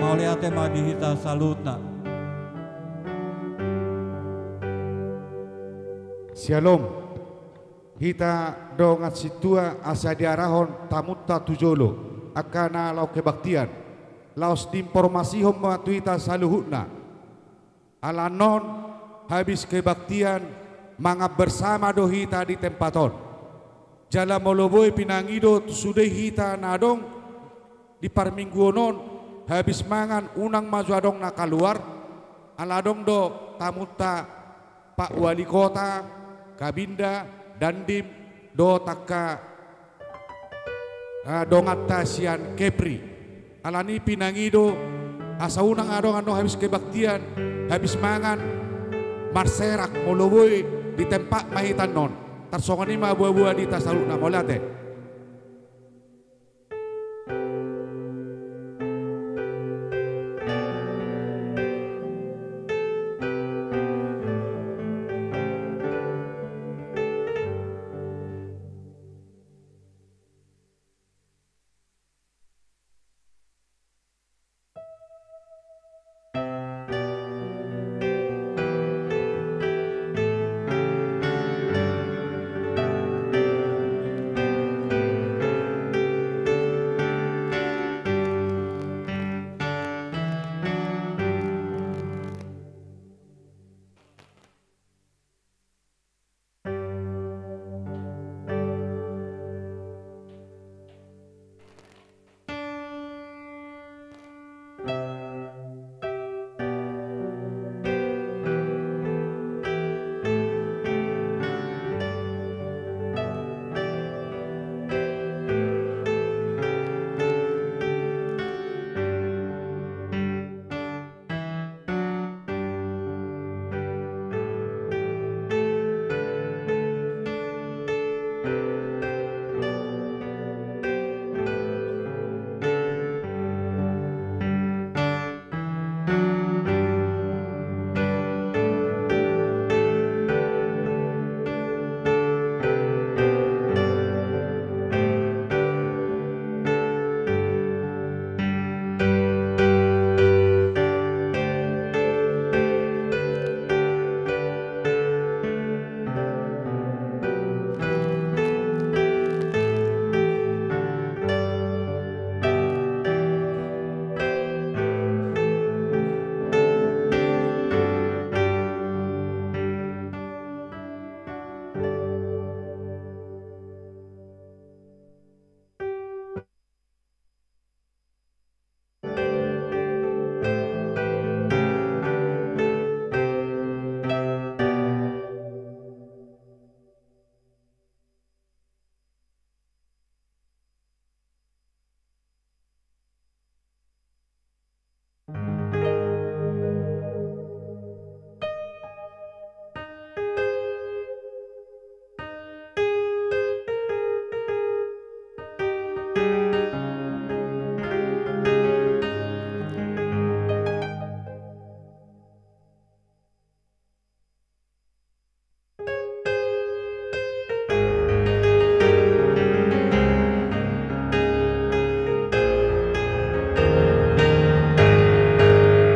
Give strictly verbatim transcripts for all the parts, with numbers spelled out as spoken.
Mauliate ma di hita saluhutna. Syalom. Hita dongan sintua, asa diarahon tamunta tu jolo angka na laho kebaktian, laos diinformasihon ma tu hita saluhutna. Ala annon, habis kebaktian, mangan bersama do hita di tempat on. Jala molo boi, pinangido tu sude hita na adong di parmingguon on, habis mangan unang ma jo adong na kaluar, ala adong do tamunta Pak Wali Kota, Kabinda, Dandim, dohot angka ah, donganta sian Kepri. Alani i pinangido, asa unang adong annon habis kebaktian, habis mangan, marserak, molo boi di tempat ma hita annon. Tarsongon i ma boa-boa di hita saluhutna, mauliate.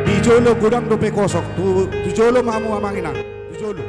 Di jolo godang dope kosong, tu, tu jolo ma hamu amang inang, tu jolo.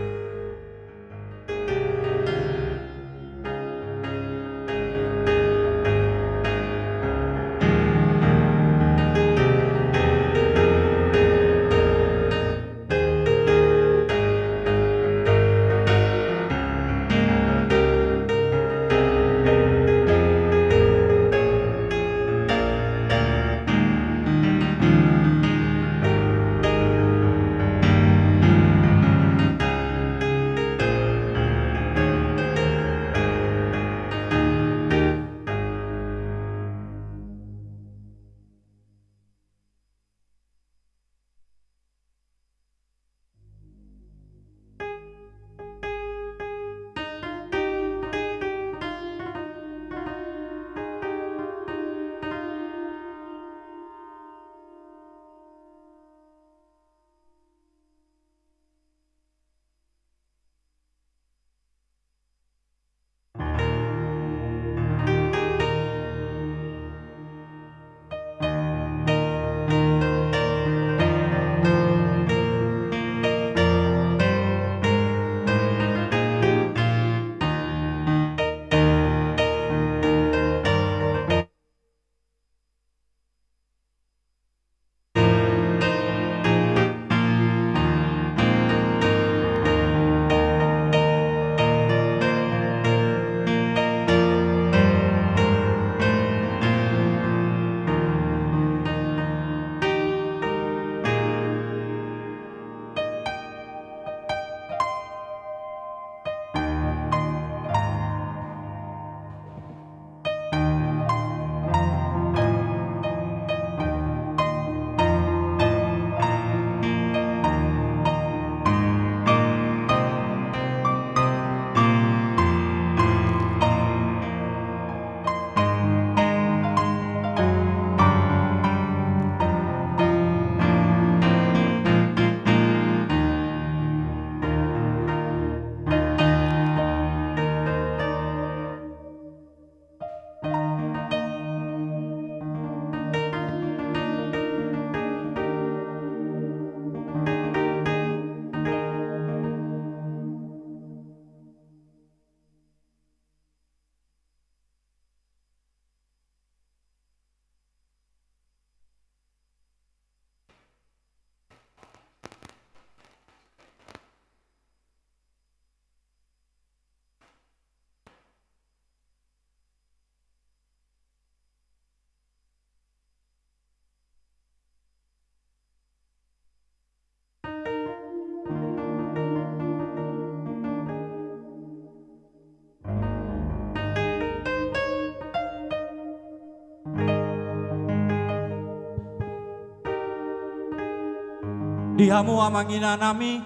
Di hamu amang inanami,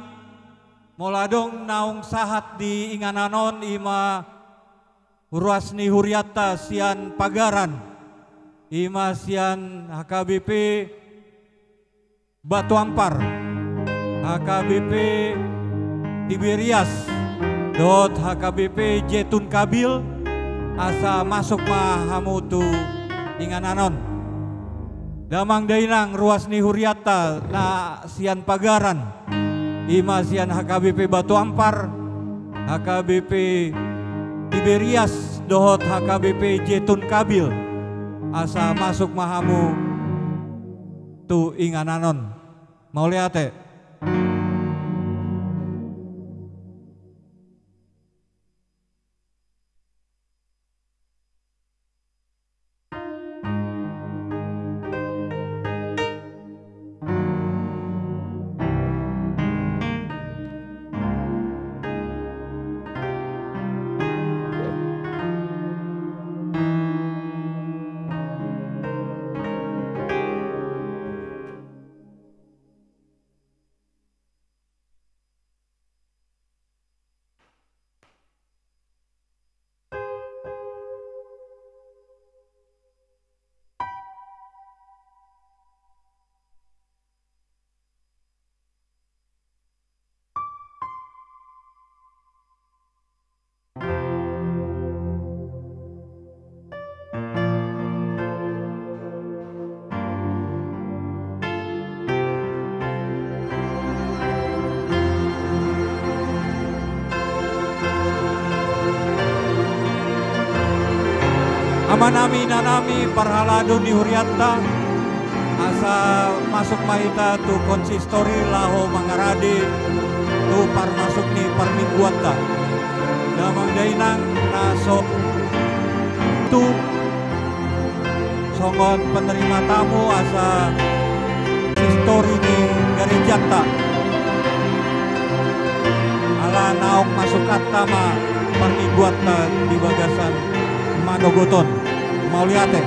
molo adong naung sahat di inganan on, i ma ruas ni hurianta sian Pagaran, i ma sian H K B P Batu Ampar, H K B P Tiberias, dohot H K B P Jetun Kabil, asa masuk ma hamu tu inganan on. Damang dainang, ruas ni hurianta na sian Pagaran, i ma sian H K B P Batu Ampar, H K B P Tiberias dohot H K B P Jetun Kabil, asa masuk ma hamu tu inganan on. Mauliate. Amanami, inanami, parhalado ni hurianta, asa masuk ma hita tu konsistori laho mangarade tu parmasuk ni parmingguanta. Damang dainang na so tu songon penerima tamu asa konsistori ni garejanta. Ala naung masukanta ma parmingguanta di bagasan manogot on. Mauliate.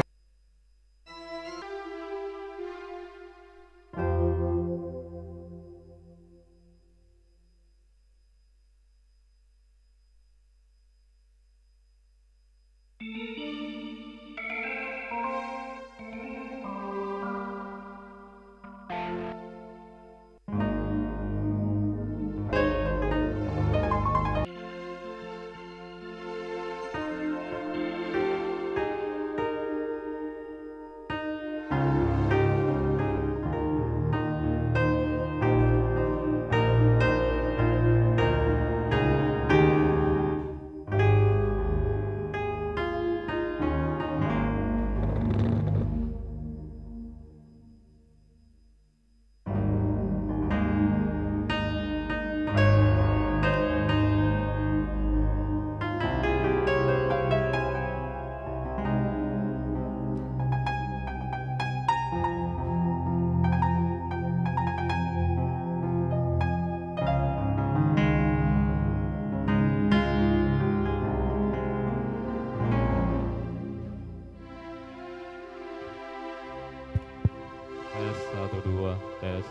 Tes, satu, dua, tes.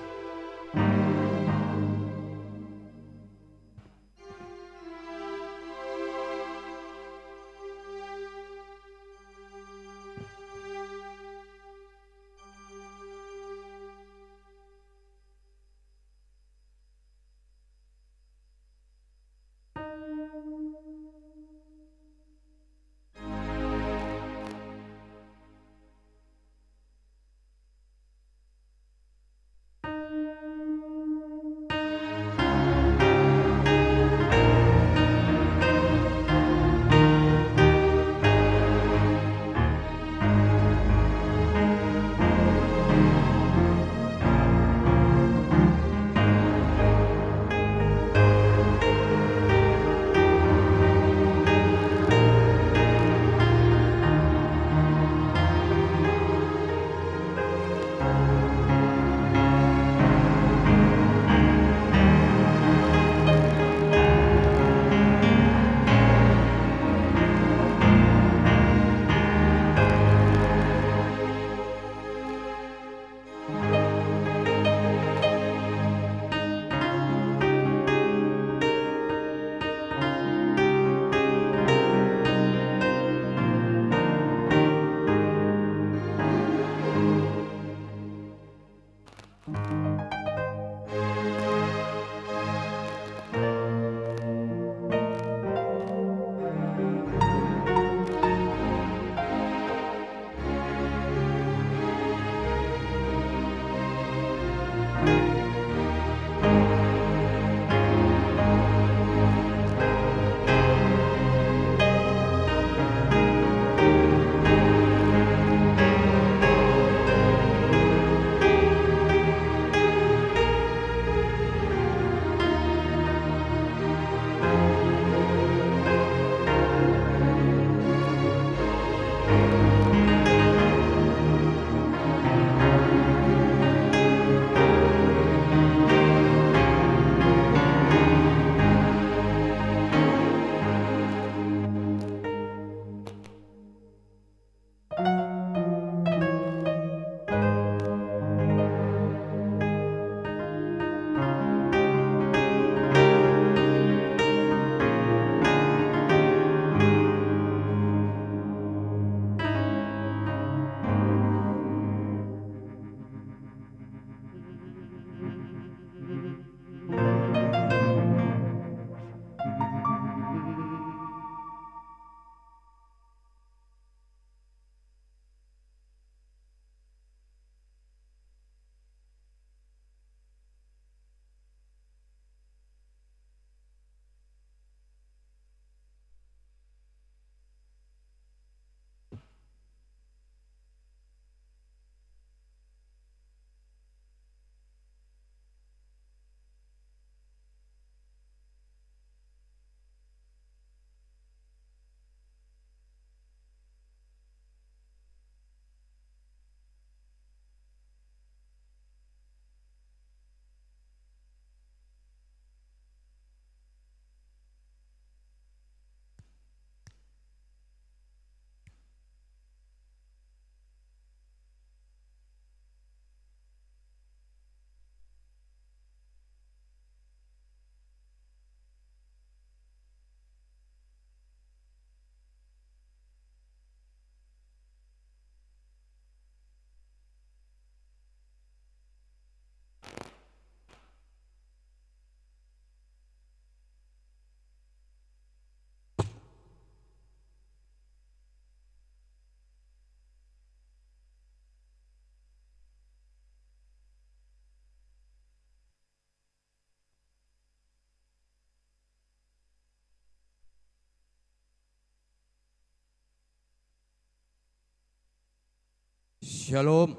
Syalom.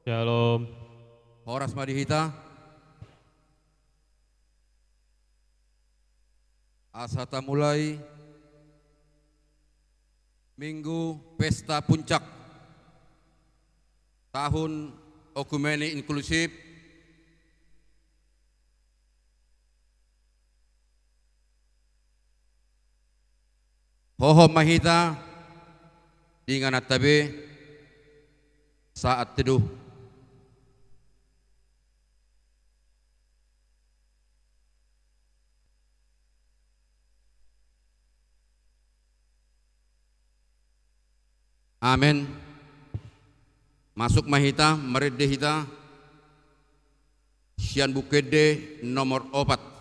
Syalom. Horas ma di hita. Asa tamulai Minggu Pesta Puncak Tahun Oekumene Inklusif. Hohom ma hita di ingananta be saat teduh. Amen. Masuk ma hita, marende hita sian Buku Ende nomor opat.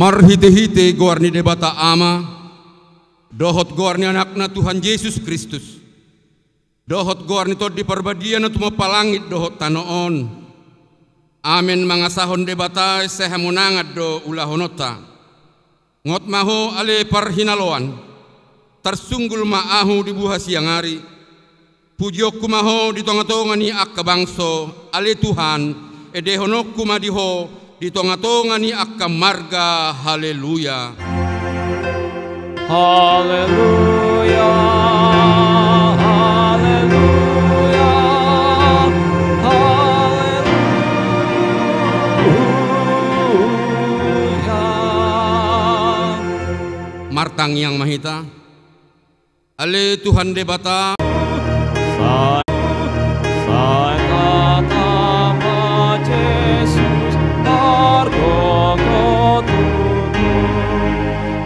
Marhite-hite goar ni Debata Ama, dohot goar ni Anakna Tuhan Jesus Kristus, dohot goar ni Tondi Parbadia na tumompa langit dohot tano on. Amen. Mangasahon Debata, sai hamonangan do ulahononta. Ngot ma ho ale parhinaloan, tarsunggul ma ahu di buha siang ari. Pujionku ma ho di tonga-tonga ni angka bangso, ale Tuhan, endehononku ma di ho di tonga-tonga ni angka marga. Haleluya. Haleluya, haleluya, haleluya. Martangiang ma hita. Ale Tuhan Debata. Sai, sai tatap ma Jesus margogo tutu.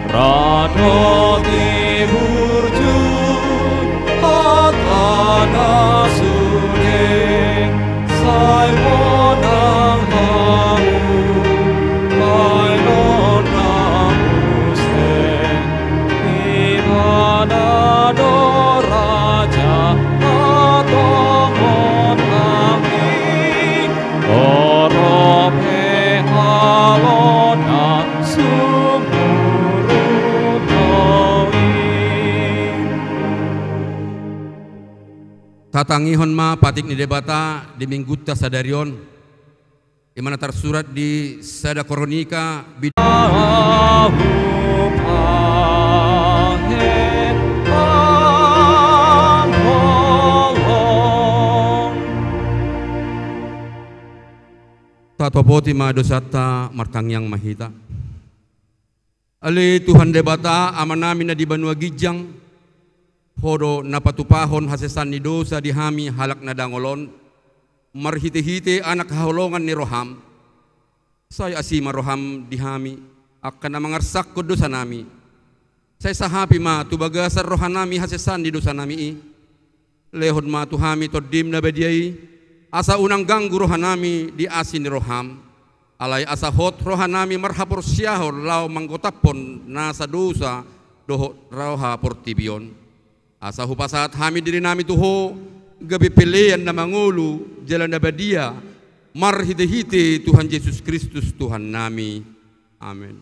Rado di burju hata na sude. Sai monang hamu bahenon na muse. Ibana do raja na tongon nami, olo pe halona sumurung do i. Tatangihon ma patik ni Debata di Minggunta sadari on, i ma na tarsurat di sada Koronika bid-, Ahu pahen pangolong. Tatopoti ma dosanta, martangiang ma hita. Ale Tuhan Debata, Amanami na di banua ginjang, Ho do na patupahon hasesaan ni dosa di hami halak na dangol on, marhite-hite Anak haholongan ni roham. Sai asi ma roham di hami, angka na mangarsakhon dosanami. Sai sahapi ma tu bagasan rohanami hasesaan ni dosanami i. Lehon ma tu hami Tondim na badia i, asa unang ganggu rohanami di asi ni roham. Alai asa hot rohanami marhaporseaon laho manggotaphon nasa dosa dohot roha portibi on. Asa hupasahat hami dirinami tu Ho, gabe pelean na mangolu jala na badia, marhite-hite Tuhan Jesus Kristus Tuhannami. Amen.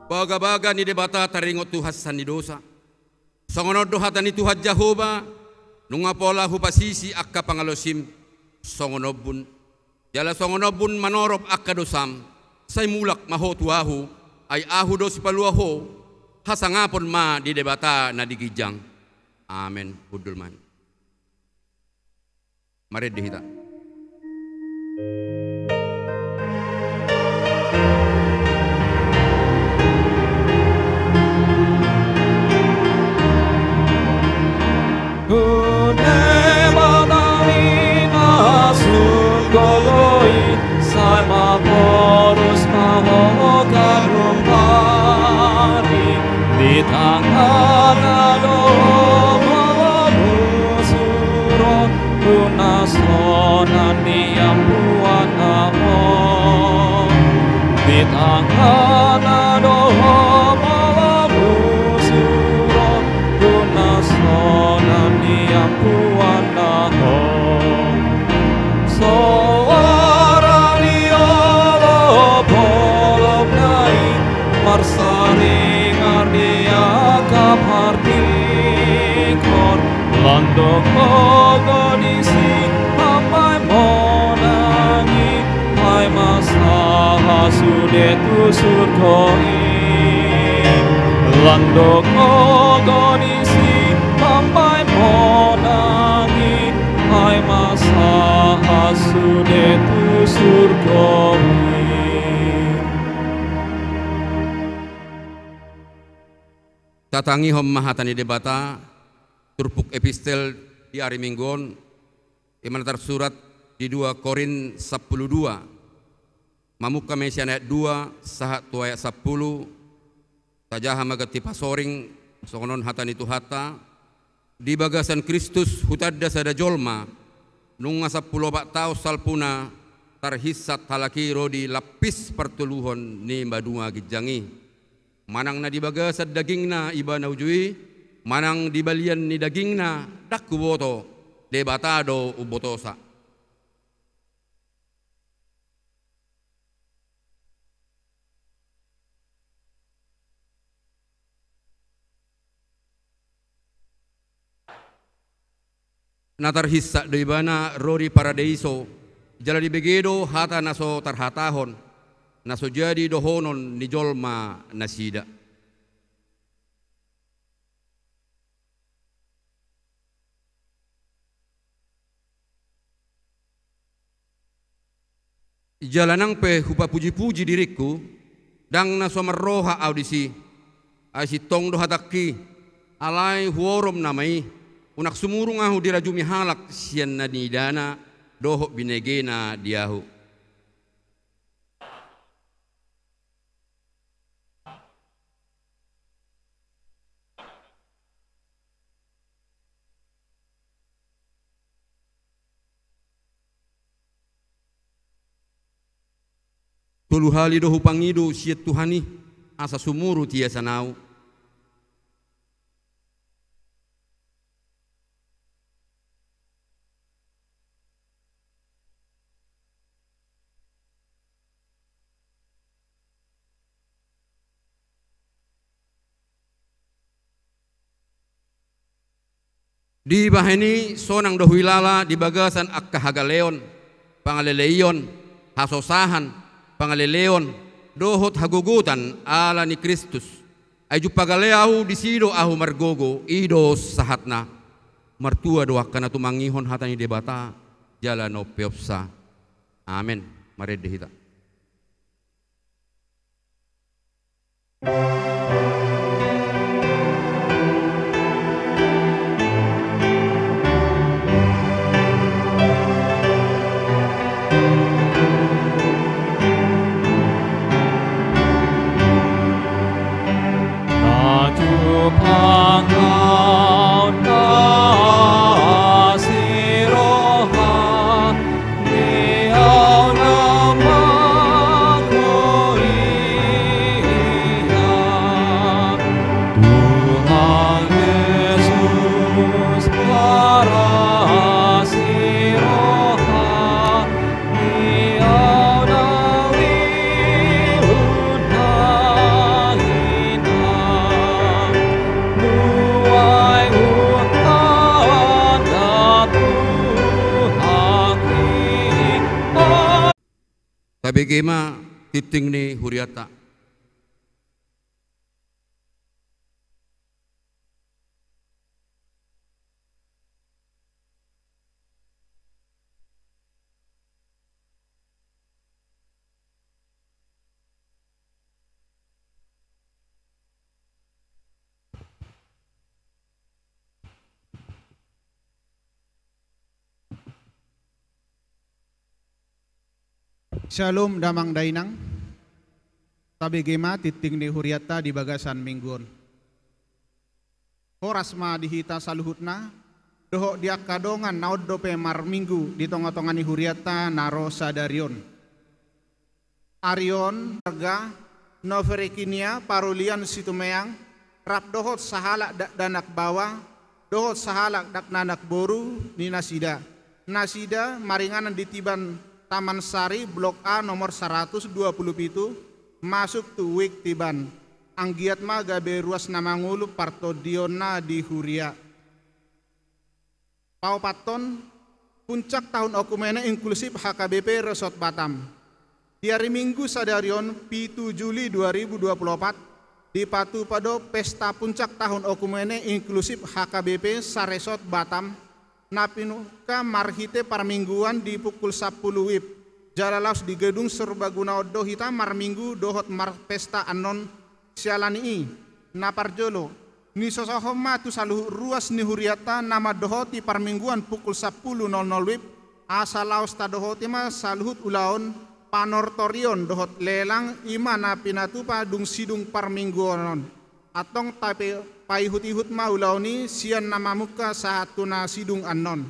Bagabaga ni Debata taringot tu hasesaan ni dosa. Songon on do hata ni Tuhan Jahowa, nunga pola hupasisi angka pangalaosim songon ombun, jala songon ombun manorop angka dosam, sai mulak ma ho tu Ahu, ai Ahu do sipalua ho. Hasangapon ma di Debata na di ginjang. Amen. Hundul ma i. Marende hita. Hunde matani na sun gogoi, sai maporus ma ho ganup ari. Di tanganna do molo musuro, tu na sonan ni ampuanna ho. Di tanganna do molo musuro, tu na sonan ni ampuanna ho. Soara ni olopolopna i marsaringar di angka partingkor. Landok gogo disi, amai monang i, ai ma sahat Sude tu surgo i, lang do gogo disi, mambahen monang i, ai ma sahat sude tu surgo i. Tatangihon ma hata ni Debata, turpuk epistel di ari Minggu on, i ma na tarsurat di dua Korint sampulu dua. Mamungka ma i sian ayat dua sahat tu ayat sampulu. Tajaha ma ganti pasoring, songon on hata ni Tuhanta. Di bagasan Kristus hutanda sada jolma, nunga sampulu opat taon salpuna, tarhinsat halak i ro di lampis partoluhon ni banua ginjang i. Manang na di bagasan dagingna ibana uju i, manang di balian ni dagingna, ndang huboto, Debata do umbotosa. Na tarhinsat do ibana ro di paradeiso, jala dibege do hata na so tarhatahon, na so jadi dohonon ni jolma nasida. Jala nang pe hupapujipuji diringku, ndang na so marroha ahu disi, ai sintong do hatangki, alai huorom nama i, unang sumurung ahu dirajumi halak sian na niidana dohot binegena di ahu. Tolu hali do hupangido sian Tuhan i, asa sumurut ia sian ahu. Dibahen i sonang do huilala di bagasan angka hagaleon, pangaleleion, hasosahan, pangaleleon, dohot hagogotan ala ni Kristus. Ai jumpang gale ahu, disi do ahu margogo, i do sahatna. Martua do angka na tumangihon hata ni Debata, jala na umpeopsa. Amen. Marende hita. Tabege ma tingting ni hurianta. Syalom damang dainang. Tabege ma tingting ni hurianta di bagasan minggu on. Horas ma di hita saluhutna, dohot di angka dongan na on dope marminggu di tongatonga ni hurianta na ro sadari on. Ari on, marga Noverekinia, Parulian, Situmeang, rap dohot sahalak dakdanak baoa, dohot sahalak dakdanak boru ni nasida. Nasida maringanan di Tiban Taman Sari, Blok A, nomor saratus dua pulu pitu, masuk tu Wik Tiban. Anggiat ma gabe ruas na mangolu partondionna di huria. Paopathon, puncak tahun okumene inklusif H K B P Resort Batam. Di ari Minggu sadari on, pitu Juli dua ribu dua puluh opat, dipatupa do pesta puncak tahun okumene inklusif H K B P saresort Batam, na pinungka marhite parmingguan di pukul sampulu wib. Jala laos di gedung serbaguna on do hita marminggu dohot marpesta annon. Siala ni i, na parjolo, nisosohon ma tu saluhut ruas ni hurianta na mandohoti parmingguan pukul sampulu nol nol wib, asa laos tadohoti ma saluhut ulaon panortorion dohot lelang, i ma na pinatupa dung sidung parmingguan on. Antong tape paihut-ihut ma ulaon i sian na mamungka sahat tu na sidung annon.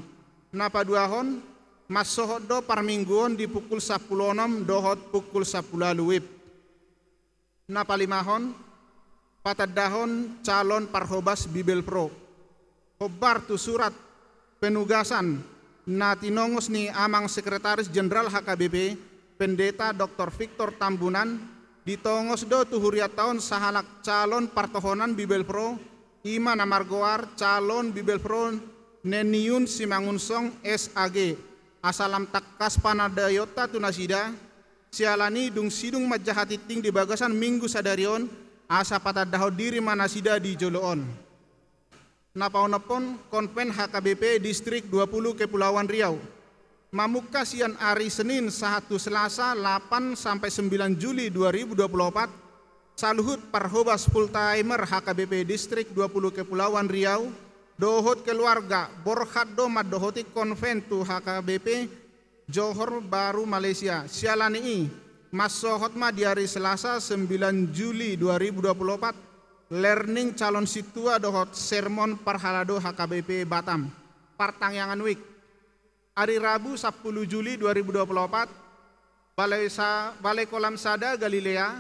Na paduahon, mansohot do parmingguon di pukul sampulu onom dohot pukul sampulu ualu wib. Na palimahon, patandahon calon parhobas Bibelvrouw. Hombar tu surat penugasan na tinongos ni Amang Sekretaris Jenderal H K B P, Pendeta Doktor Victor Tambunan, ditongos do tu hurianta on sahalak calon partohonan Bibelvrouw, i ma na margoar calon Bibelvrouw Neniun Simangunsong S A G, asa lam tangkas panandaionta tu nasida, siala ni i dung sidung manjaha tingting di bagasan Minggu sadari on, asa patandahon diri ma nasida di jolo on. Na paonomhon, Konven H K B P Distrik dua puluh Kepulauan Riau. Mamungka sian ari Senin sahat tu Selasa lapan sampai sembilan Juli dua ribu dua puluh opat, saluhut parhobas full timer H K B P Distrik dua puluh Kepulauan Riau dohot keluarga borhat do mandohoti konven tu H K B P Johor Bahru, Malaysia. Siala ni i, mansohot ma di ari Selasa sembilan Juli dua ribu dua puluh opat, learning calon sintua dohot sermon parhalado H K B P Batam. Partangiangan wijk. Ari Rabu sampulu Juli dua ribu dua puluh opat, Balai sa-, Balai Kolam sada Galilea,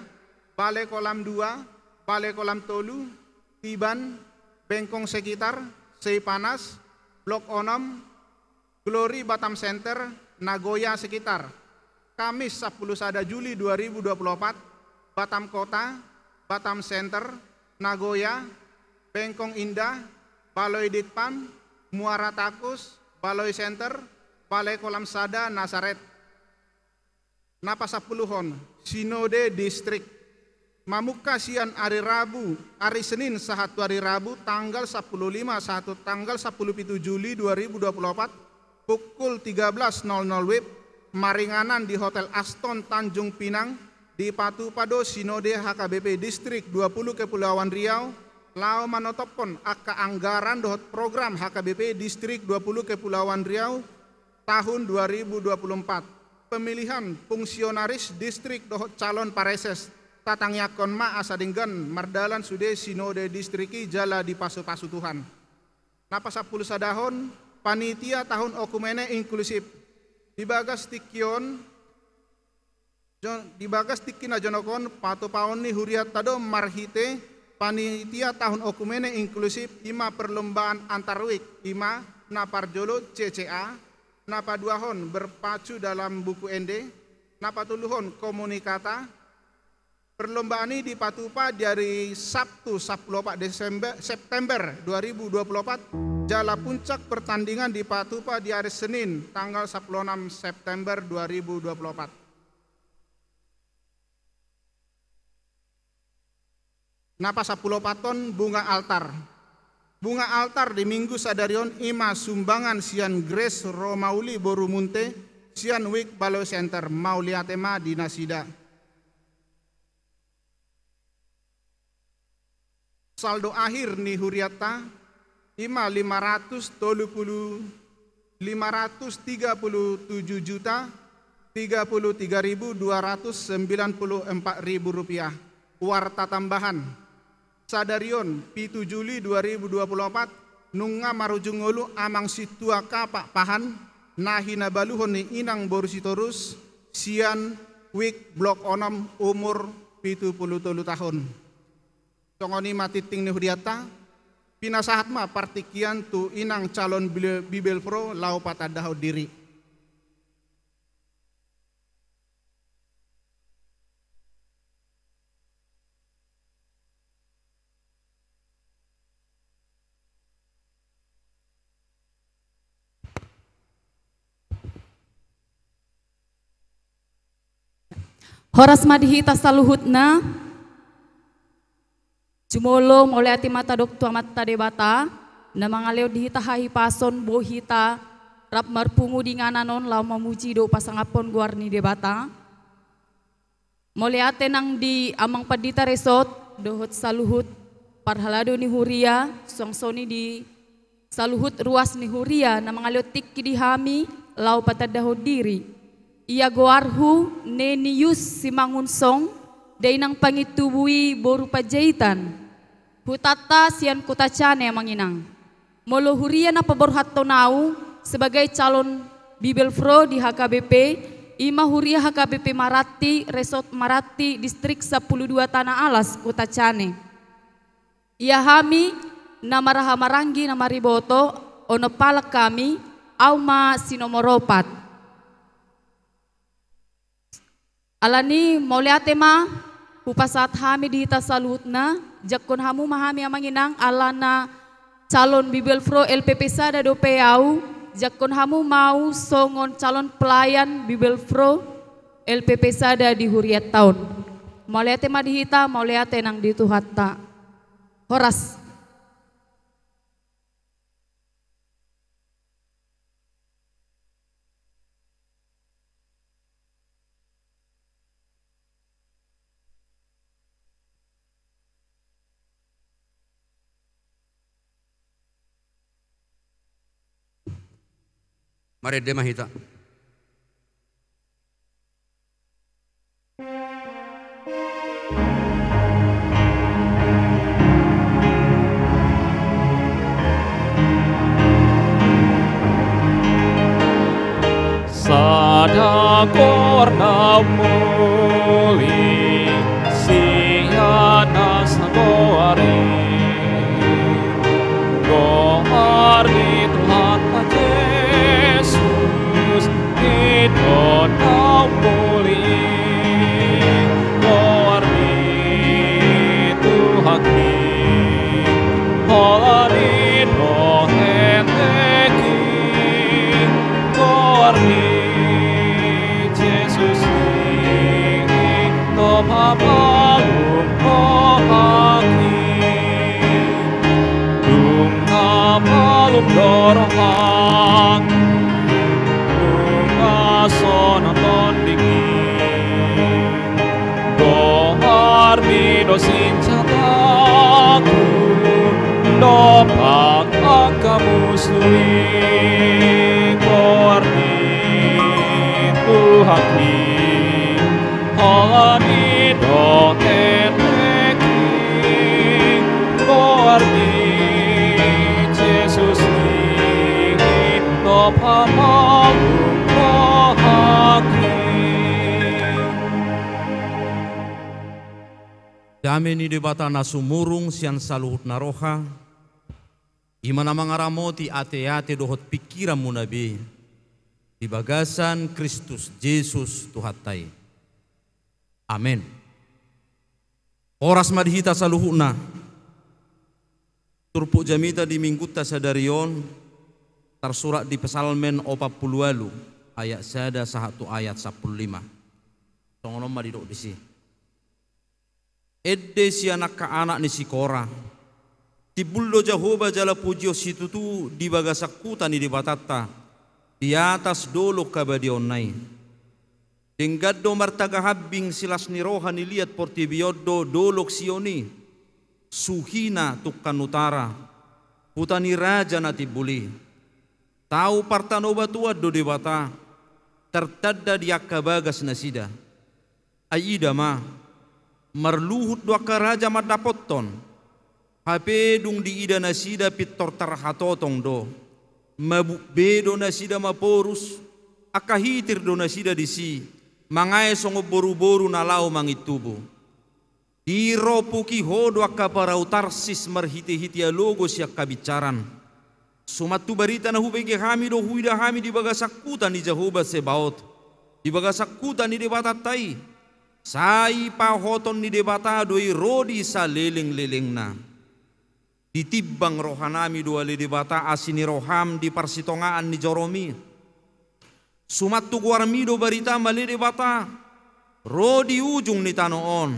Balai Kolam dua, Balai Kolam tolu Tiban, Bengkong sekitar, Seipanas, Blok onom, Glory Batam Center, Nagoya sekitar. Kamis sampulu sada Juli dua ribu dua puluh opat, Batam Kota, Batam Center, Nagoya, Bengkong Indah, Baloi Ditpam, Muara Takus, Baloi Center, Balai Kolam sada Nasaret. Na pasampuluhon, Sinode Distrik. Mamungka sian ari Rabu, ari Senin sahat tu ari Rabu tanggal sampulu lima sahat tu tanggal sampulu pitu Juli dua ribu dua puluh opat, pukul tiga belas nol nol wib, maringanan di Hotel Aston Tanjung Pinang, dipatupa do Sinode H K B P Distrik dua puluh Kepulauan Riau, laho manotophon angka anggaran dohot program H K B P Distrik dua puluh Kepulauan Riau tahun dua ribu dua puluh empat. Pemilihan fungsionaris distrik dohot calon pareses. Tatangiangkon ma asa denggan mardalan sude Sinode Distrik i jala dipasupasu Tuhan. Na pasampulu sadahon, panitia tahun okumene inklusif. Di bagas tingki on, jo-, di bagas tingki na jonok on, patupaon ni hurianta do marhite panitia tahun okumene inklusif, i ma perlombaan antar wijk, i ma na parjolo C C A, na paduahon berpacu dalam buku ende, na patoluhon komunikata. Perlombaan i dipatupa di ari Sabtu sampulu opat Desember, September dua ribu dua puluh opat, jala puncak pertandingan dipatupa di ari Senin tanggal sampulu onom September dua ribu dua puluh opat. Na pasampulu opat on, bunga altar. Bunga altar di Minggu sadari on i ma sumbangan sian Grace Romauli boru Munte, sian Wijk Baloi Center. Mauliate ma di nasida. Saldo akhir ni hurianta i ma lima ratus tolu puluh, lima ratus tiga puluh tujuh juta tiga puluh tiga ribu dua ratus sembilan puluh empat ribu rupiah. Warta tambahan. Sadari on, pitu Juli dua ribu dua puluh opat, nunga marujung ngolu amang sintua Kapakpahan, na hinabaluhon ni inang boru Sitorus, sian Wijk Blok onom, umur pitu puluh tolu tahun. Songon i ma tingting ni hurianta, pinasahat ma partingkian tu inang calon Bibel-, Bibelvrouw laho patandahon diri. Horas ma di hita saluhutna. Jumolo mauliate ma tadok tu Amanta Debata, na mangalehon di hita hahipason, boi hita rap marpungu di inganan on laho mamuji dohot pasangaphon goar ni Debata. Mauliate nang di Amang Pandita Resort dohot saluhut parhalado ni huria, suang songon i di saluhut ruas ni huria na mangalehon tingki di hami laho patandahon diri. Ia goarhu Nenius Simangunsong, dainang Pangintubu i boru Panjaitan. Hutanta sian Kutacane, Amang Inang. Molo huria na paborhathon au sebagai calon Bibelvrouw di H K B P, i ma huria H K B P Maranti, Resort Maranti, Distrik Sampulu Dua Tanah Alas, Kutacane. Ia hami na marhahamaranggi na mariboto, onom halak hami, au ma si nomor opat. Alani mauliate ma hupasahat hami di hita saluhutna, jangkon hamu ma hami, Amang Inang, alana calon Bibelvrouw L P P sada dope au, jangkon hamu ma au songon calon pelayan Bibelvrouw L P P sada di hurianta on. Mauliate ma di hita, mauliate nang di Tuhanta. Horas. Marende ma hita. Sada goar na muli sian na sagoar i, goar ni Tuhanta Jesus, i do na muli, goar ni Tuhanki, holan i do hetek i, goar ni Jesus i do pamalum rohangki. Dung na malum do rohangku, nunga sonang tondingki. Goarmi do sinjataku, dompak angka musu i. Goarmi Tuhanki, holan i do hetek i, goarmi Jesus i do pamalum rohangki. Dame ni Debata na sumurung sian saluhut na roha, i ma na mangaramoti ateate dohot pingkiranmuna be di bagasan Kristus Jesus Tuhanta i. Amen. Horas ma di hita saluhutna. Turpuk jamita di Minggunta sadari on tarsurat di Psalmen opat pulu ualu, ayat sada sahat tu ayat sampulu lima. Songon on ma didok disi. Ende sian angka anak ni si Kora. Timbul do Jahowa jala pujionsi tutu di bagasan huta ni Debatanta, di atas dolok habadiaonna i. Denggan do martaga hambing, silas ni roha ni liat portibi on do dolok Sion i, suhina tungkan utara, huta ni raja na timbul i. Tau partanobatuan do Debata, tartanda di angka bagas nasida. Ai ida ma, marluhut do angka raja mandapothon, hape dung diida nasida pintor tarhatotong do. Mabuk be do nasida maporus, angka hitir do nasida disi, mangae songon boruboru na laho mangintubu. Diropuki ho do angka parau Tarsis marhitehite alogo sian habinsaran. Suman tu barita na hubege hami do huida hami di bagasan huta ni Jahowa Sebaot, di bagasan huta ni Debatanta i. Sai pahoton ni Debata do i ro di salelenglelengna. Ditimbang rohanami do ale Debata asi ni roham di parsitongaan ni joromi. Suman tu goarmi do barita, ale Debata. ro di ujung ni tano on,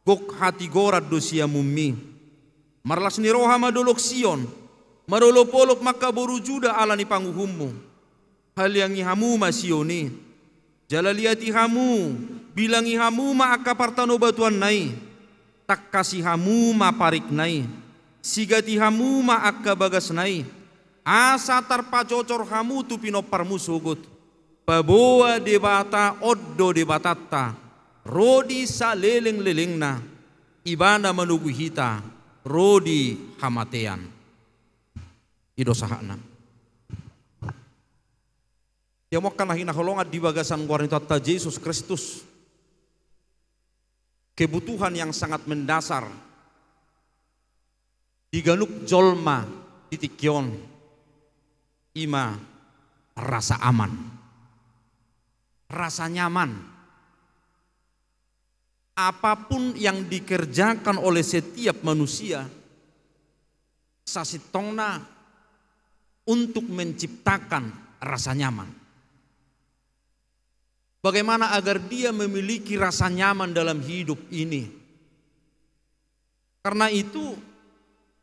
gok hatigoran do siamunmi. Marlas ni roha ma dolok Sion, marolopolop ma angka boru Juda ala ni panguhummu. Haliangi hamu ma Sion i, jala liati hamu, bilangi hamu ma angka partanobatuanna i, tangkasi hamu ma parikna i, sigati hamu ma angka bagasna i, asa tarpajojor hamu tu pinomparmu sogot. Paboa Debata on do Debatanta, ro di salelenglelengna, Ibana manogu hita, ro di hamatean. I do sahatna. Ia angka na hinaholongan di bagasan goar ni Tuhanta Jesus Kristus, kebutuhan yang sangat mendasar di ganup jolma di tingki on, i ma rasa aman, rasa nyaman. Apapun yang dikerjakan oleh setiap manusia, sasintongna untuk menciptakan rasa nyaman. Bagaimana agar dia memiliki rasa nyaman dalam hidup ini? Karena itu,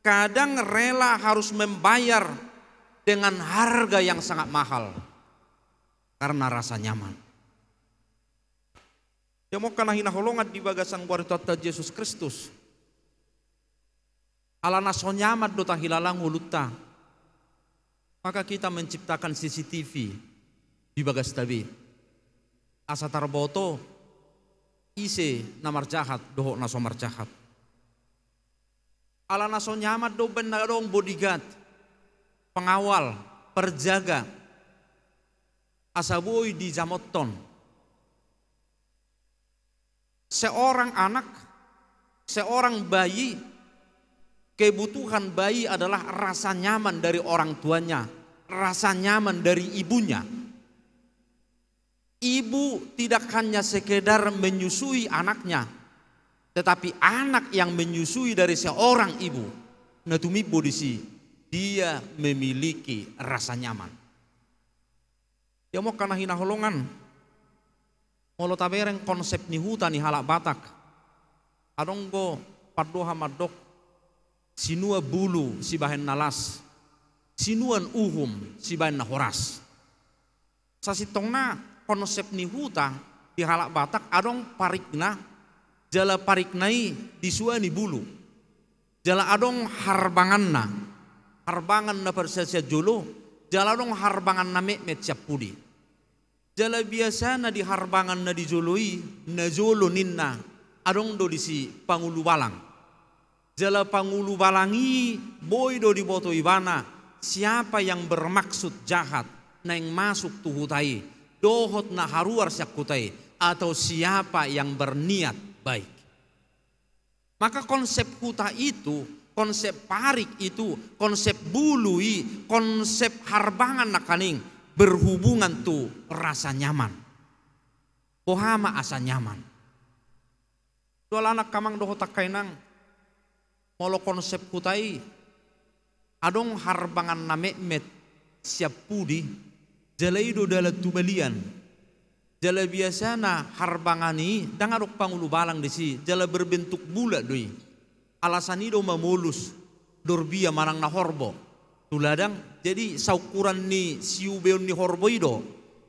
kadang rela harus membayar dengan harga yang sangat mahal karena rasa nyaman. Ia angka na hinaholongan di bagasan goar ni Tuhanta Jesus Kristus, ala na so nyaman do tahilala ngolunta, maka kita menciptakan C C T V di bagasta be, asa tarboto ise na marjahat dohot na so marjahat. Ala na so nyaman do umbahen na adong bodyguard, pengawal, perjaga, asa boi dijamothon. Seorang anak, seorang bayi, kebutuhan bayi adalah rasa nyaman dari orang tuanya, rasa nyaman dari ibunya. Ibu tidak hanya sekedar menyusui anaknya, tetapi anak yang menyusui dari seorang ibu, na tumimbo disi, dia memiliki rasa nyaman. Ia angka na hinaholongan, molo tabereng konsep ni huta ni halak Batak, adong do pandohan mandok, sinuan bulu sibahen na las, sinuan uhum sibahen na horas. Sasintongna konsep ni huta di halak Batak adong parikna, jala parikna i disuani bulu. Jala adong harbanganna, harbangan na parsiasian jolo, jala adong harbangan na metmet sian pudi. Jala biasana di harbangan na di jolo i, na jolo ninna, adong do disi pangulu balang. Jala pangulu balang i boi do diboto ibana, siapa yang bermaksud jahat naeng masuk tu huta i, dohot na haruar sian huta i, atau siapa yang berniat baik. Maka konsep huta itu, konsep parik itu, konsep bulu i, konsep harbangan nangkaning berhubungan tu rasa nyaman. Boha ma asa nyaman? Dua anak amang dohot angka inang, molo konsep huta i, adong harbangan na metmet sian pudi, jala i do dalan tu balian. Jala biasana harbangan i ndang adong pangulu balang disi, jala berbentuk bulat do i. Alasan i do mamolus dorbia manang na horbo tu ladang, jadi saukuran ni siubeon ni horbo i do.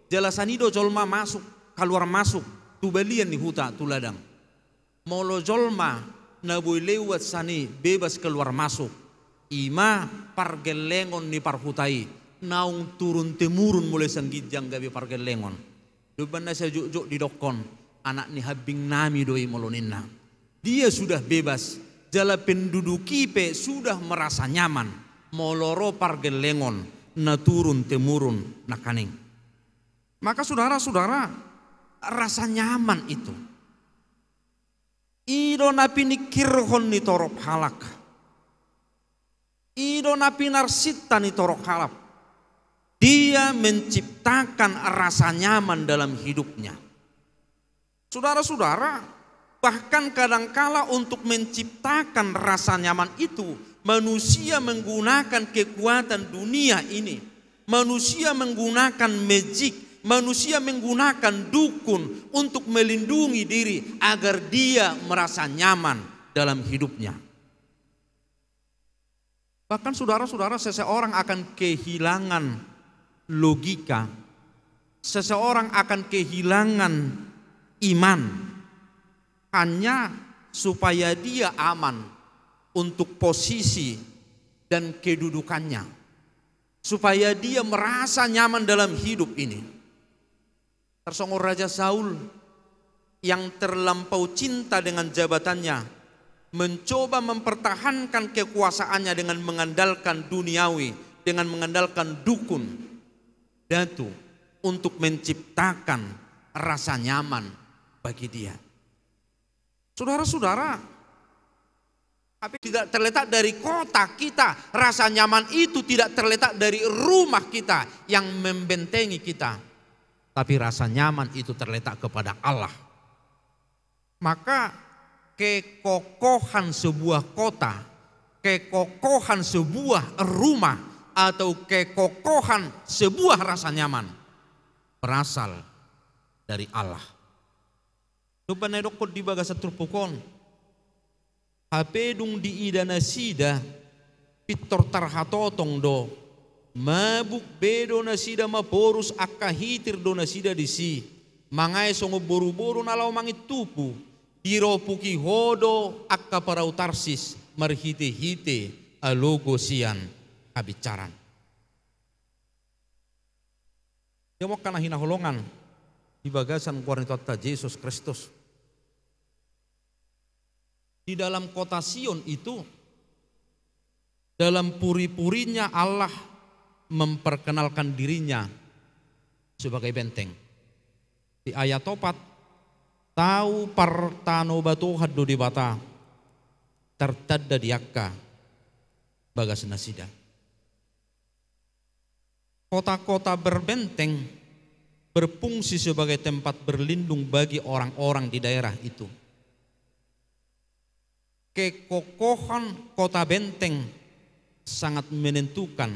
Jala sian i do jolma masuk, kaluar masuk tu balian ni huta tu ladang. Molo jolma na boi lewat sian i bebas keluar masuk, i ma pargellengon ni parhuta i, naung turun temurun mulai sian ginjang gabe pargellengon. Dohot na sai jotjot didokkon, anak ni hambing nami do i molo ninna. Dia sudah bebas, jala penduduk i pe sudah merasa nyaman, molo ro pargellengon na turun temurun nangkaning. Maka saudara-saudara, rasa nyaman itu, i do na piningkirhon ni torop halak. I do na pinarsinta ni torop halak. Dia menciptakan rasa nyaman dalam hidupnya. Saudara-saudara, bahkan kadangkala untuk menciptakan rasa nyaman itu, manusia menggunakan kekuatan dunia ini. Manusia menggunakan magic, manusia menggunakan dukun untuk melindungi diri agar dia merasa nyaman dalam hidupnya. Bahkan, saudara-saudara, seseorang akan kehilangan logika, seseorang akan kehilangan iman, hanya supaya dia aman untuk posisi dan kedudukannya, supaya dia merasa nyaman dalam hidup ini. Tarsongon Raja Saul yang terlampau cinta dengan jabatannya, mencoba mempertahankan kekuasaannya dengan mengandalkan duniawi, dengan mengandalkan dukun, datu, untuk menciptakan rasa nyaman bagi dia. Saudara-saudara, tapi tidak terletak dari kota kita, rasa nyaman itu tidak terletak dari rumah kita yang membentengi kita, tapi rasa nyaman itu terletak kepada Allah. Maka kekokohan sebuah kota, kekokohan sebuah rumah, atau kekokohan sebuah rasa nyaman berasal dari Allah. Dohot na didokkon di bagasan turpuk on, hape dung diida nasida, pintor tarhatotong do, mabuk be do nasida, maporus angka hitir do nasida disi, mangae songon boruboru na laho mangintupu, diropuki ho do angka parau Tarsis marhitehite alogo sian habinsaran. Ia angka na hinaholongan di bagasan goar ni Tuhanta Jesus Kristus. Di dalam kota Sion itu, dalam puri-purinya Allah memperkenalkan dirinya sebagai benteng. Di ayat opat, tau partanobatohan do Debata tartanda di angka bagas nasida. Kota-kota berbenteng berfungsi sebagai tempat berlindung bagi orang-orang di daerah itu. Kekokohan kota benteng sangat menentukan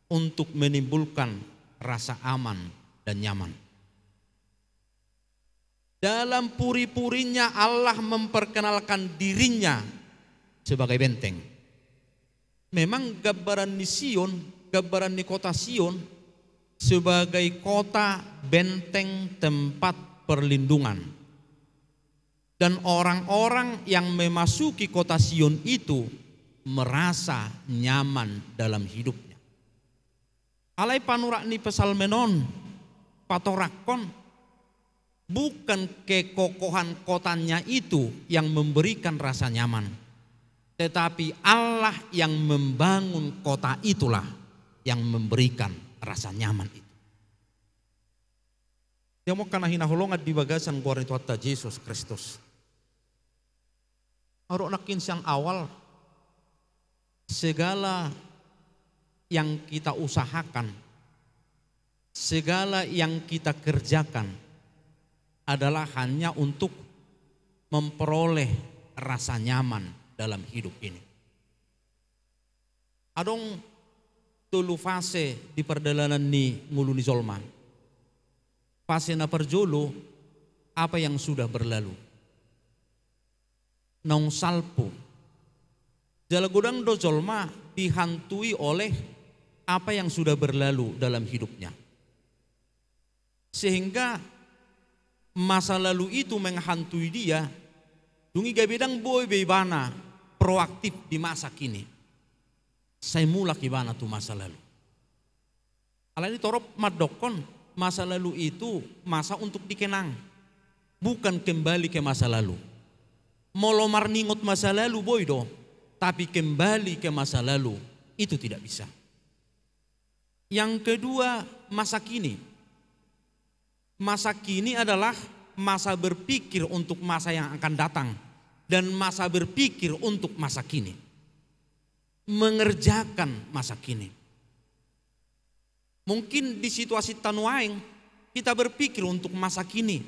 untuk menimbulkan rasa aman dan nyaman. Dalam puri-purinya Allah memperkenalkan dirinya sebagai benteng. Memang gambaran ni Sion, gambaran ni kota Sion sebagai kota benteng, tempat perlindungan. Dan orang-orang yang memasuki kota Sion itu merasa nyaman dalam hidupnya. Alai panurat ni Psalmen on patorangkon, bukan kekokohan kotanya itu yang memberikan rasa nyaman, tetapi Allah yang membangun kota itulah yang memberikan rasa nyaman itu. Ia angka na hinaholongan di bagasan goar ni Tuhanta Jesus Kristus. Adong nangkin sian awal, segala yang kita usahakan, segala yang kita kerjakan adalah hanya untuk memperoleh rasa nyaman dalam hidup ini. Adong tolu fase di pardalanan ni ngolu ni jolma. Fase na parjolo, apa yang sudah berlalu. Naung salpu. Jala godang do jolma dihantui oleh apa yang sudah berlalu dalam hidupnya. Sehingga masa lalu itu menghantui dia, dung i gabe ndang boi be ibana proaktif di masa kini. Sai mulak ibana tu masa lalu. Alani torop mandokkon, masa lalu itu masa untuk dikenang, bukan kembali ke masa lalu. Molo marningot masa lalu boi do, tapi kembali ke masa lalu itu tidak bisa. Yang kedua, masa kini. Masa kini adalah masa berpikir untuk masa yang akan datang dan masa berpikir untuk masa kini. Mengerjakan masa kini. Mungkin di situasi ta nuaeng, kita berpikir untuk masa kini.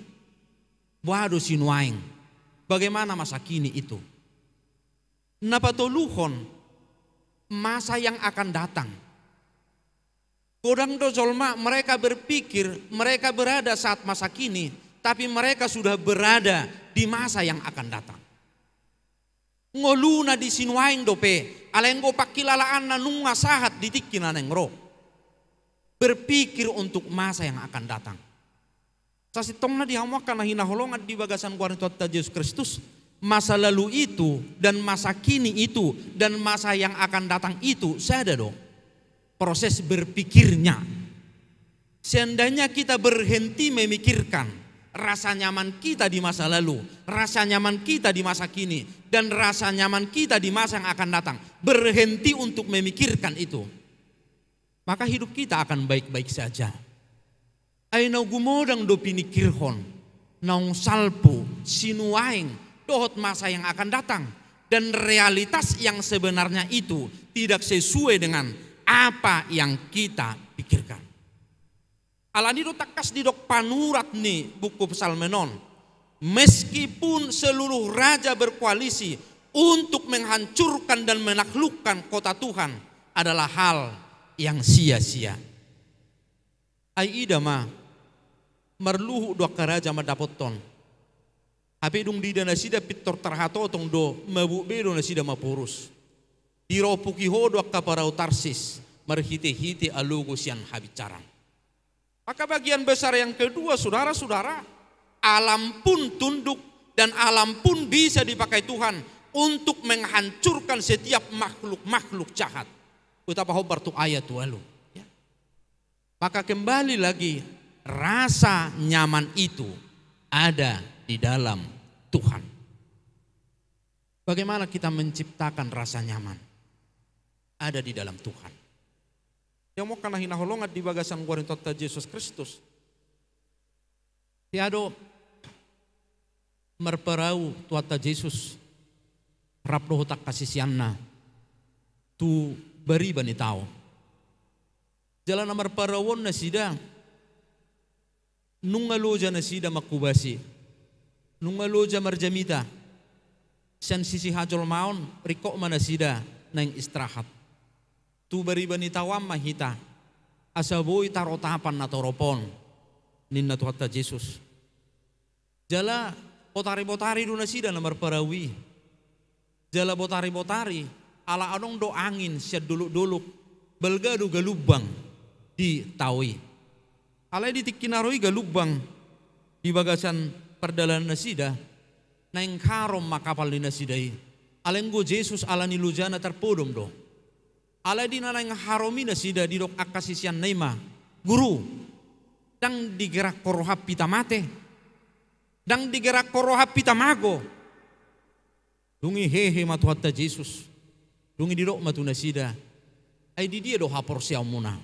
Boha do sinuaeng? Bagaimana masa kini itu? Na patoluhon, masa yang akan datang. Godang do jolma, mereka berpikir mereka berada saat masa kini, tapi mereka sudah berada di masa yang akan datang. Ngoluna di sinuaeng dope, alai anggo pangkilalaanna nunga sahat di tingki na naeng ro. Berpikir untuk masa yang akan datang. Sasintongna di hamu angka na hinaholongan di bagasan goar ni Tuhanta Jesus Kristus, masa lalu itu dan masa kini itu dan masa yang akan datang itu sada do. Proses berpikirnya. Seandainya kita berhenti memikirkan rasa nyaman kita di masa lalu, rasa nyaman kita di masa kini, dan rasa nyaman kita di masa yang akan datang, berhenti untuk memikirkan itu, maka hidup kita akan baik-baik saja. Ai na gumodang do piningkirhon naung salpu, sinuaeng, dohot masa yang akan datang, dan realitas yang sebenarnya itu tidak sesuai dengan apa yang kita pikirkan. Alani do tangkas didok panurat ni buku Psalmen on, meskipun seluruh raja berkoalisi untuk menghancurkan dan menaklukkan kota Tuhan, adalah hal yang sia-sia. Ai ida ma, marluhut do angka raja mandapothon. Hape dung diida nasida pintor tarhatotong do, mabuk be do nasida maporus. Diropuki ho do angka parau Tarsis marhite-hite alogo sian habinsaran. Maka bagian besar yang kedua, saudara-saudara, alam pun tunduk dan alam pun bisa dipakai Tuhan untuk menghancurkan setiap makhluk-makhluk jahat. Huta pahombar tu ayat ualu. Ya. Maka kembali lagi, rasa nyaman itu ada di dalam Tuhan. Bagaimana kita menciptakan rasa nyaman? Ada di dalam Tuhan. Ia mungkin na hinaholongan di bagasan goar ni Tuhanta Jesus Kristus. Ia do marparau Tuhanta Jesus rap dohot angka siseanna tu bariba ni tao. Jala na marparau on nasida, nunga loja nasida manghobasi, nunga loja marjamita. Sian sisi hajolmaon, ringkot ma nasida naeng istirahat. Tu bariba ni tao an ma hita, asa boi tarotapan na torop on, ninna Tuhanta Jesus. Jala botari-botari do nasida na marparau i. Jala botari-botari, ala adong do angin sian dolok-dolok, balga do galumbang di tao i. Alai di tingki na ro i galumbang di bagasan pardalanan nasida, naeng harom ma kapal ni nasida i. Alai anggo Jesus ala ni lojana tarpodom do. Alai di na naeng harom i nasida, didok angka siseanna i ma, Guru, ndang digerakhon roham hita mate? Ndang digerakhon roham hita mago? Dung i hehe ma Tuhanta Jesus. Dung i didok ma tu nasida, ai di dia do haporseaonmuna?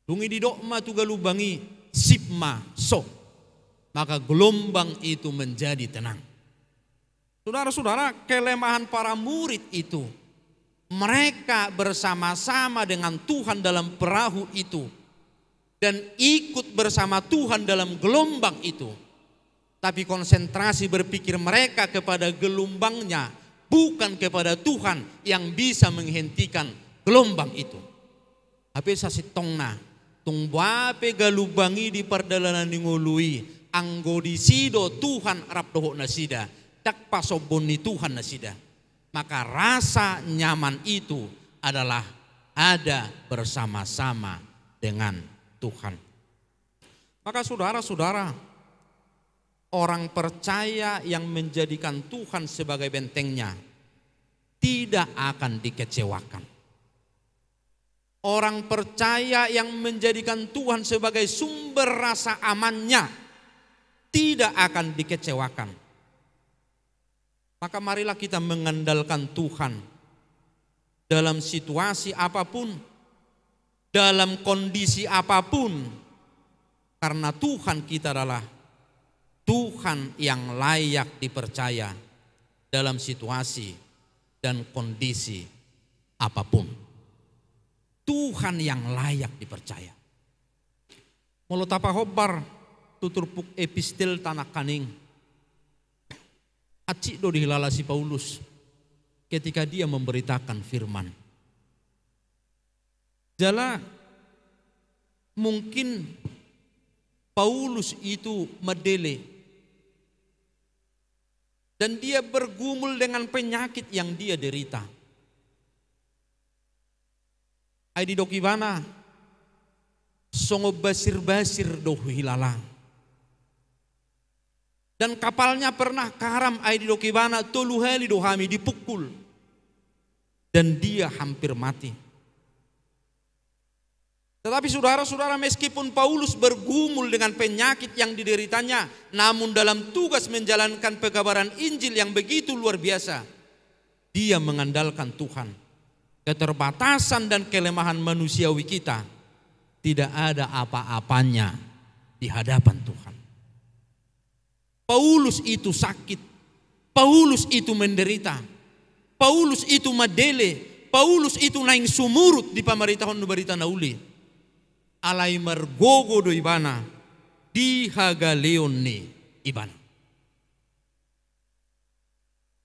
Dung i didok ma tu galumbang i, sip ma, so. Maka gelombang itu menjadi tenang. Saudara-saudara, kelemahan para murid itu, mereka bersama-sama dengan Tuhan dalam perahu itu dan ikut bersama Tuhan dalam gelombang itu. Tapi konsentrasi berpikir mereka kepada gelombangnya, bukan kepada Tuhan yang bisa menghentikan gelombang itu. Hape sasintongna, tung boha pe galumbang i di pardalanan ni ngolu i, anggo disi do Tuhan rap dohot nasida, ndang pasombon ni Tuhan nasida. Maka rasa nyaman itu adalah ada bersama-sama dengan Tuhan. Maka saudara-saudara, orang percaya yang menjadikan Tuhan sebagai bentengnya tidak akan dikecewakan. Orang percaya yang menjadikan Tuhan sebagai sumber rasa amannya tidak akan dikecewakan. Maka marilah kita mengandalkan Tuhan dalam situasi apapun, dalam kondisi apapun, karena Tuhan kita adalah Tuhan yang layak dipercaya dalam situasi dan kondisi apapun. Tuhan yang layak dipercaya. Molo tapahombar tu turpuk epistel tanangkaning, hansit do dihilala si Paulus ketika dia memberitakan firman. Jala Mungkin Paulus itu madele, dan dia bergumul dengan penyakit yang dia derita. Ai didok ibana, songon basir-basir do huhilala. Dan kapalnya pernah karam, ai didok ibana, tolu hali do hami dipukul. Dan dia hampir mati. Tetapi saudara-saudara, meskipun Paulus bergumul dengan penyakit yang dideritanya, namun dalam tugas menjalankan pekabaran Injil yang begitu luar biasa, dia mengandalkan Tuhan. Keterbatasan dan kelemahan manusiawi kita tidak ada apa-apanya di hadapan Tuhan. Paulus itu sakit. Paulus itu menderita. Paulus itu madele. Paulus itu naeng sumurut di pambaritahon ni barita na uli. Alai margogo do ibana di hagaleon ni ibana.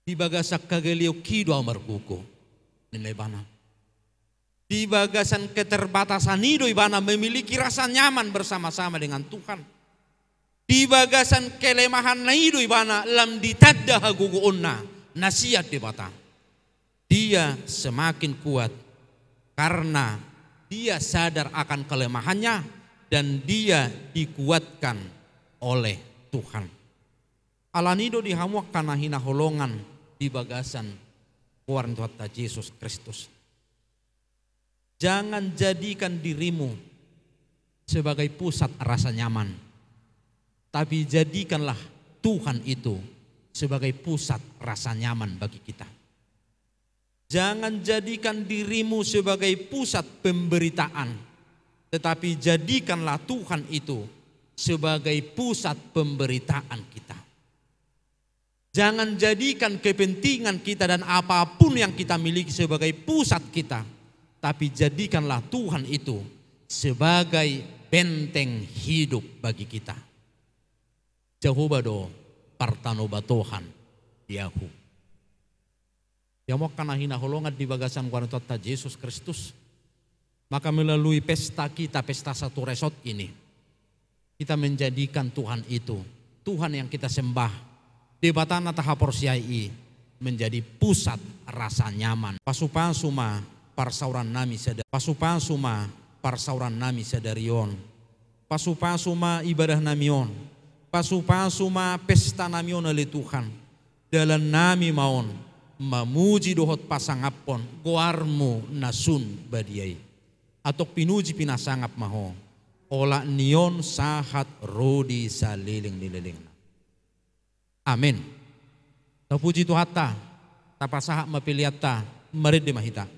Di bagasan hagaleonki do ahu margogo, ninna ibana. Di bagasan keterbatasan i do ibana memiliki rasa nyaman bersama-sama dengan Tuhan. Di bagasan kelemahanna i do ibana lam ditanda hagogoonna na sian Debata. Dia semakin kuat karena dia sadar akan kelemahannya dan dia dikuatkan oleh Tuhan. Alani do di hamu angka na hinaholongan di bagasan goar ni Tuhanta Jesus Kristus. Jangan jadikan dirimu sebagai pusat rasa nyaman, tapi jadikanlah Tuhan itu sebagai pusat rasa nyaman bagi kita. Jangan jadikan dirimu sebagai pusat pemberitaan, tetapi jadikanlah Tuhan itu sebagai pusat pemberitaan kita. Jangan jadikan kepentingan kita dan apapun yang kita miliki sebagai pusat kita, tapi jadikanlah Tuhan itu sebagai benteng hidup bagi kita. Jahowa do partanobatohan di ahu. Ia angka na hinaholongan di bagasan goar ni Tuhanta Jesus Kristus, maka melalui pesta kita, pesta satu resort ini, kita menjadikan Tuhan itu, Tuhan yang kita sembah, Debata na tahaporseai i, menjadi pusat rasa nyaman. Pasupasu ma parsaorannami sada-, pasupasu ma parsaorannami sadari on. Pasupasu ma ibadahnami on. Pasupasu ma pestanami on, ale Tuhan. Dalannami ma on mamuji dohot pasangaphon goarmu na sun badia i. Antong pinuji pinasangap ma Ho, olat ni on sahat ro di saleleng ni lelengna. Amen. Tapuji Tuhanta, tapasahat ma peleanta, marende ma hita.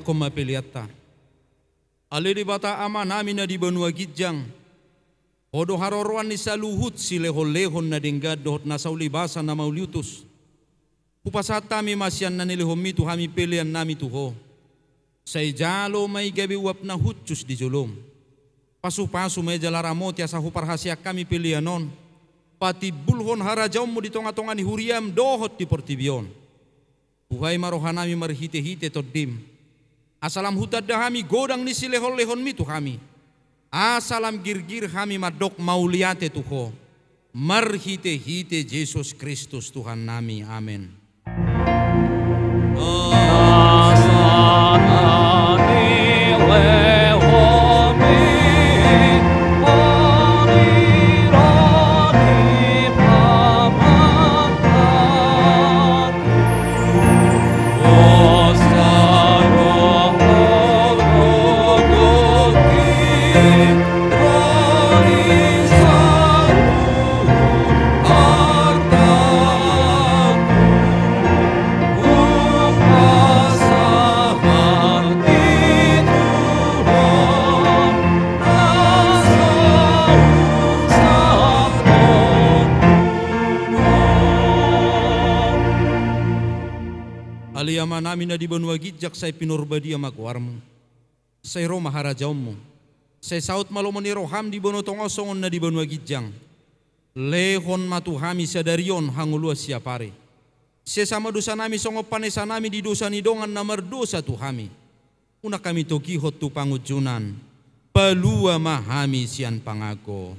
Hon ma peleanta. Ale Debata Amanami na di banua ginjang, Ho do haroroan ni saluhut silehonlehon na denggan dohot na saulibasa na mauliutus. Hupasahat hami ma sian na nilehonMi tu hami peleannami tu Ho. Sai jalo ma i gabe uap na hushus di jolom. Pasupasu ma i jala ramoti asa huparhaseang hami pelean on patimbulhon harajaonMu di tongatonga ni huriaM dohot di portibi on. Buhai ma rohanami marhitehite TondiM, asa lam hutanda hami godang ni silehonlehonMi tu hami, asa lam girgir hami mandok mauliate tu Ho, marhitehite Jesus Kristus Tuhannami. Amen. Ale Amanami na di banua ginjang, sai pinarbadia ma goarMu. Sai ro ma harajaonMu. Sai saut ma lomo ni rohaM di banua tonga on songon na di banua ginjang. Lehon ma tu hami sadari on hangoluan siapari. Sesa ma dosanami songon panesanami di dosa ni dongan na mardosa tu hami. Unang hami togihon tu pangunjunan. Palua ma hami sian pangago.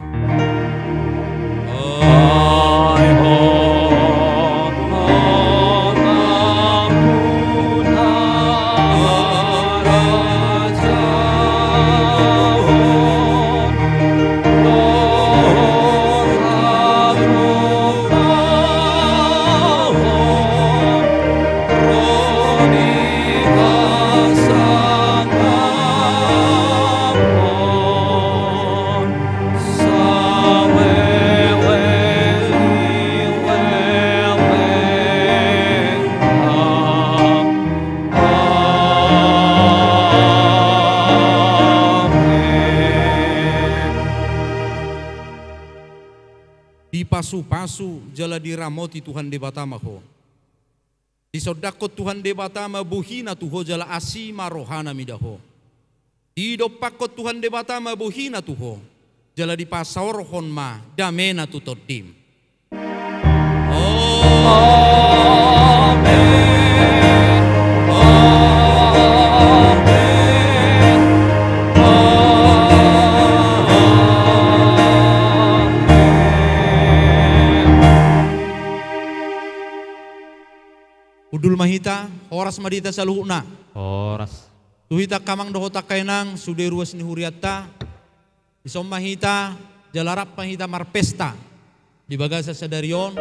Dipasupasu jala diramoti Tuhan Debata ma ho. Disondangkon Tuhan Debata ma bohina tu ho jala asi ma rohana mida ho. Didompakkon Tuhan Debata ma bohina tu ho jala dipasaorhon ma damena tu tondim. Amen. Amen. Amen. Hundul ma hita, horas ma di hita saluhutna. Horas. Tu hita angka amang dohot angka inang, sude ruas ni hurianta, dison ma hita, jala rap ma hita marpesta di bagasan sadari on,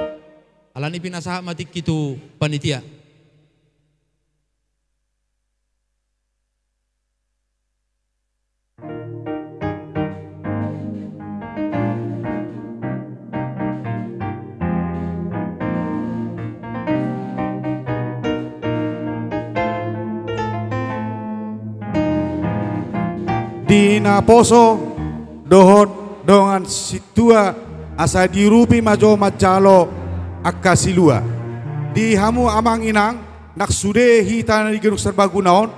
alani i pinasahat ma tingki tu panitia. Di naposo dohot dongan sintua asa diurupi ma jo manjalo angka silua. Di hamu amang inang, nang sude hita na di Gedung Serbaguna on,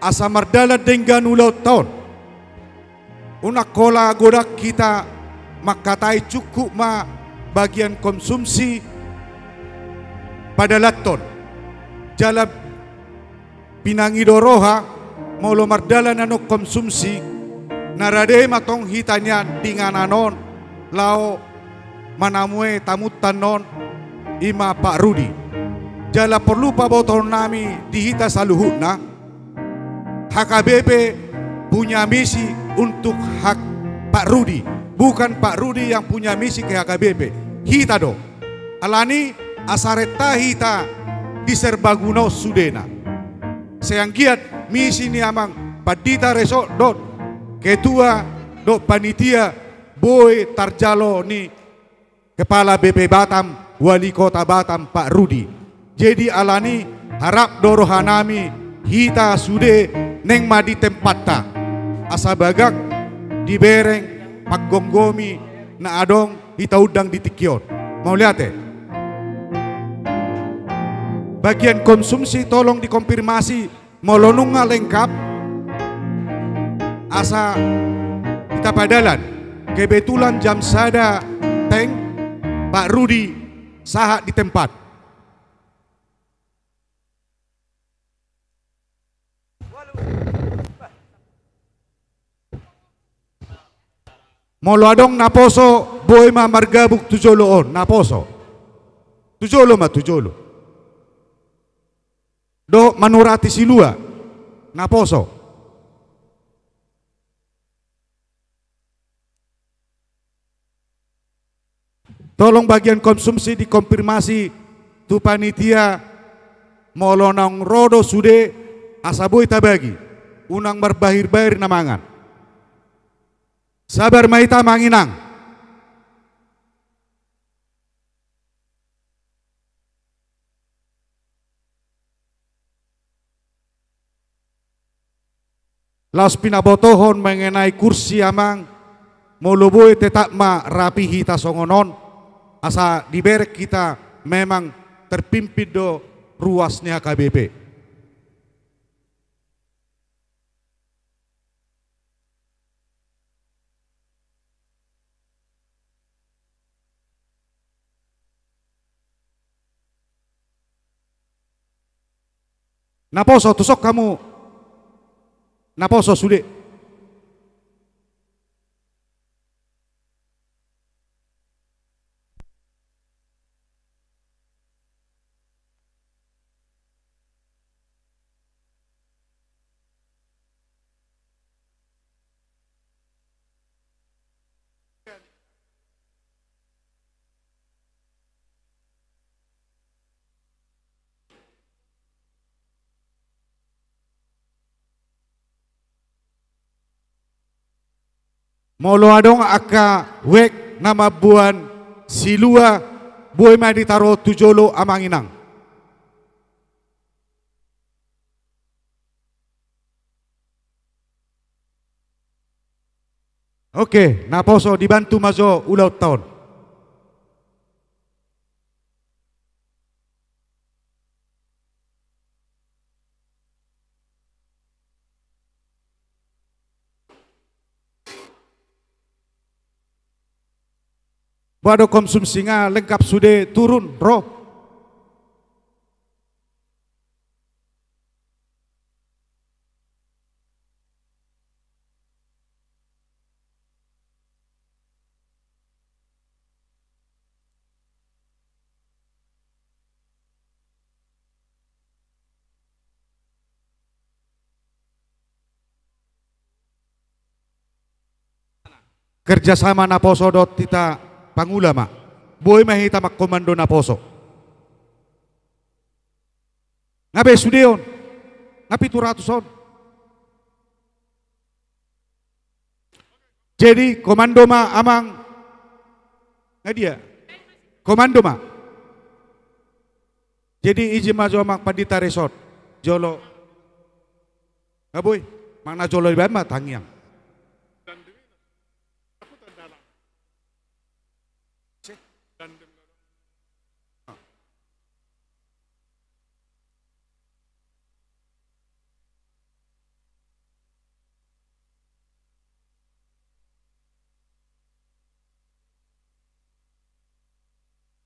asa mardalan denggan ulaonta on. Unang holan godang hita mangkatai, cukup ma bagian konsumsi padalanhon. Jala pinangido roha, molo mardalan annon konsumsi, na rade ma tong hita nian di inganan on, laho manamue tamunta annon, i ma Pak Rudi. Jala porlu pabotohonnami di hita saluhutna, H K B P punya misi untuk hak Pak Rudi. Bukan Pak Rudi yang punya misi ke H K B P. Hita do. Alani asa renta hita di Serbaguna on sudena. Sai anggiat misi ni amang pandita resort dohot ketua dohot panitia boi tarjalo ni Kepala B P Batam, Wali Kota Batam, Pak Rudi. Jadi alani harap do rohanami hita sude naeng ma di tempatta, asa bagak dibereng panggomgomi na adong hita undang di tingki on. Mauliate. Bagian konsumsi tolong dikonfirmasi molo nunga lengkap, asa hita padalan. Kebetulan jam sada teng, Pak Rudi sahat di tempat. Molo adong naposo, boi ma margabung tu jolo on, naposo. Tu jolo ma, tu jolo. Dohot manurati silua, naposo. Tolong bagian konsumsi dikonfirmasi tu panitia, molo naung ro do sude, asa boi tabagi, unang marbahir-bahir na mangan. Sabar ma hita, Amang Inang. Laos pinabotohon mengenai kursi, Amang, molo boi tetap ma rapi hita songon on, asa dibereng hita memang terpimpin do ruas ni H K B P. Naposo, tusok hamu. Naposo sude. Molo adong angka wek na mamboan silua, boi ma ditaruhon tu jolo, Amang Inang. Oke, naposo, dibantu ma jo ulaonta on. Boha do konsumsi, nga lengkap sude turun ro? Kerjasama naposo dohot hita pangula ma. Boi ma hita mangkomando naposo. Nga be sude on? Nga pitu ratus on? Jadi, komando ma, Amang. Nga dia? Komando ma. Jadi, izin ma jo, Amang Pandita Resort. Jolo. Nga boi. Manang na jolo dibaen ma tangiang.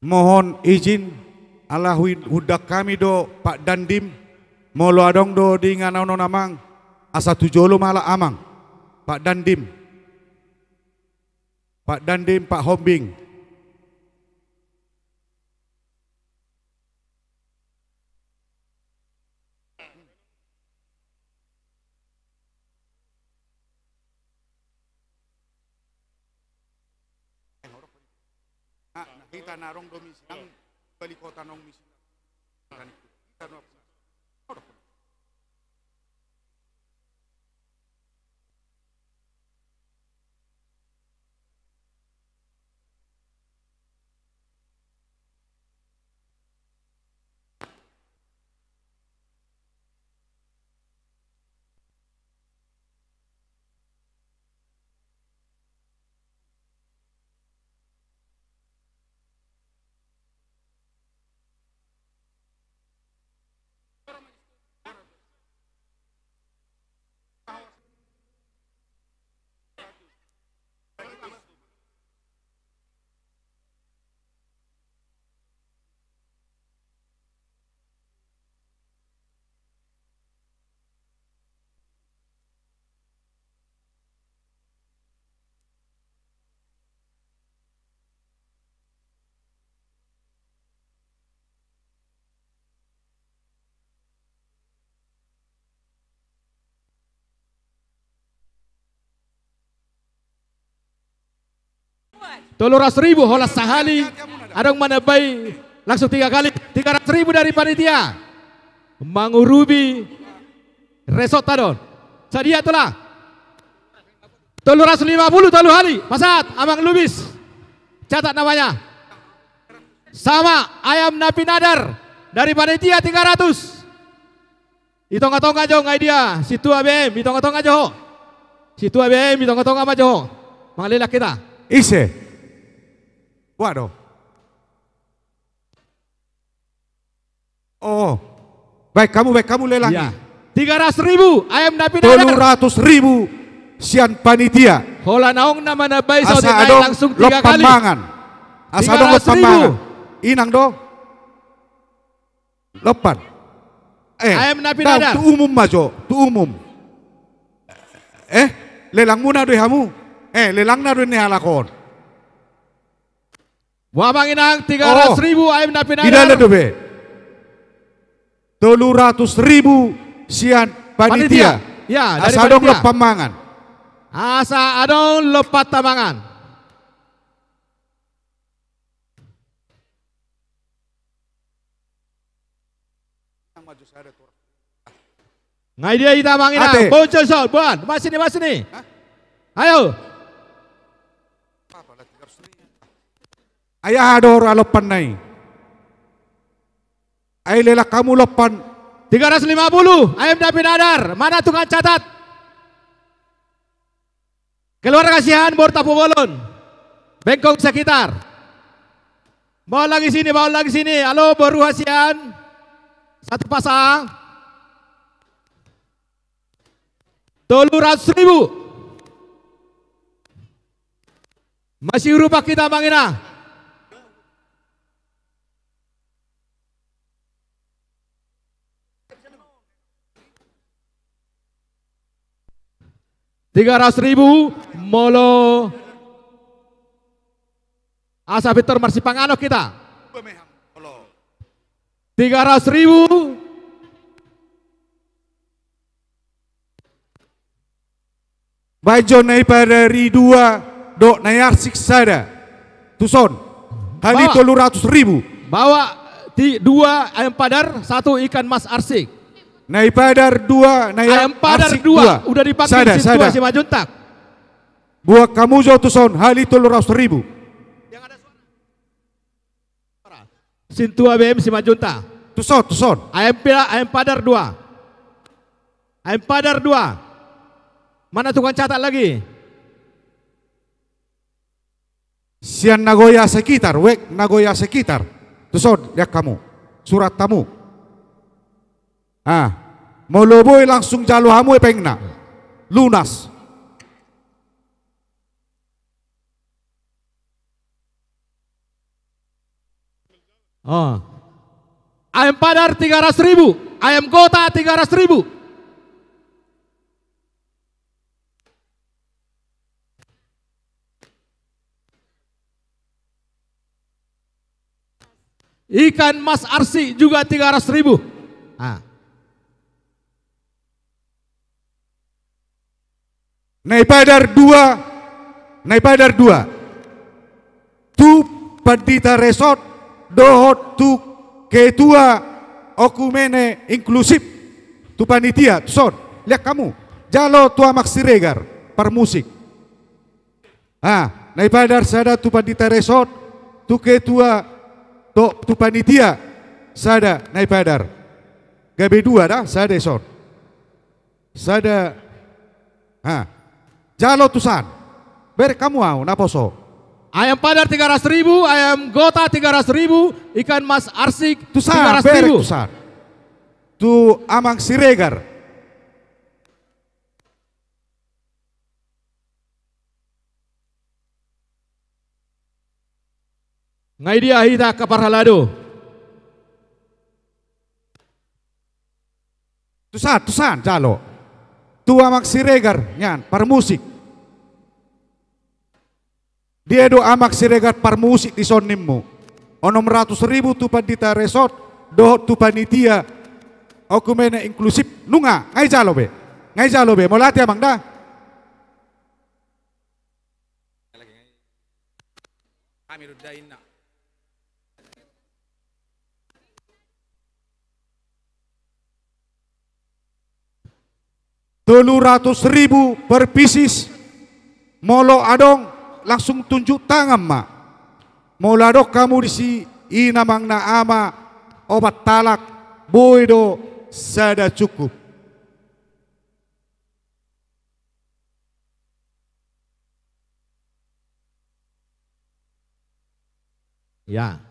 Mohon izin, ala huin-, huundang hami do Pak Dandim, molo adong do di inganan on, Amang, asa tu jolo ma ala, Amang. Pak Dandim. Pak Dandim, Pak Hombing. Ah, na hita na adong do misi nang, bali kota naung misi. Hita na Tolu ratus ribu, holan sahali. Adong manambai langsung tiga kali. Tiga ratus ribu dari panitia. Mangurupi resort tadon. Sadia, Tulang? Tolu ratus lima puluh, tolu hali. Pasahat, Amang Lubis. Catat namanya. Sama, ayam na pinadar dari panitia tiga ratus. Di tonga-tonga jo, nga i dia, sintua B M, di tonga-tonga jo ho. Sintua B M, di tonga-tonga ma jo ho. Mangalelak hita. Ise? Waduh. Oh. Baen hamu, baen hamu lelang i. Tiga ratus ribu, ayam na pinadar. Tolu ratus ribu sian panitia. Holan naung na manambai saotik nai langsung tiga kali. Asa adong lompan mangan. Asa adong lompan mangan. Inang do? Lompan. Eh, ayam na pinadar. Tu umum ma jo, tu umum. Eh, lelangmuna do i hamu. Eh, lelangna do i ni halak on. Boha, Amang Inang, tiga ratus ribu ayam na pinadar. Di dalan dope. Tolu ratus ribu sian panitia. Panitia. Ya, dari panitia. Asa adong lompan mangan. Asa adong lompan mangan. Nga i dia hita, Amang Inang. Ate. Bojo so, boan. Boan sini, boan sini. Hah? Ayo. Ai aha do ra lompanna i? Ai lelang hamu lompan. Tiga ratus lima puluh, ayam na pinadar. Mana tukang catat? Keluarga sian Boru Tampubolon. Bengkong sekitar. Bawa lagi sini, bawa lagi sini. Halo, boru hasian. Satu pasang. Tolu ratus ribu. Masih urup hita, Amang Inang. Tiga ratus ribu, molo asa pintor marsipanganon hita. Tiga ratus ribu. Baen jo Naipadar i dua, dohot Naiarsik sada. Tuson. Hali tolu ratus ribu. Bawa ti-, dua ayam padar, satu ikan mas arsik. Naipadar dua, Naiarsik dua. Ayam padar dua, udah dipanggil sintua Simanjuntak. Buat hamu jo tuson, hali tolu ratus ribu. Sintua B M Simanjuntak. Tuson, tuson. Ayam pila-, ayam padar dua. Ayam padar dua. Mana tukang catat lagi? Sian Nagoya sekitar, wek Nagoya sekitar. Tuson, lean hamu. Surat hamu. Ah, molo boi langsung jalo hamu epengna. Lunas. Oh. Ayam padar tiga ratus ribu, ayam gota tiga ratus ribu. Ikan mas arsik juga tiga ratus ribu. Ah. Naipadar dua, Naipadar dua. Tu pandita resort dohot tu ketua okumene inklusif, tu panitia, tuson, lean hamu. Jalo tu Amang Siregar, parmusik. Ah, Naipadar sada tu pandita resort, tu ketua, tu, tu panitia, sada Naipadar. Gabe dua da, sada ison. Sada. Ha. Jalo tusan. Berek hamu au, naposo. Ayam padar tiga ratus ribu, ayam gota tiga ratus ribu, ikan mas arsik tiga ratus ribu. Tusan, berek tusan. Tu Amang Siregar. Nga i dia hita angka parhalado. Tusan, tusan, jalo. Tu Amang Siregar, nian, parmusik. Dia do Amang Siregar parmusik dison nimmu. Onom ratus ribu tu pandita resort, dohot tu panitia okumene inklusif, nunga, nga i jalo be. Nga i jalo be, mauliate Amang da. Nga i lagi, nga i. Hami do da inna. Tolu ratus ribu per pieces. Molo adong, langsung tunjuk tangan ma. Molo adong hamu disi, i na manang na ama, opat halak, boi do sada cukup. Ya.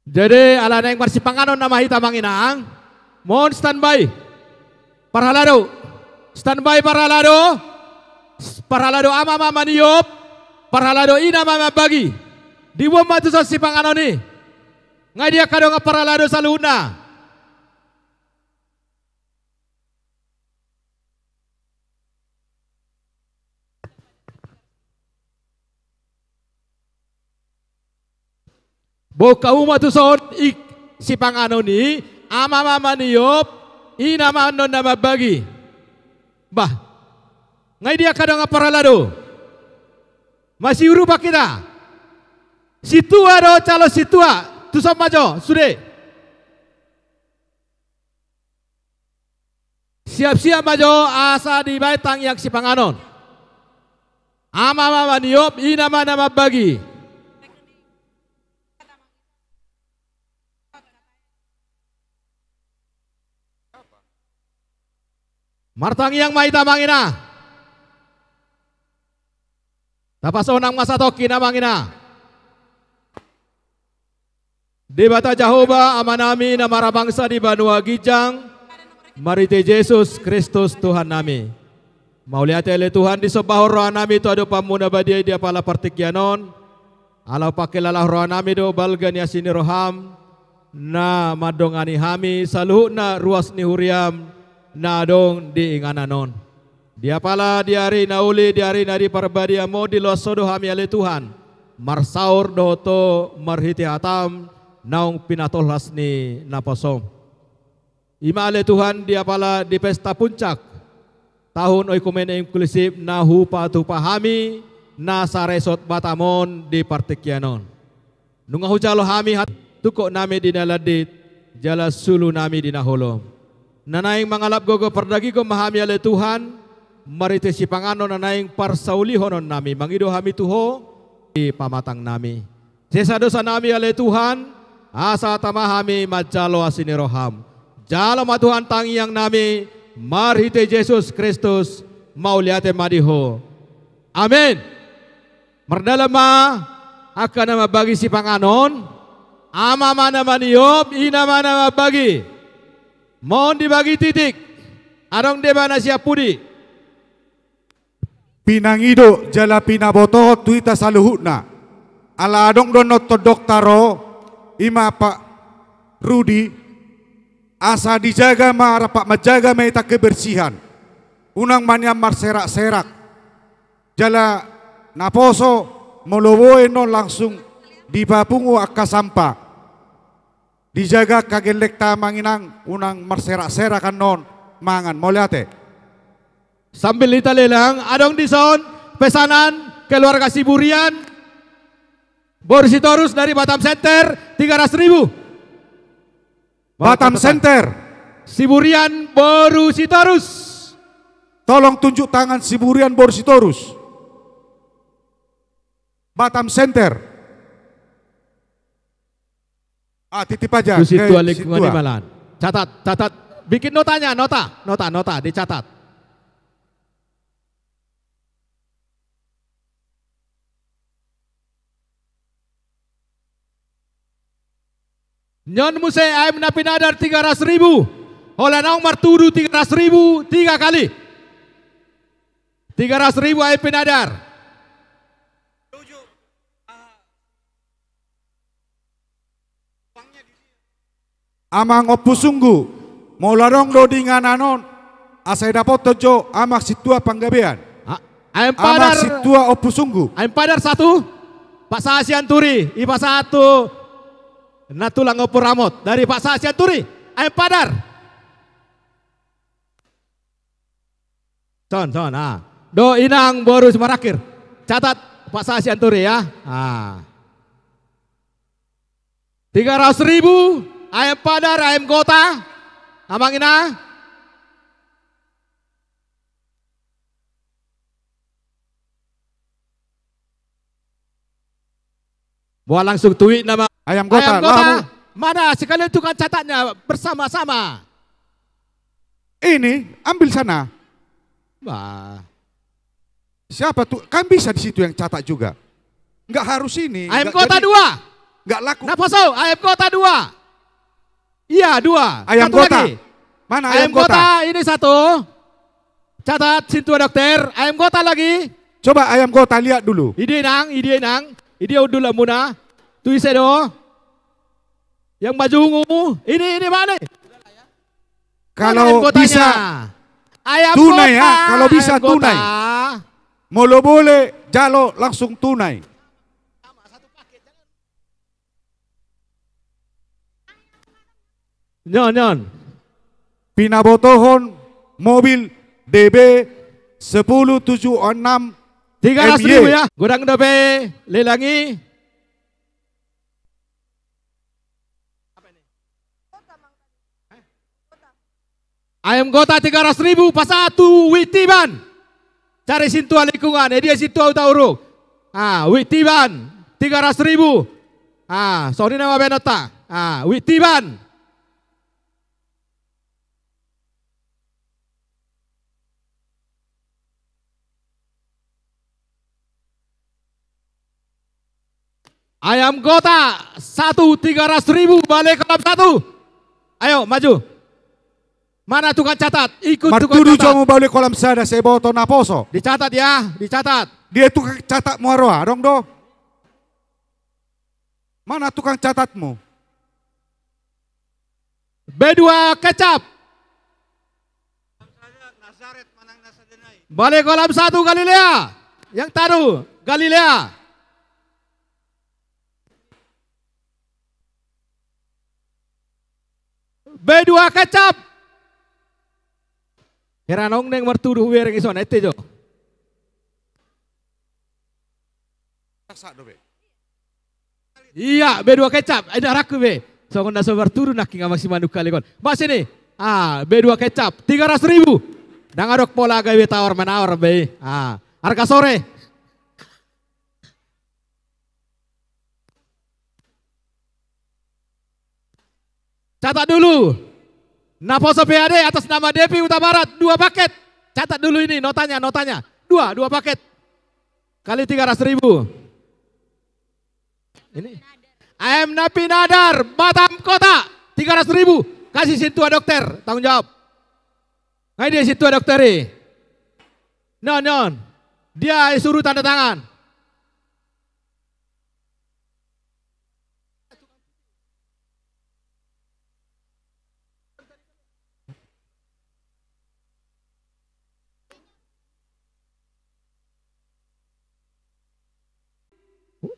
Jadi, ala naeng marsipanganon nama hita, amang inang. Mohon standby. Parhalado. Standby parhalado. Parhalado ama ma maniop. Parhalado ina ma mambagi. Diboan ma tuson sipanganon i. Nga di angka dongan parhalado saluhutna. Boan hamu ma tuson i sipanganon i, ama ma maniop, ina ma annon na mambagi. Bah, nga i di angka dongan parhalado. Masiurupan hita. Sintua do calon sintua, tuson ma jo, sude. Siap-siap ma jo asa dibaen tangiang sipanganon. Ama ma maniop, ina ma na mambagi. Martangiang ma hita, amang ina. Tapasonang ma satongkin, amang ina. Debata Jahowa, Amanami na marhabangsa di banua ginjang, marhite Jesus Kristus Tuhannami. Mauliate ale Tuhan, disombahon rohanami tu adopanMu na badia i di apala partingkian on, ala pangkilalahon rohanami do balga ni asi ni rohaM, na mandongani hami saluhutna ruas ni huriaM na adong di inganan on. Di apala di ari na uli, di ari na di parbadiaMu, diloas Ho do hami ale Tuhan, marsaor dohot Ho marhite hataM naung pinatolhas ni naposoM. I ma ale Tuhan, di apala di pesta puncak tahun oikumene inklusif na hupatupa hami, na saresot Batam on di partingkian on. Nunga hujalo hami hat-, tungkotnami di na landit, jala sulunami di na holom. Na naeng mangalap gogo pardagingon ma hami ale Tuhan, marhite sipanganon na naeng parsaulihononnami, mangido hami tu Ho, di pamatangnami. Sesa dosanami ale Tuhan, asa tama hami manjalo asi ni rohaM. Jalo ma Tuhan tangiangnami, marhite Jesus Kristus, mauliate ma di Ho. Amen. Mardalan ma angka na mambagi sipanganon, ama ma na maniop, ina ma na mambagi. Mohon dibagi titik, adong deba na sian pudi. Pinangido jala pinabotohon tu hita saluhutna. Ala adong do annon tondongta ro, i ma Pak Rudi, asa dijaga ma, rap manjaga ma hita kebersihan. Unang ma nian marserak-serak. Jala naposo, molo boi annon langsung dipapungu angka sampah. Dijaga angka gellengta, amang inang, unang marserak-serak annon mangan. Mauliate. Sambil hita lelang, adong dison pesanan keluarga Siburian, Boru Sitorus dari Batam Center, tiga ratus ribu. Batam Center. Siburian Boru Sitorus. Tolong tunjuk tangan Siburian Boru Sitorus. Batam Center. Ah, titip aja. Tu Sintua, lingkungan Sintua. Catat, catat. Bikin notanya, nota, nota, nota, dicatat. Nion muse aek na pinadar tiga ratus ribu. Holan naung martudu tiga ratus ribu tiga kali. Tiga ratus ribu aek pinadar. Amang Ompu Sunggu, molo adong do di inganan on, asa idapothon jo Amang Sintua Panggabean. A-, Ayam Amang Padar, Sintua Ompu Sunggu. Ayam Padar satu, Pak Saha Sianturi, ipasahat tu nantulang Ompu Ramot, dari Pak Saha Sianturi, Ayam Padar. Son, son, ah. Do inang boru Simarakhir. Catat Pak Saha Sianturi ya. Ah. Tiga ratus ribu, Ayam Padar, Ayam Gota. Amang ina. Buat langsung tuit nama. Ayam Gota, Ayam Gota, lamu. Mana sekalian tukang catatnya bersama-sama. Ini, ambil sana. Bah. Siapa tuh? Kan bisa di situ yang catat juga. Nggak harus ini. Ayam Gota dua. Nggak laku. Naposo, Ayam Gota dua. Iya, dua. Ayam Gota. Satu lagi. Mana Ayam Gota? Ayam Gota, ini satu. Catat, Sintua Dokter. Ayam Gota lagi. Coba Ayam Gota lihat dulu. Ide nang, ide nang. Ide undul muna. Tu ise do. Yang baju ungu. Ini, ini mana? Kalau bisa tunai ya, kalau bisa tunai. Molo bole jalo langsung tunai. Nyon, nyon. Pinabotohon mobil D B sepuluh tujuh enam. Tiga ratus ribu ya. Godang dope lelangi. Ayam Gota tiga ratus ribu, pasahat tu Witiban. Cari Sintua Lingkungan, eh, dia Sintua Hutauruk. Ah, Witiban, tiga ratus ribu. Ah, songon i nama baenonta. Ah, Witiban. Ayam Gota satu, tiga ratus ribu, Bale Kolam satu. Ayo, maju. Mana tukang catat? Ikut tukang catat. Martudu jo hamu Bale Kolam sada, sai boto naposo. Dicatat ya, dicatat. Dia tukang catat muaroa, adong do. Mana tukang catatmu? B dua Kecap. Bale Kolam satu Galilea. Yang taru Galilea. B dua Kecap. Hera nong naeng martudu hubereng i, songon i ate jo. Iya, B dua Kecap. Ai darakku be. Songon na so martudu nangkin, Amang Simanungkalit on. Bah, sini. Ah, B dua Kecap, tiga ratus ribu. Ndang adong pola gabe tawar-menawar be. Ah, harga sore. Catat dulu. Naposo P A D atas nama Devi Hutabarat, dua paket. Catat dulu ini notanya, notanya. Dua, dua paket. Kali tiga ratus ribu. Ini. Ayam Napinadar, Batam Kota, tiga ratus ribu. Kasih Sintua Dokter, tanggung jawab. Nga i dia Sintua Dokter i? Nyon, nyon. Dia suruh tanda tangan.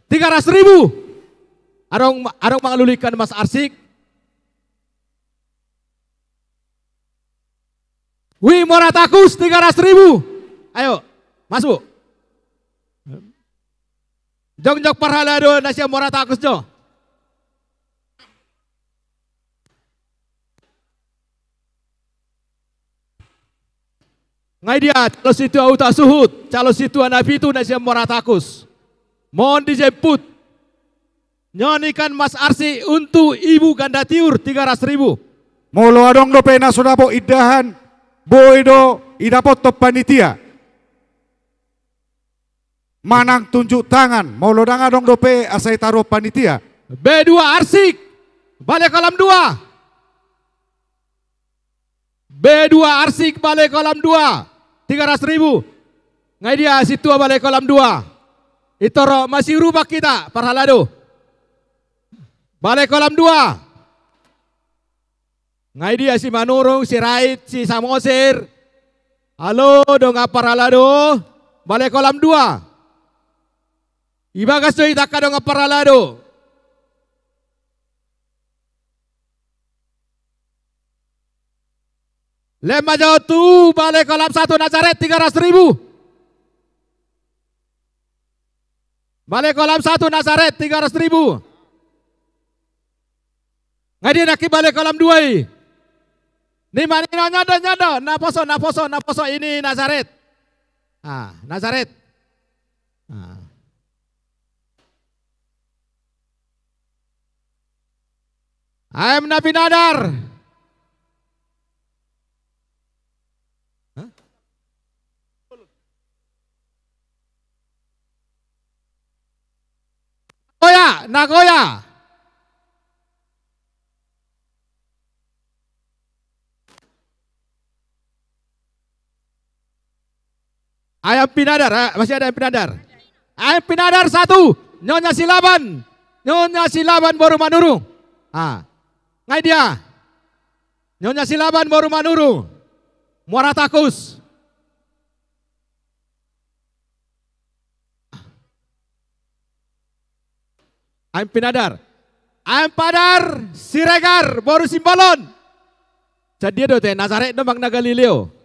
Tiga ratus ribu. Adong, adong mangalului ikan mas arsik. Wi Moratakus tiga ratus ribu. Ayo, masuk. Jongjong parhalado na sian Moratakus jo. Nga i dia, calon sintua huta suhut, calon sintua na pitu na sian Moratakus. Mohon dijemput. Nyon ikan mas arsik untuk Ibu Ganda Tiur, tiga ratus ribu. Molo adong dope na so dapot indahan, boi do idapothon panitia. Manang tunjuk tangan, molo ndang adong dope asa itaruhon panitia. B dua arsik, Bale Kolam dua. B dua arsik, Bale Kolam dua, tiga ratus ribu. Nga i dia sintua Bale Kolam dua. Intor masiurupan hita parhalado. Bale Kolam dua. Nga i dia si Manurung, Sirait, si Samosir. Halo dongan parhalado. Balai Kolam dua. Ibagas do i angka dongan parhalado. Lehen ma jo tu Balai Kolam satu Nazaret tiga ratus ribu. Balai Kolam satu Nazaret tiga ratus ribu. Nga i dia nangkin Balai Kolam dua i. Ni manino nyondo nyondo naposo naposo naposo i ni Nazaret. Ah, Nazaret. Ah. Ayam na pinadar. Hah? Nagoya, Nagoya. Ayam pinadar, ah, masih ada ayam pinadar. Ayam pinadar satu, Nyonya Silaban. Nyonya Silaban boru Manurung. Ah. Nga i dia. Nyonya Silaban boru Manurung. Muara Takus. Ayam pinadar. Ayam padar Siregar boru Simbolon. Sadia do te, Nazaret do manang na Galileo.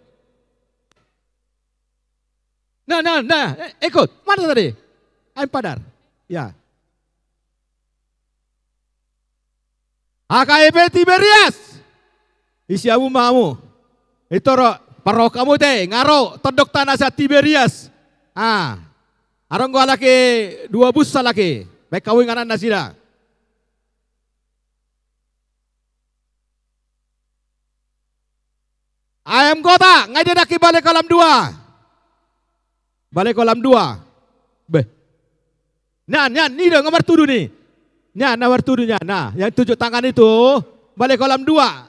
Nah, nah, nah, eh, ikut. Mana tadi? Ayam padar. Ya. H K I P Tiberias. Isi hamu ma hamu. Ito ro, parrohahon hamu te, nga ro tondongta na sian Tiberias. Ah. Adong do halak i dua busa halak i. Baen hamu inganan nasida. Ayam gota, nga i dia nangkin Balai Kolam dua. Balai Kolam dua. Beh. Nian, nian, i do na martudu ni. Nian, na martudu nian. Nah, yang tunjuk tangan itu, Balai Kolam dua.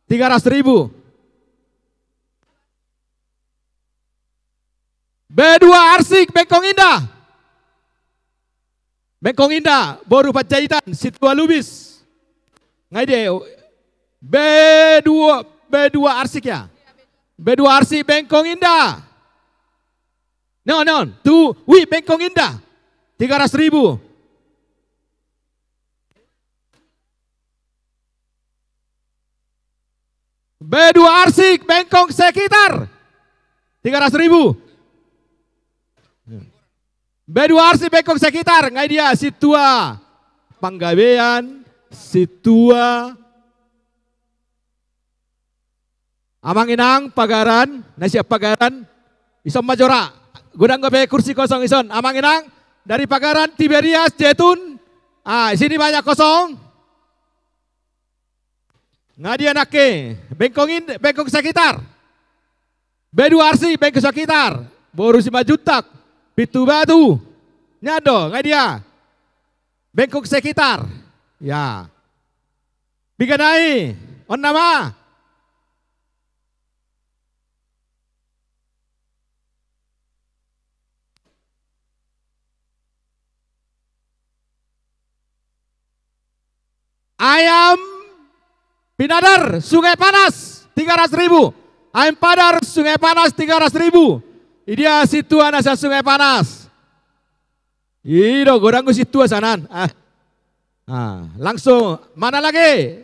Tiga ratus ribu. B dua Arsik, Bengkong Indah. Bengkong Indah, boru Panjaitan, Sintua Lubis. Nga i dia, B dua, B dua Arsik ya. B dua Arsik, Bengkong Indah. Non, non, tu, wi, Bengkong Indah. Tiga ratus ribu. B dua Arsik, Bengkong sekitar. Tiga ratus ribu. B dua Arsik, Bengkong sekitar. Nga i dia, Sintua Panggabean, Sintua Amang Inang Pagaran, na sian Pagaran. Ison ma jora. Godang dope kursi kosong ison. Amang Inang dari Pagaran, Tiberias, Jetun. Ah, di sini banyak kosong. Nga dia nangkin, Bengkong in, Bengkong sekitar. B dua Arsik, Bengkong sekitar. Boru Simanjuntak, Pintu Batu. Nian do, nga dia. Bengkong sekitar. Ya. Piga nai, on nama. Ayam pinadar Sungai Panas tiga ratus ribu. Ayam padar Sungai Panas tiga ratus ribu. Idia sintua na sian Sungai Panas. I do godang do sintua sian an. Ah. Ah, langsung mana lagi?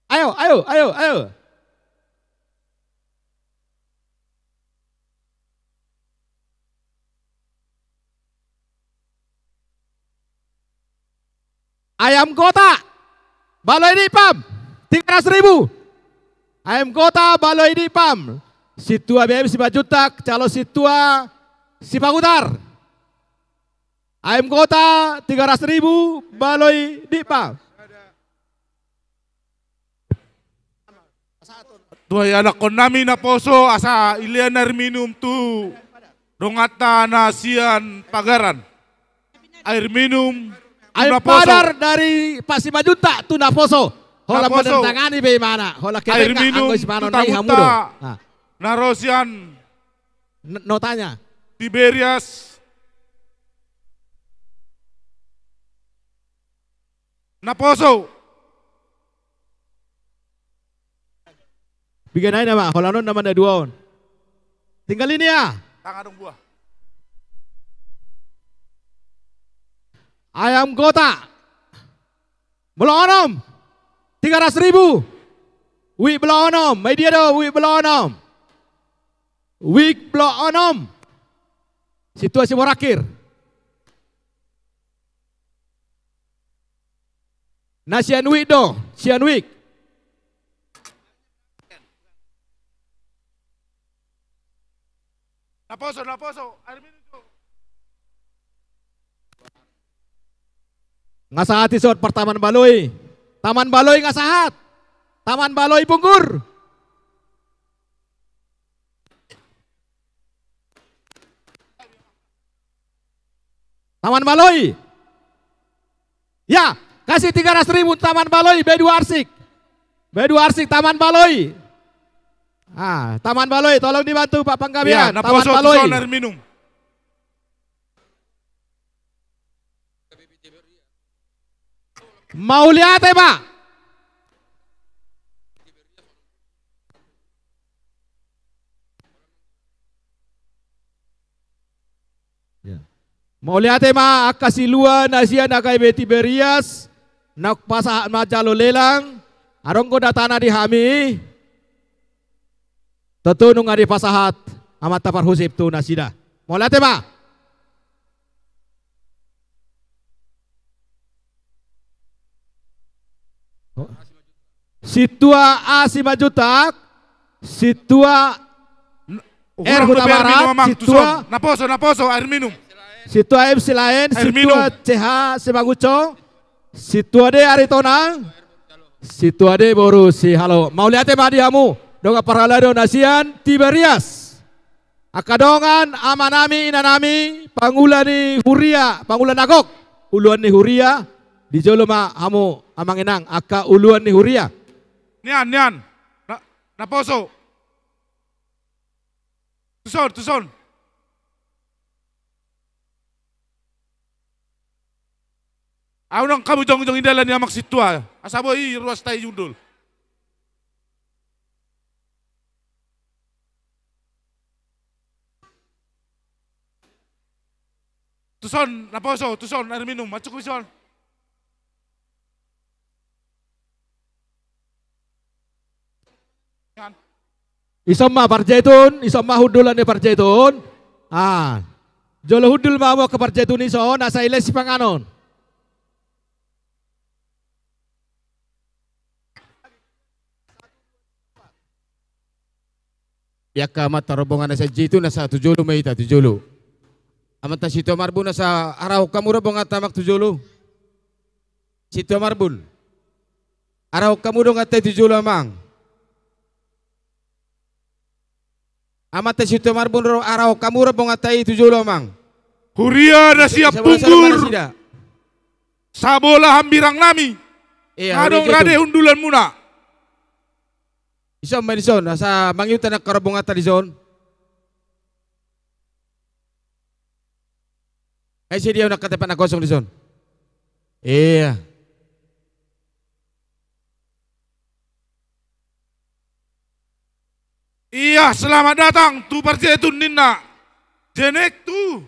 Ayo, ayo, ayo, ayo. Ayam gota, Baloi Dipam, tiga ratus ribu. Ayam gota, Baloi Dipam. Sintua B M Simanjuntak, calon sintua Sipahutar. Ayam gota, tiga ratus ribu, Baloi Dipam. Tu ianakhon nami naposo asa ilean air minum tu donganta na sian Pagaran. Air minum tu naposo. Air padar dari Simanjuntak tu naposo. Holan naposo. Mandatangani be imana. Holan kerengan anggo simanon nai hamu do. Air minum tu tamunta na ro sian N-, notanya. Tiberias. Naposo. Piga nai nama, holan on nama na dua on. Tinggal ini ya. Tangan dong buah. Ayam gota. Blok onom. Tiga ratus ribu. Wik blok onom. Mai dia do, wik blok onom. Wik blok onom. Situasi morakhir. Na sian wik do, sian wik. Naposo, naposo, air minum tu. Nga sahat isot par Taman Baloi. Taman Baloi nga sahat. Taman Baloi Punggur. Taman Baloi. Ya, kasih tiga ratus ribu Taman Baloi, B dua Arsik. B dua Arsik, Taman Baloi. Ah, Taman Baloi, tolong dibantu Pak Panggabean. Ya, Taman Baloi. Air minum. Mauliate ma. Ya. Mauliate ma angka silua na sian H K B P Tiberias, na pasahat manjalo lelang, adong do datana di hami. Tontu nunga dipasahat Amanta Parhusip tu nasida. Mauliate ma. Sintua A Simanjuntak, Sintua R Hutabarat, Sintua. Naposo, naposo, air minum. Sintua M Silaen, Sintua C H Simangunsong, Sintua D Aritonang, Sintua D boru Sihalo. Mauliate ma di hamu, dongan parhalado na sian Tiberias. Angka dongan, amanami, inanami, pangula ni huria, pangula na gok, uluan ni huria, di jolo ma hamu amang inang, angka uluan ni huria. Nian, nian. Na, naposo. Tuson, tuson. Ahu nang hamu jongjong di dalan ni amak sintua. Asa boi ruas ta i hundul. Tuson, naposo, tuson, air minum, ma cukup ison. Ison ma parjetun, ison ma hundulan ni parjetun. Ah. Jolo hundul ma hamu angka parjetun ison, asa i les sipanganon. Ia angka amanta rombongan na sian Jetun, asa tu jolo ma hita, tu jolo. Amanta Sintua Marbun, asa arahon hamu rombonganta amang tu jolo. Sintua Marbun. Arahon hamu donganta i tu jolo amang. Amanta Sintua Marbun, arahon hamu rombonganta i tu jolo amang. Huria na sian Punggur. Sabola hambirang nami. Ia, adong rade hundulanmuna. Ison ma dison, asa mangihuthon angka rombonganta dison. Ai ise dia angka tempat na kosong dison. Ia. Ia, selamat datang tu parjetun ninna. Jenek tu.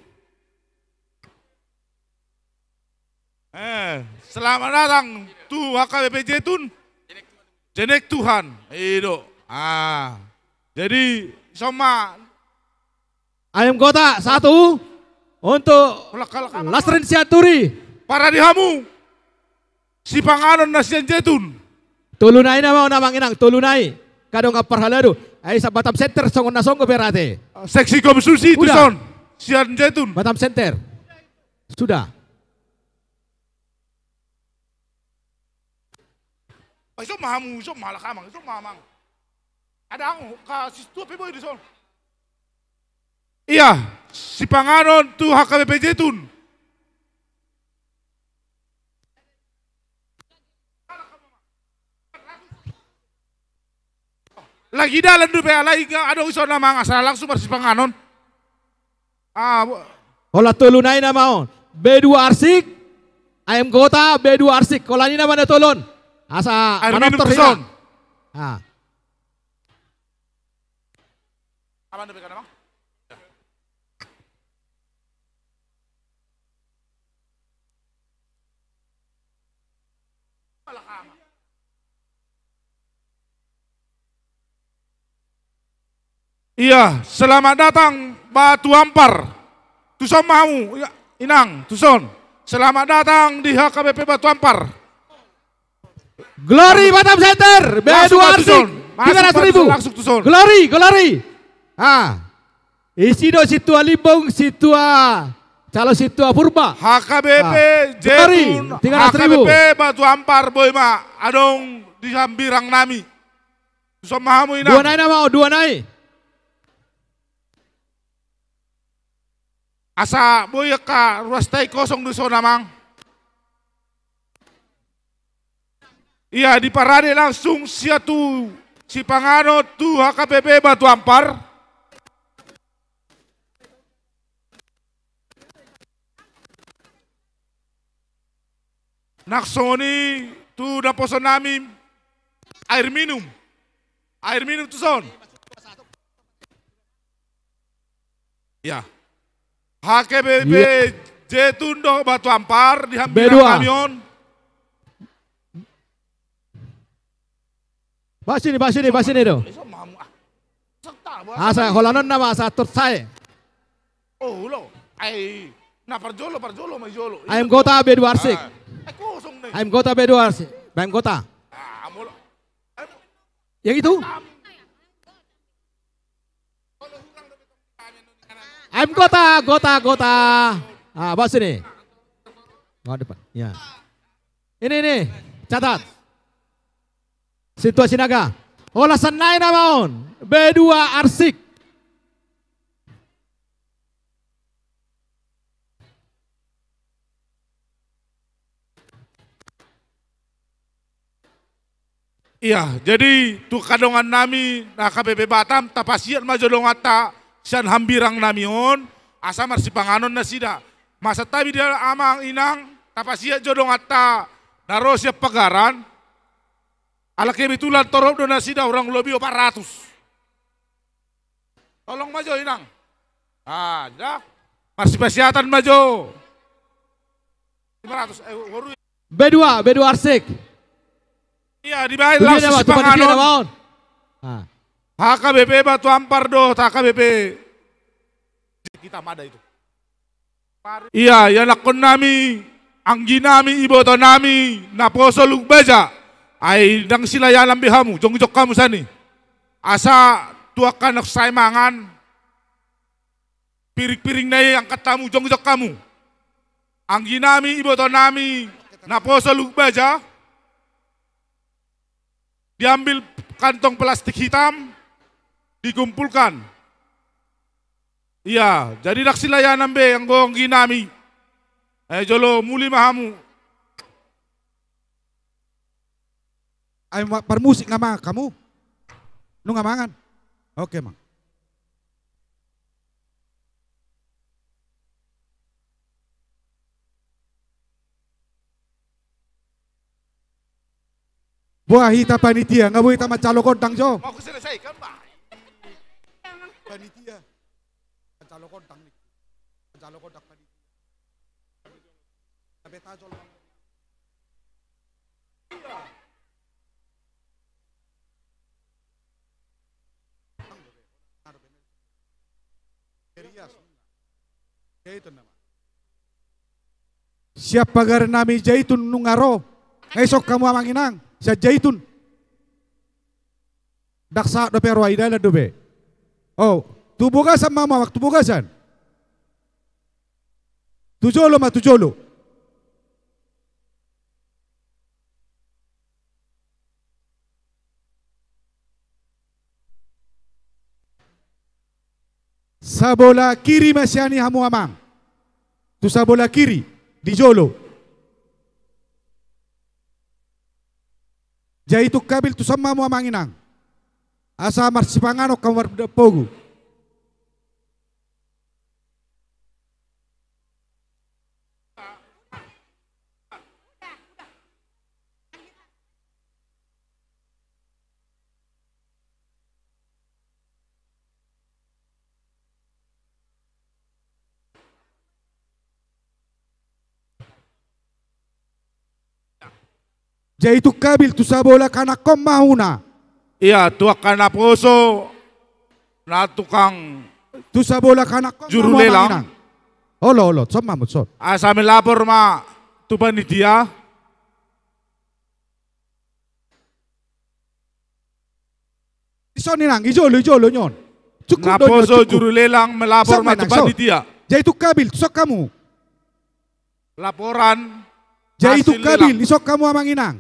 Eh, selamat datang tu H K B P Jetun. Jenek Tuhan. I do. Ah. Jadi, ison ma. Ayam gota satu untuk Lasrin Sianturi. Parade hamu. Sipanganon na sian Jetun. Tolu nai nama on amang inang, tolu nai. Angka dongan parhalado. Ai sa Batam Center songon na songon berate. Seksi konsumsi tuson. Sian Jetun. Batam Center. Sudah. Ison ma hamu, ison ma halak amang, ison ma amang. Adong angka sintua pe boi dison. Ia, sipanganon tu H K B P Jetun. Lagi dalan dope alai nga adong ison amang, asa langsung marsipanganon. Ah, bo- Holan tolu nai nama on. B dua Arsik, ayam gota, B dua Arsik. Holan i nama na tolu on. Asa air minum manortor hita. Ah. Aman dope kan, Amang? Iya, selamat datang Batu Ampar. Tuson ma hamu, iya, Inang, tuson. Selamat datang di H K B P Batu Ampar. Glory Batam Center, B dua Arsik, tiga ratus ribu. Glory, glory. Ah. Isi do sintua Limbong, sintua, calon sintua Purba. H K B P Jetun, tiga ratus ribu. H K B P Batu Ampar boi ma adong di hambirang nami. Tuson ma hamu, Inang. Dua nai nama, dua nai. Asa boi angka ruas ta i kosong do songon i, Amang. Iya, diparade langsung sian tu sipanganon tu H K B P Batu Ampar. Nang songon i tu naposo nami air minum. Air minum tuson. Ya. H K B P Jetun do Batu Ampar di hambirang nami on. Bah sini, bah sini, bah sini do. Asa holan on nama asa atur sae. Oh, ulo. Ai, na parjolo, parjolo ma i jolo. Ayam gota B dua Arsik. Ayam gota B dua Arsik. Ayam gota. Yang itu? Ayam gota, gota, gota. Ah, bah sini. Oh, depan. Ya. Ini, ini. Catat. Sintua Sinaga. Holan nai nama on. B dua Arsik. Iya, jadi tu angka dongan nami na H K B P Batam, tapasiat ma jo donganta sian hambirang nami on, asa marsipanganon nasida. Masa tabi dia, Amang, Inang, tapasiat jo donganta na ro sian Pagaran. Ala kebetulan torop do nasida, hurang lobi opat ratus. Tolong ma jo, Inang. Ah, ya. Marsipasiatan ma jo. Lima ratus, eh, boru. B dua, B dua Arsik. Iya, dibaen langsung sipanganon. Ah. H K B P Batu Ampar do, H K B P. Kita mada itu. Iya, ianakkon nami, anggi nami, iboto nami, naposo Lukbaja. Ai ndang silayanan be hamu, jongjong hamu sian i. Asa tu angka na sai mangan, piring-piring na i angkat hamu, jongjong hamu. Anggi nami, iboto nami, naposo Lukbaja. Diambil kantong plastik hitam, dikumpulkan. Iya, jadi ndang silayanan be anggo anggi nami. Eh, jolo muli ma hamu. Ai ma-, parmusik nga mangan hamu? Nunga mangan? Oke, Mang. Boha hita panitia, nga boi hita mansalo gondang jo. Mau kuselesaikan, Pak. Panitia. Mansalo gondang ni. Mansalo gondang panitia. Tapi tajol. Sian pagar nami Jaitun nunga ro. Nga ison hamu amang inang sian Jaitun. Ndang sahat dope ro, ai dalan dope. O, tu bagasan ma, ma, tu bagasan. Tu jolo ma, tu jolo. Sabola kiri ma sian i hamu amang. Tu sabola kiri, di jolo. Jaitun habil tuson ma hamu amang inang. Asa marsipanganon hamu marpogu. Jaitun Kabil, tu sabola hanakhon ma hamuna. Ia, tu angka naposo na tukang, tu sabola hanakhon ma hamu, amang inang. Olo, olo, son ma hamu, son. Asa melapor ma tu panitia. Dison inang, di jolo, di jolo, nyon. Cukup do, nyon, cukup. Naposo juru lelang melapor ma tu panitia. Jaitun Kabil, dison hamu. Laporan hasil lelang. Jaitun Kabil, dison hamu, amang inang.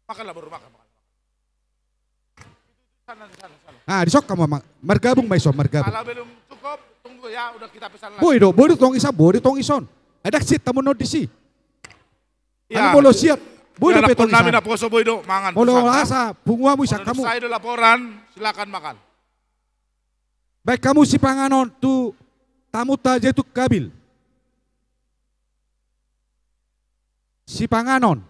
Makan lah, baru makan, makan. Sana, sana, sana. Ah, dison hamu, amang. Margabung ma dison, margabung. Kalau belum cukup, tunggu ya, udah kita pesan lagi. Boi do, boi do tong dison, boi do tong dison. Ada siat hamu non disi. Ia, molo siat, boi do pe tong dison. Naposo boi do mangan. Molo asa pungu hamu, dison hamu. Selesai do laporan, silakan makan. Baen hamu sipanganon tu tamunta Jaitun Kabil. Sipanganon.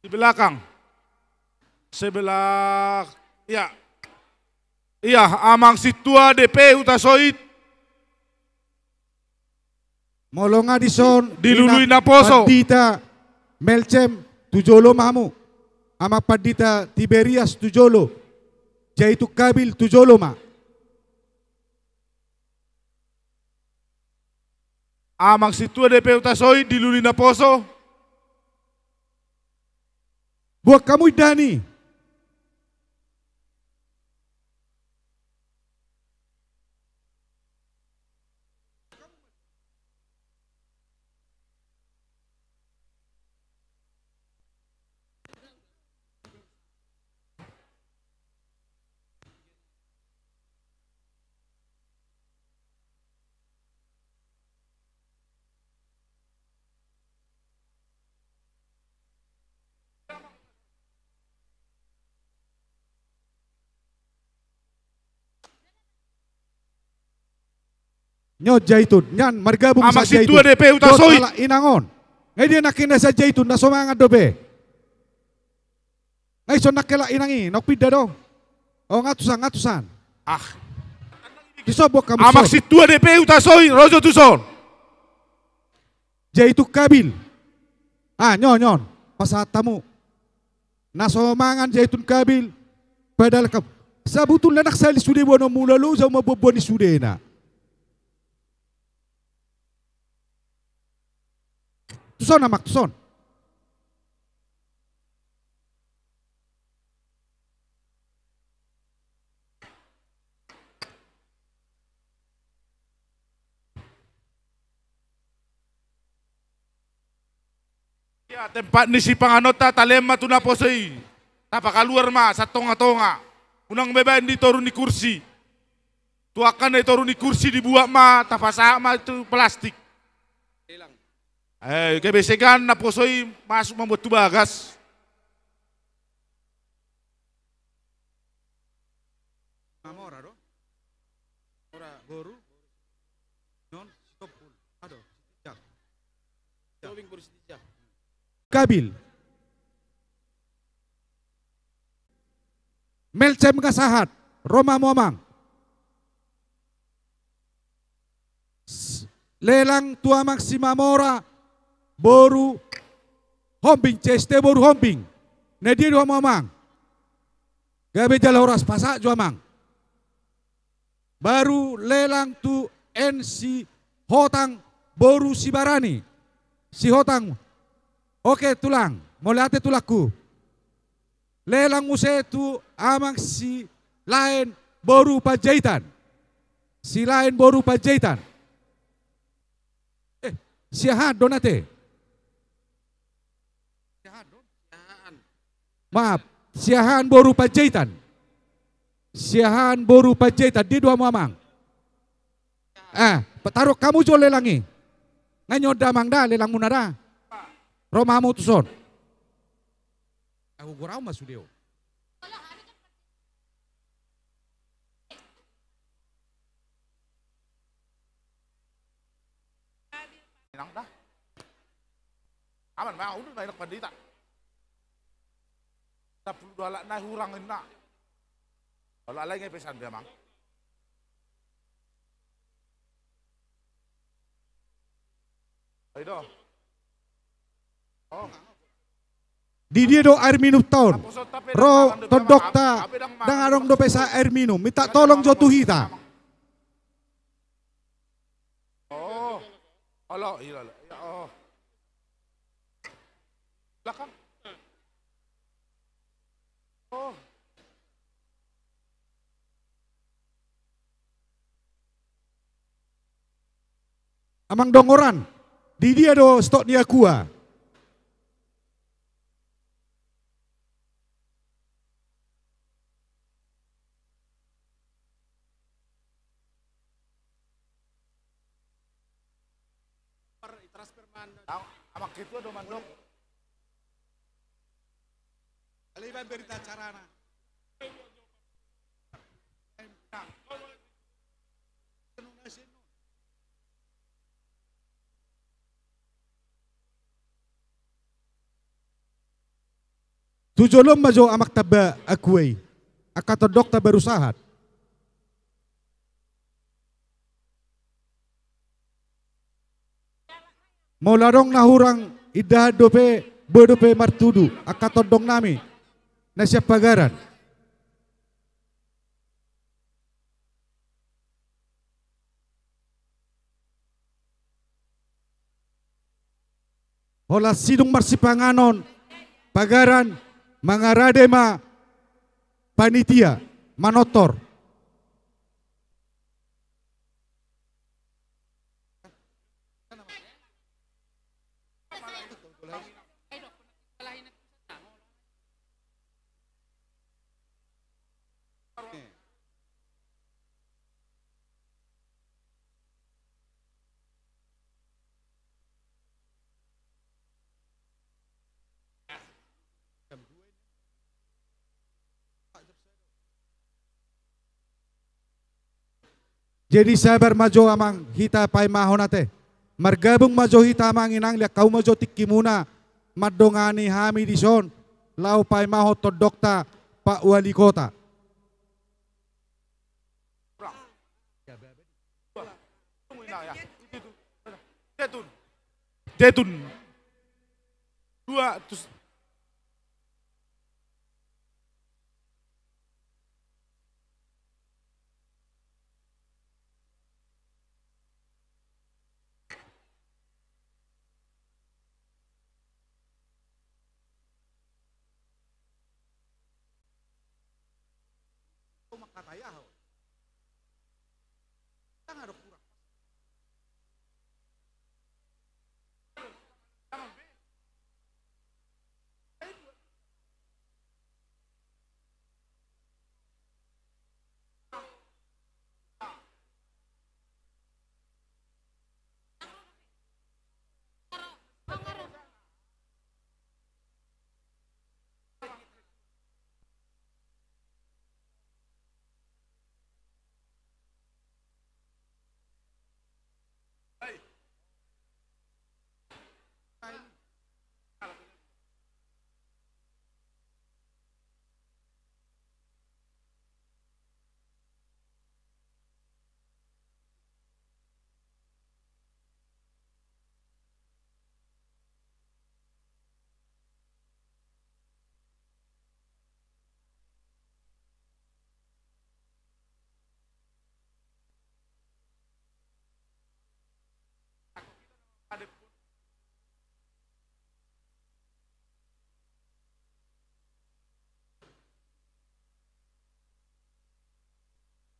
Di belakang. Sebelah, ya. Ia, amang sintua D P Hutasoit. Molo nga dison, di Lului Naposo, Pandita Melcem, tu jolo ma hamu. Amang Pandita Tiberias, tu jolo. Jaitun Kabil, tu jolo ma. Amang sintua D P Hutasoit di Lului Naposo. Buat hamu indahan i. Nyo Jaitun, nian margabung sa Jaitun. Amang sintua D P Hutasoit. Dohot halak inang on. Ngai dia nangkin na sa Jaitun, na so mangan dope. Ngai son nangkin halak inang i, naung pinda do. O, nga tusan, nga tusan. Ah. Dison buat hamu, amang sintua D P Hutasoit, ro jo tuson. Jaitun Kabil. Ah, nyon, nyon. Pasahat hamu. Na so mangan Jaitun Kabil. Padahal hamu. Sabutulna ndang sahali sude boanonmu, lalu jauh ma boan-boan ni sudena. Tuson, amang, tuson. Ia, tempat ni sipanganonta, talean ma tu naposo i. Tapakaluar ma sian tonga-tonga. Unang be baen di toru ni kursi. Tu angka na di toru ni kursi dibuat ma, tapasahat ma tu plastik. Eh, gabe segan naposo i masuk mambuat tu bagas. Mamora do. Ora boru. Non, Sitompul. Ado, Sitinjak. Tobing boru Sitinjak. Kabil. Melcem nga sahat, ro ma hamu amang. S-, lelang tu amang Simamora, boru Hombing, C S T boru Hombing. Na dia do hamu amang? Gabe jala horas, pasahat jo amang. Baru lelang tu N Sihotang boru Sibarani. Sihotang. Oke, tulang. Mauliate, tulangku. Lelang muse tu amang Silaen boru Panjaitan. Silaen boru Panjaitan. Eh, Siahaan do na te. Maaf, Siahaan boru Panjaitan. Siahaan boru Panjaitan, dia do hamu amang. Eh, taruhon hamu jo lelang i. Nga nyon da amang da, lelangmuna da. Ro ma hamu tuson. Ahu gorau ma sude on. Inang da. Aman ma, unun ma inang pandita. Sampulu dua halak na hurang inna. Olo, alai nge pesan be, Amang. Ai do. Oh. Di dia do air minum ta on? Ro tondongta, ndang adong dope sa air minum. Minta tolong jo tu hita. Oh. Olo, ilo, ilo. Ya, oh. Belakang. Oh. Amang Dongoran, di dia do stok ni Aqua? Amang ketua do mandok. Alai baen berita acarana. Tu jolo ma jo Amang tamba Aqua i, angka tondongta baru sahat. Molo adong na hurang, indahan dope, boi dope martudu angka tondongnami na sian pagaran. Holan sidung marsipanganon pagaran, mangarade ma panitia manortor. Jadi sabar ma jo Amang, hita paimahon ate. Margabung ma jo hita Amang Inang, liat hau ma jo tingkimuna mandongani hami dison laho paimahon tondongta Pak Wali Kota. Zaitun. Zaitun. Dua, terus.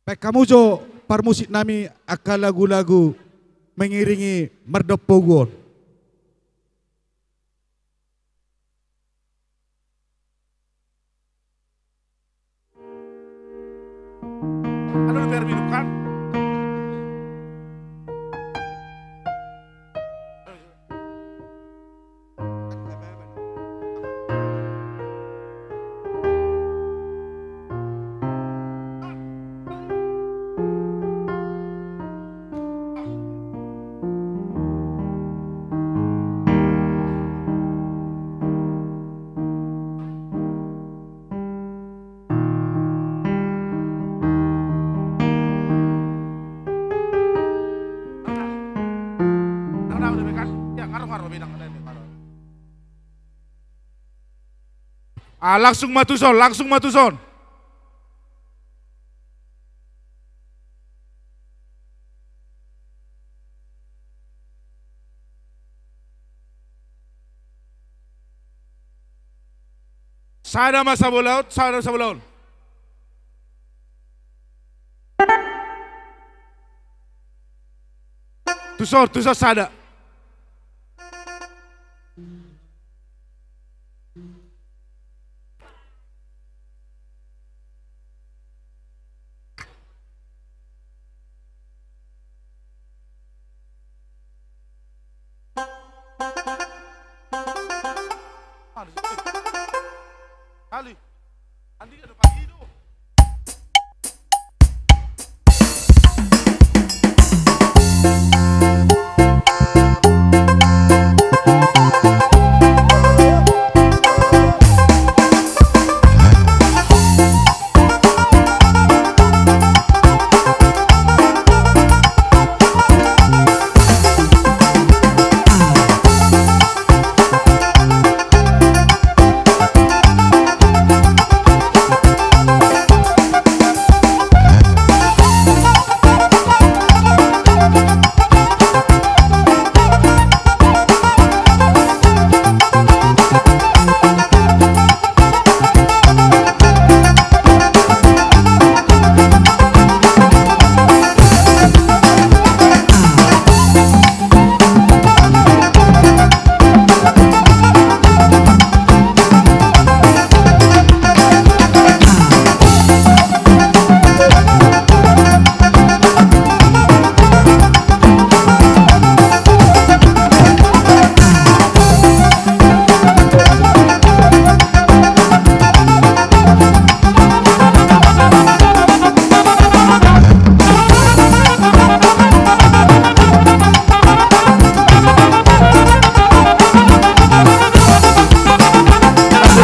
Baen hamu jo parmusiknami angka lagu-lagu mengiringi mardompogu on. Anu, biar minum kan? Ah, langsung ma tuson, langsung ma tuson. Sada ma sabolaon, sada sabolaon. Tuson, tuson sada.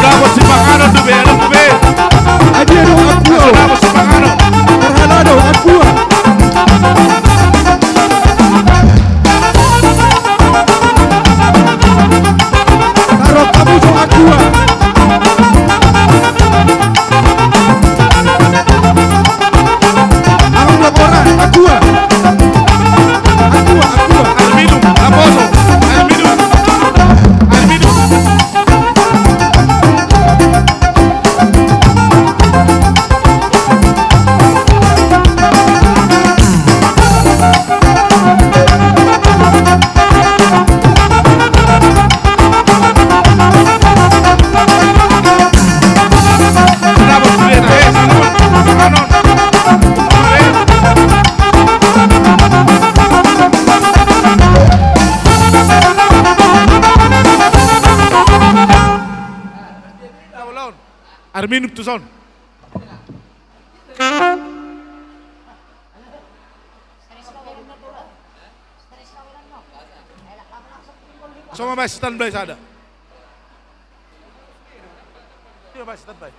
Dapot sipanganon dope, dope. Adia do, aku. Dapot sipanganon. Marhala do, aku. Taro kamu so aku. Aku do ora, aku. Aku, aku. Air minum, raposo. Air minum. Air minum. Air minum tuson. Songon ma, standby sada. Standby. Standby.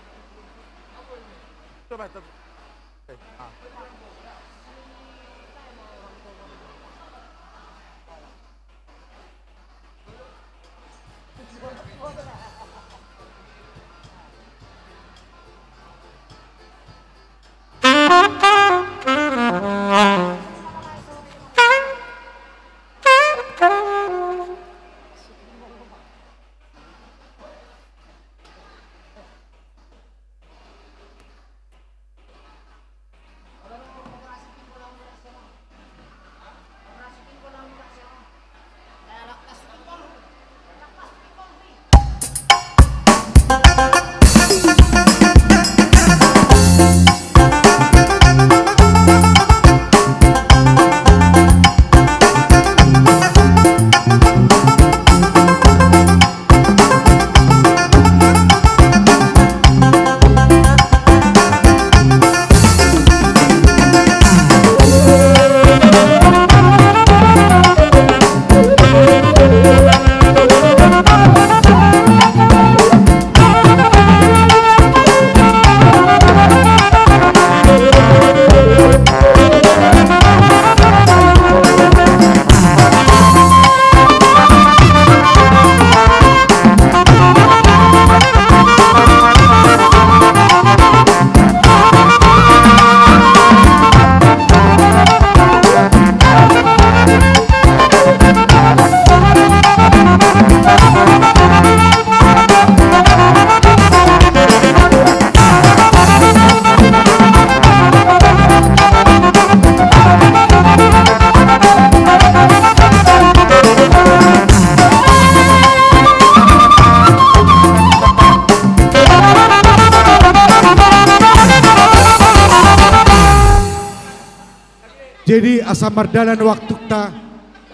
Jadi asa mardalan waktukta,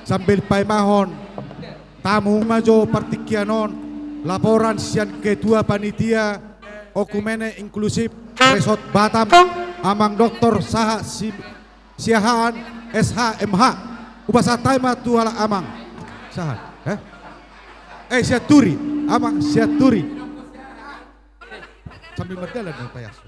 sambil paimahon tamu ma jo partingkian on laporan sian ketua panitia Oekumene Inklusif Resort Batam, Amang Doktor Sahat Si-, Siahaan, S H, M H. Hupasahat hami ma tu halak amang. Sahat, eh? Eh, Sianturi, Amang Sianturi. Sambil mardalan dong, Pak Yas.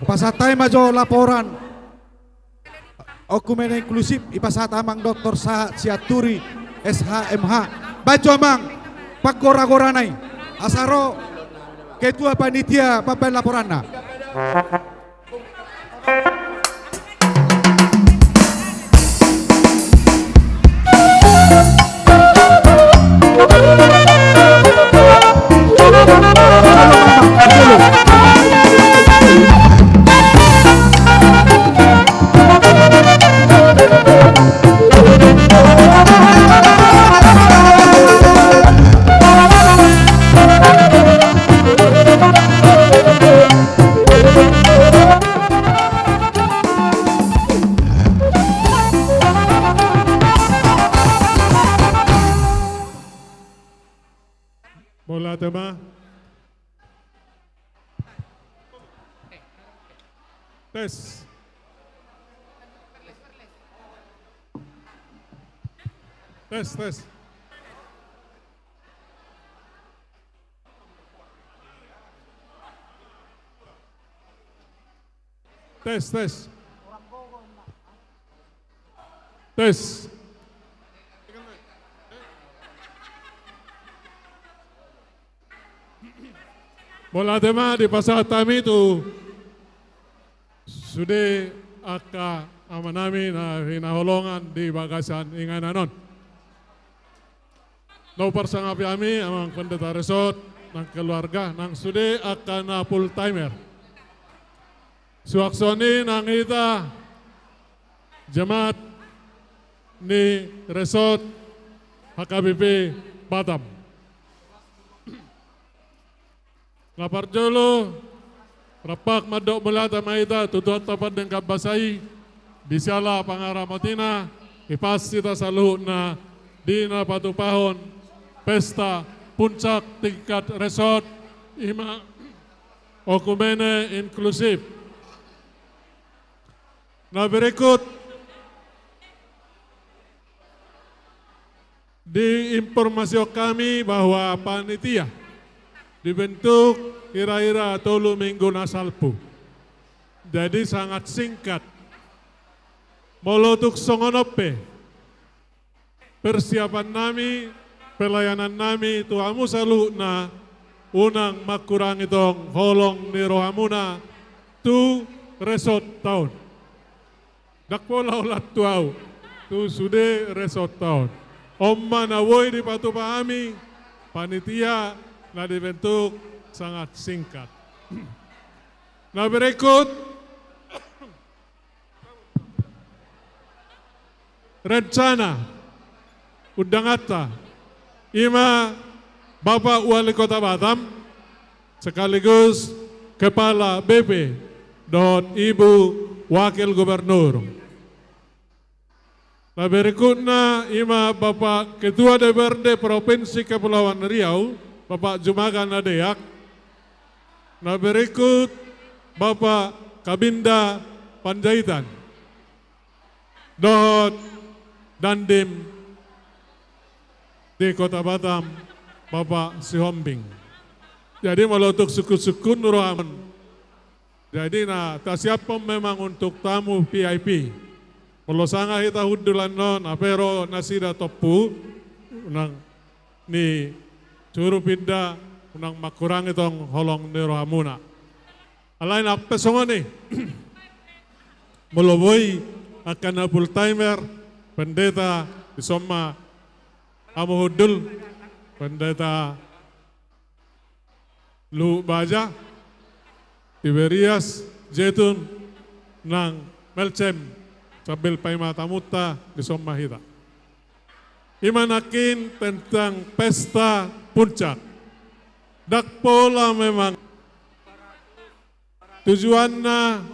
Hupasahat hami ma jo laporan Oekumene Inklusif, hupasahat Amang Doktor Sahat Sianturi, S H, M H. Baen jo Amang panggora-gorana i, asa ro ketua panitia mambaen laporanna. Mauliate ma. Tes. Tes, tes. Tes, tes. Tes. Mauliate ma dipasahat hami tu sude angka amanami na hinaholongan di bagasan inganan on. Na huparsangapi hami Amang Pendeta Resort, nang keluarga, nang sude angka na full timer. Suang songon i nang hita jemaat ni Resort H K B P Batam. Na parjolo, rap mandok mauliate ma hita tu Tuhanta pardenggan basa i, di siala pangaramotina, hipas hita saluhutna di na patupahon pesta puncak tingkat resort, i ma Oekumene Inklusif. Na berikut, diinformasikan hami bahwa panitia dibentuk kira-kira tolu minggu na salpu. Jadi sangat singkat. Molo tung songon on pe, persiapannami, pelayanannami tu hamu saluhutna, unang mangkurangi tong holong ni rohamuna tu resort ta on. Ndang pola holan tu ahu, tu sude resort ta on. On ma na boi dipatupa hami, panitia na dibentuk sangat singkat. Na berikut, rencana undanganta, i ma Bapak Wali Kota Batam, sekaligus Kepala B P dohot Ibu Wakil Gubernur. Na berikutna, i ma Bapak Ketua D P R D Provinsi Kepulauan Riau, Bapak Jumaga Nadeak. Na berikut, Bapak Kabinda Panjaitan dohot Dandim di Kota Batam, Bapak Sihombing. Jadi, molo tung sungkun-sungkun rohamuna, jadi na tasiaphon memang untuk tamu V I P. Molo sanga hita hundul annon, hape ro nasida tompu, unang ni suru pinda, unang mangkurangi tong holong ni rohamuna. Alai nang pe songon i, molo boi angka na full timer, pendeta, dison ma hamu hundul, Pendeta Luhut Baja, Tiberias, Jetun, nang Melcem, sambil paima tamunta, dison ma hita. I ma nangkin tentang pesta puncak. Ndang pola memang tujuanna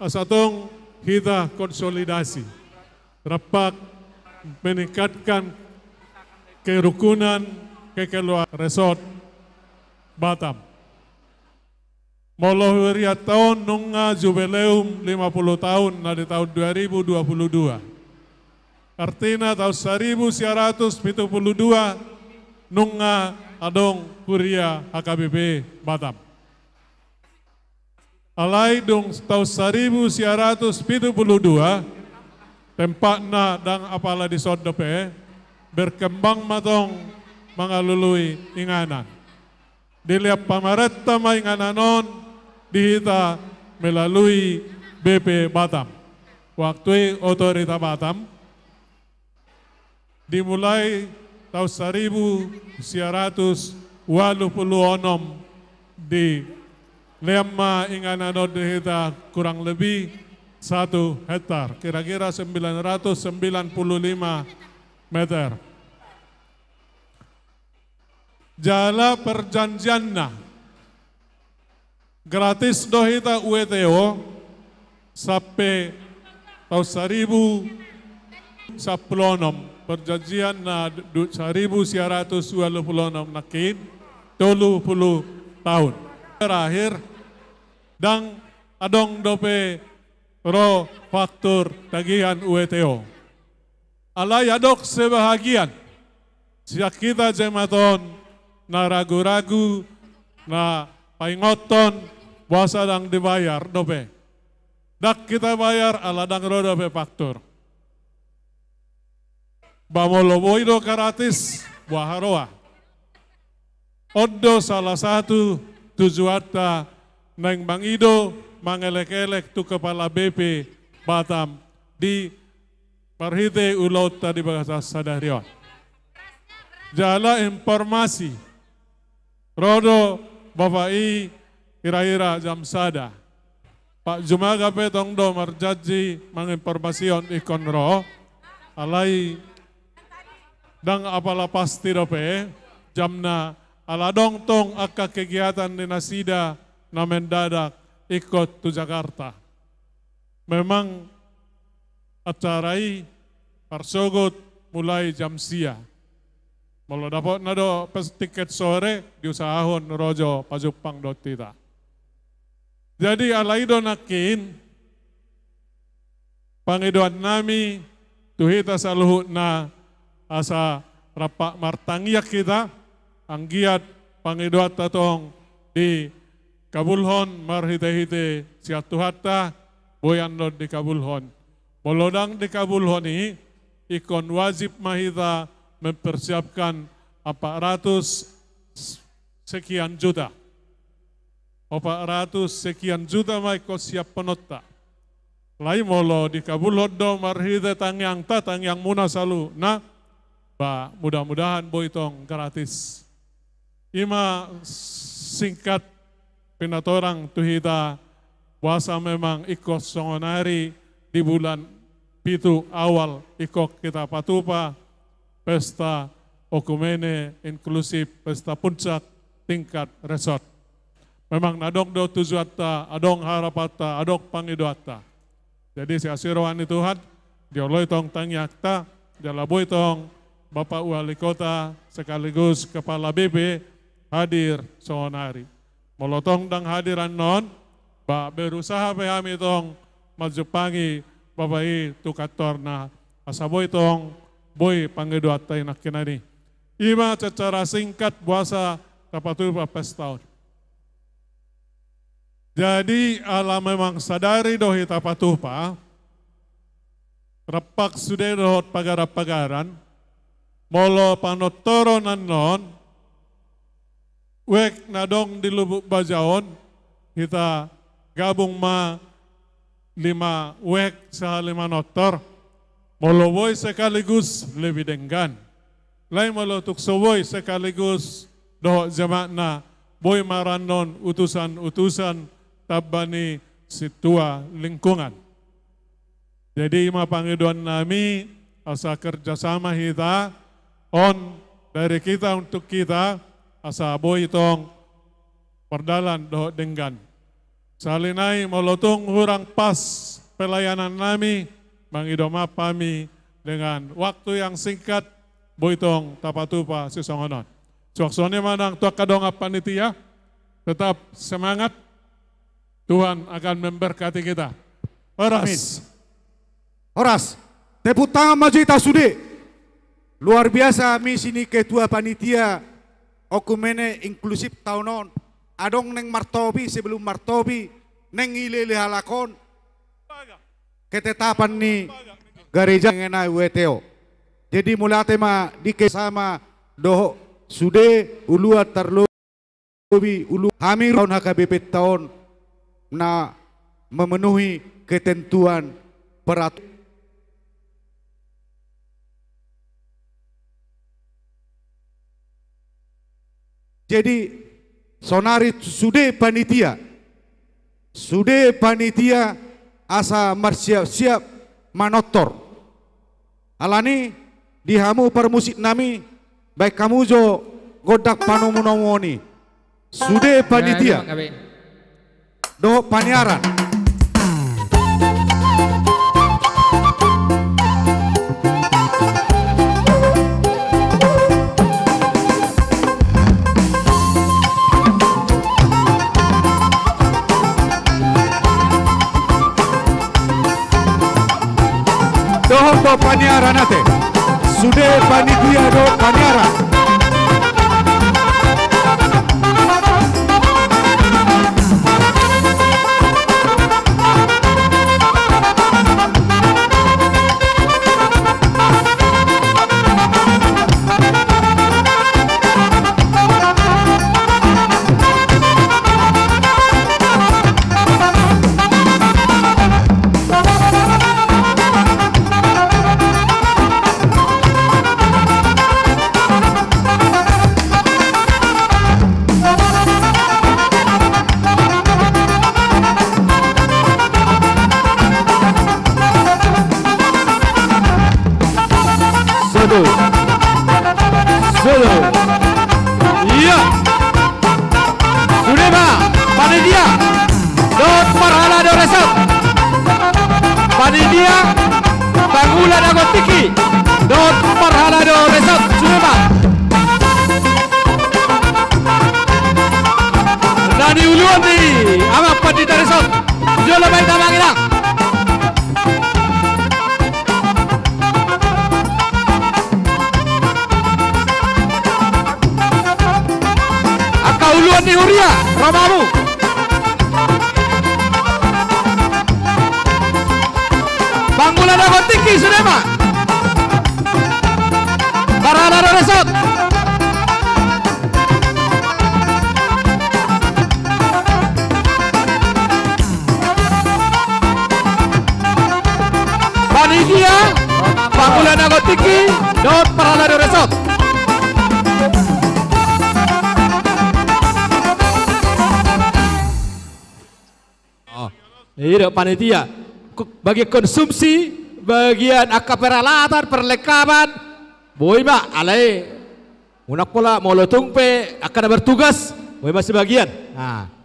asa tong hita konsolidasi, rampak meningkatkan kerukunan, kekeluargaan resort Batam. Molo huria taon nunga jubileum lima puluh taon na di taon dua ribu dua puluh dua. Artina taon saribu sia ratus pitu puluh dua nunga adong huria H K B P Batam. Alai dung taon saribu sia ratus pitu puluh dua, tempatna ndang apala dison dope, berkembang ma tong mangalului inganan. Dilehon pamarenta ma inganan on di hita melalui B P Batam. Waktu i Otorita Batam, dimulai taon saribu sia ratus ualu puluh onom dilehon ma inganan on di hita kurang lebih satu hektar, kira-kira sembilan ratus sembilan puluh lima meter. Jala perjanjianna, gratis do hita U E T O sampe taon saribu sampulu onom, perjanjian na du-, saribu sia ratus ualu puluh onom nangkin tolu puluh taon. Terakhir, ndang adong dope ro faktur tagihan U E T O. Alai adong sebahagian sian hita jemaat on na ragu-ragu, na paingothon, boasa ndang dibayar dope. Ndang hita bayar ala ndang ro dope faktur. Ba molo boi do gratis, boha roha. On do salah satu tujuanta naeng mangido, mangelek-elek tu kepala B P Batam di marhite ulaonta di bagasan sadari on. Jala informasi, ro do bapak i ira-ira jam sada. Pak Jumaga pe tong do marjanji manginformasihon ingkon ro, alai ndang apala pasti dope jamna, ala adong tong angka kegiatan ni nasida na mendadak ingkon tu Jakarta. Memang acara i marsogot mulai jam sia. Molo dapotna do pes tiket sore, diusahahon ro jo pajumpang dohot hita. Jadi ala i do nangkin pangidoannami tu hita saluhutna asa rampak martangiang hita, anggiat pangidoanta tong dikabulhon marhite-hite sian Tuhanta, boi annon dikabulhon. Molo ndang dikabulhon i, ingkon wajib ma hita mempersiapkan empat ratus sekian juta. Empat ratus sekian juta ma ingkon siaphononta. Alai molo dikabulhon do marhite tangiangta, tangiangmuna saluhutna, ba mudah-mudahan boi tong gratis. I ma singkat pinatorang tu hita, boasa memang ingkon songon ari di bulan pitu awal ingkon hita patupa pesta okumene inklusif, pesta puncak tingkat resort. Memang na adong do tujuanta, adong harapanta, adong pangidoanta. Jadi sian asi roha ni Tuhan, dioloi tong tangiangta, jala boi tong Bapak Wali Kota sekaligus Kepala B P hadir songon ari. Molo tong ndang hadir annon, ba berusaha pe hami tong manjumpangi Bapak i tu kantorna, asa boi tong, boi pangidoanta i nangkinan i. I ma secara singkat boasa tapatupa pesta on. Jadi ala memang sadari do hita patupa, rampak sude dohot pagaran-pagaran, molo panortoron annon, wijk na adong di Lubuk Baja on, hita gabung ma lima wijk sahat lima nortor, molo boi sekaligus lebih denggan. Alai molo tung so boi sekaligus dohot jemaatna, boi ma ra annon utusan-utusan tamba ni sintua lingkungan. Jadi i ma pangidoannami, asa kerjasama hita, on dari kita untuk kita, asa boi tong mardalan dohot denggan. Sahali nai molo tung hurang pas pelayanan nami, mangido maaf hami dengan waktu yang singkat, boi tong tapatupa sisongon on. Suang songon i ma nang tu angka dongan panitia, tetap semangat, Tuhan akan memberkati kita. Horas. Amin. Horas. Tepuk tangan ma jo hita sude. Luar biasa misi ni ketua panitia okumene inklusif taon on. Adong naeng martopi, sebelum martopi, naeng ilele halak on ketetapan ni gareja ngenai W T O. Jadi mauliate ma di ke sama dohot sude uluan tarlo- Hobi ulu hami on H K B P taon na memenuhi ketentuan peraturan. Jadi sonari sude panitia, sude panitia asa marsiap-siap manortor. Alani di hamu parmusik nami, baen hamu jo gondang panomu-nomuon i. Sude panitia dohot paniaran. Dohot do paniaran ate. Sude panitia dohot paniaran. Satu. Satu. Ia. Sude ma, panitia. Dohot parhalado resort. Panitia, pangula na gontingki. Dohot parhalado resort. Sude ma. Na niuluan ni amang pandita resort. Jolo baen amang inang. Angka uluan ni huria, ro ma hamu. Pangula na gontingki sude ma. Parhalado resort. Panitia, pangula na gontingki, dohot parhalado resort. Oh, i do panitia. Ku-, bagian konsumsi, bagian angka peralatan, perlengkapan. Boi ma, alai. Unang pola, molo tung pe angka na bertugas, boi ma sebagian. Nah.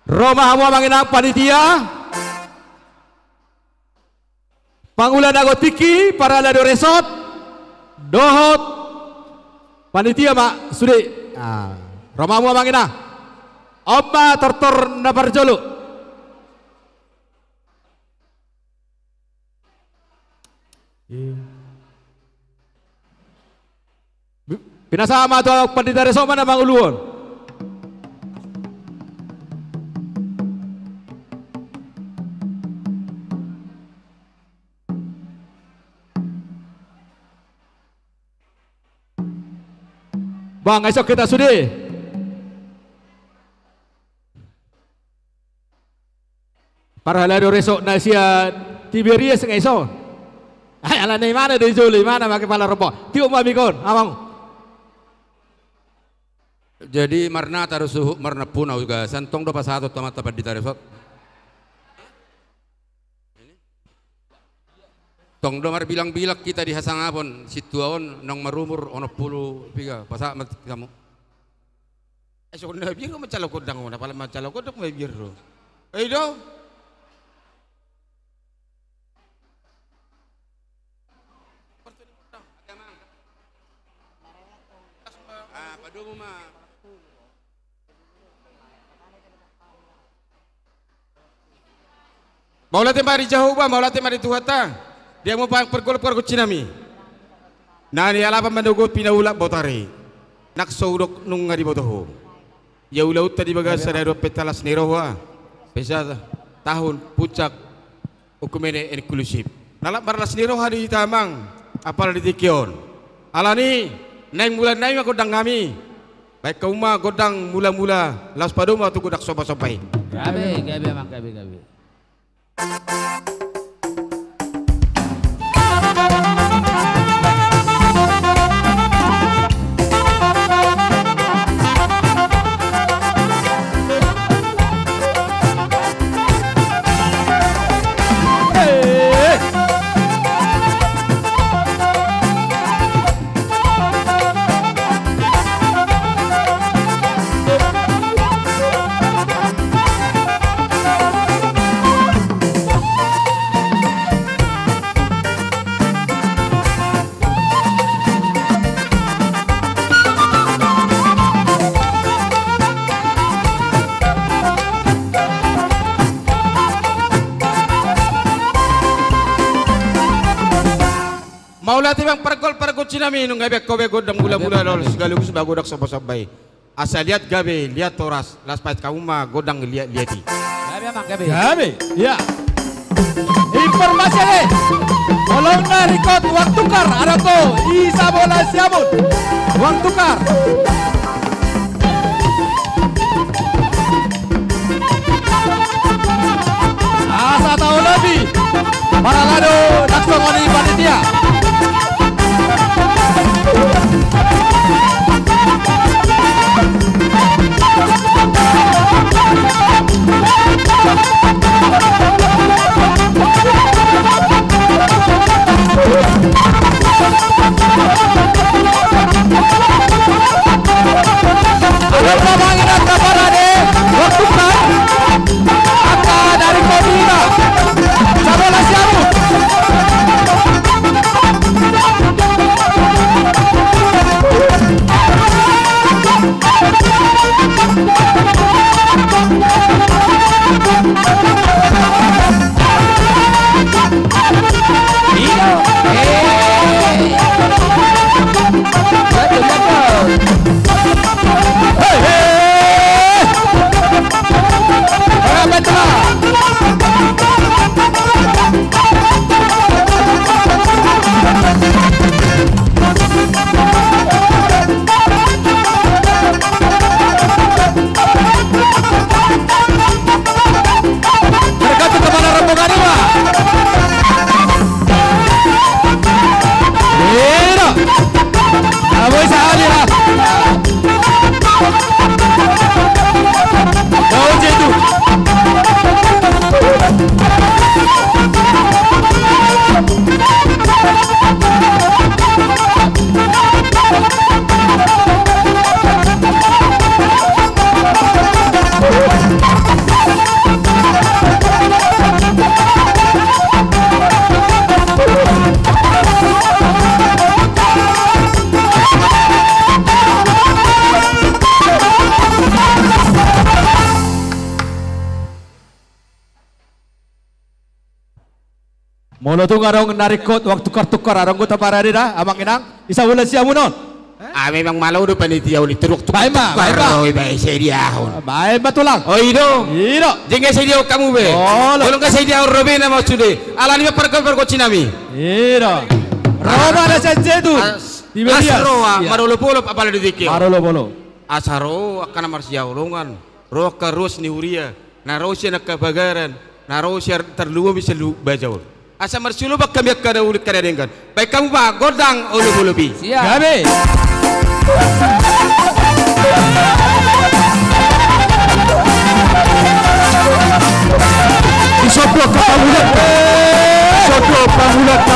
Ro ma hamu amang inang panitia. Pangula na gontingki, parhalado resort, dohot panitia ma sude. Ah, ro ma hamu amang inang. On ma tortor na parjolo. Pinasahat ma tu pandita resort ma na manguluhon. Bang, ai songon hita sude. Parhalado resort na sian Tiberias nga iso. Ai ala na imana do i jolo, imana ma kepala rombongan. Tiop ma mik on, amang. Jadi marnata do suhut, marnampuna uga, santong do pasahaton tu amanta pandita resort. Tong do marbilang-bilang hita di hasangapon, sintua on naung marumur onom pulu piga, pasahat ma hamu. Eh, songon na mabiar do mansai gondang on, apala mansai gondang mabiar do. Eh, i do. Ah, padomu ma. Mauliate ma di Jahowa, mauliate ma di Tuhanta. Di hamu pargol pargonsi nami. Na nialap manogot pinaulak botari. Nang so hudok nunga diboto ho. Ia ulaonta di bagasan na dua pentalas ni roha. Pesta tahun puncak Oekumene Inklusif. Na lam marlas ni roha do hita amang, apala di tingki on. Alani, naeng mulaan nami ma gondang nami. Baen hamu ma gondang mula-mula, laos padomu ma tu gondang somba-somba i. Gabe, gabe amang, gabe, gabe. Mauliate ma amang pargol pargonsi nami, nunga dibaen ho be gondang mula-mula, laos sekaligus ma gondang somba-somba i. Asa liat gabe, liat horas, laos paet hamu ma gondang liat-liat i. Gabe amang, gabe. Gabe, ia. Informasi ale. Holong na ringkot uang tukar, adong do i Sabola Siamun. Uang tukar. Asa taolopi. Parhalado nang songon i panitia. Adong na mangidat na parade, waktu kan. Angka dari Kodira. Sabola Siamun. Tergantung kepala rombongan i ma. Ira. Abo i sahali lah. Kau je tu. Molo tung adong na ringkot uang tukar-tukar, adong do taparade da, amang inang, di Sabola Siamun on. Ah, memang malo do panitia on, i tor uang tukar-tukar. Baen ma, baen ma. Ro, baen sediahon. Baen ma tulang. O, i do. I do. Jeng, nunga sediahon hamu be. Olo. Molo nunga sediahon, ro be nama sude. Alani ma pargol pargonsi nami. I do. Ro ma na sian Zeitun. Las roha, marolop-olop apala di tingki on. Marolop-olop. Asa ro angka na marsihaholongan. Ro angka ruas ni huria. Na ro sian angka bagaran, na ro sian tarlumobi sian Lumban Baja on. Asa marsioloban hami angka na uli, angka na denggan. Baen hamu ma gondang olop-olop i. Siap. Gabe. Isop do angka pangulak. Isop do pangulak.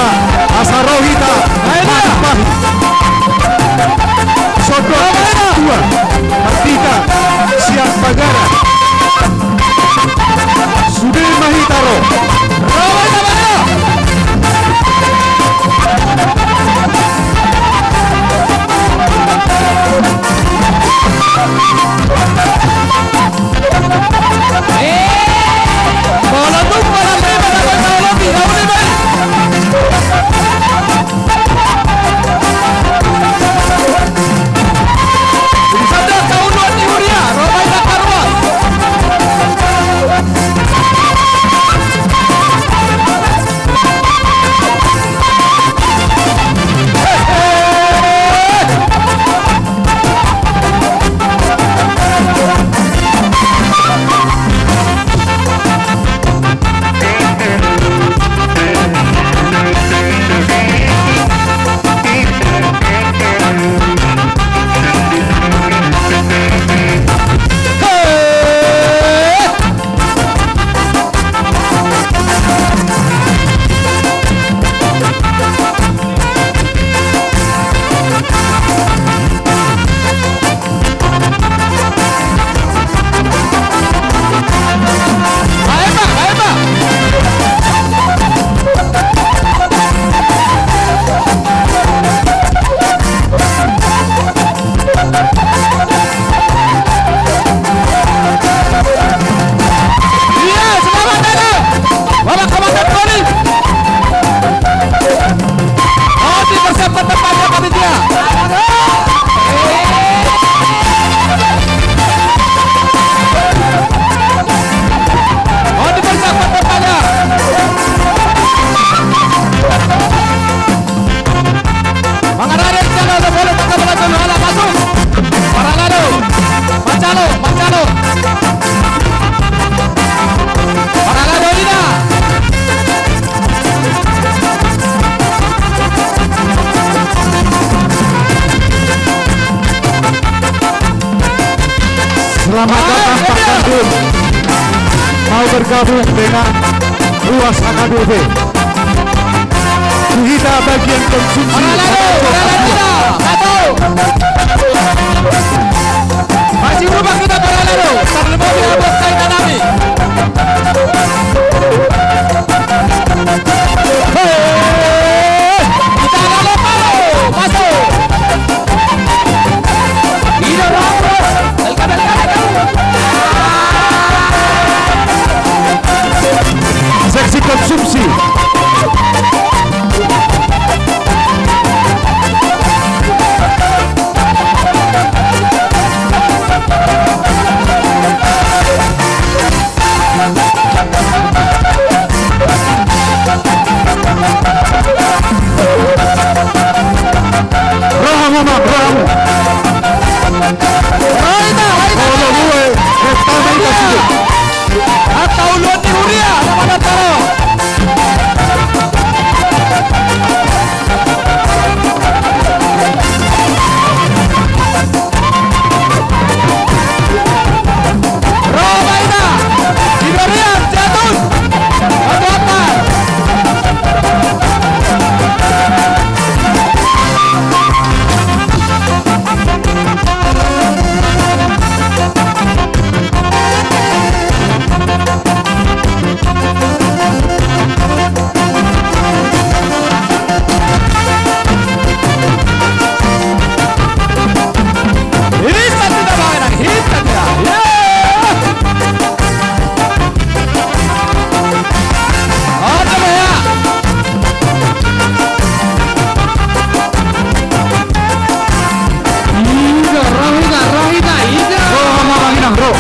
Mau bergabung dengan Ruas H K B P. Di hita bagian konsumsi. Paralalo, paralalo, satu. Masih berubah kita paralalo. Terlebih di abang saya tanami. Hei! Kita lalu, lalu, masuk. Ida, bro. Seksi konsumsi. Rohamu, Amang, rohamu. Rohamu, rohamu. Olo, gue, gue, tau, gue, gue. Hata uluan ni huria, nama dataro. Ro ma ina, Iberian, Jatun, Batu Ampar. Ida, ro hita, ro hita, ida. Ro, Amang, Inang, ro.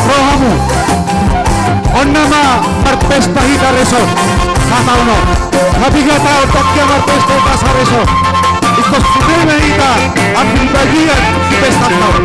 Rohamu. On nama marpesta hita resort. Hata on. Hapiga taon tangkia marpesta hita saresort. Ingkon sude ma hita ambil bagian di pesta taon.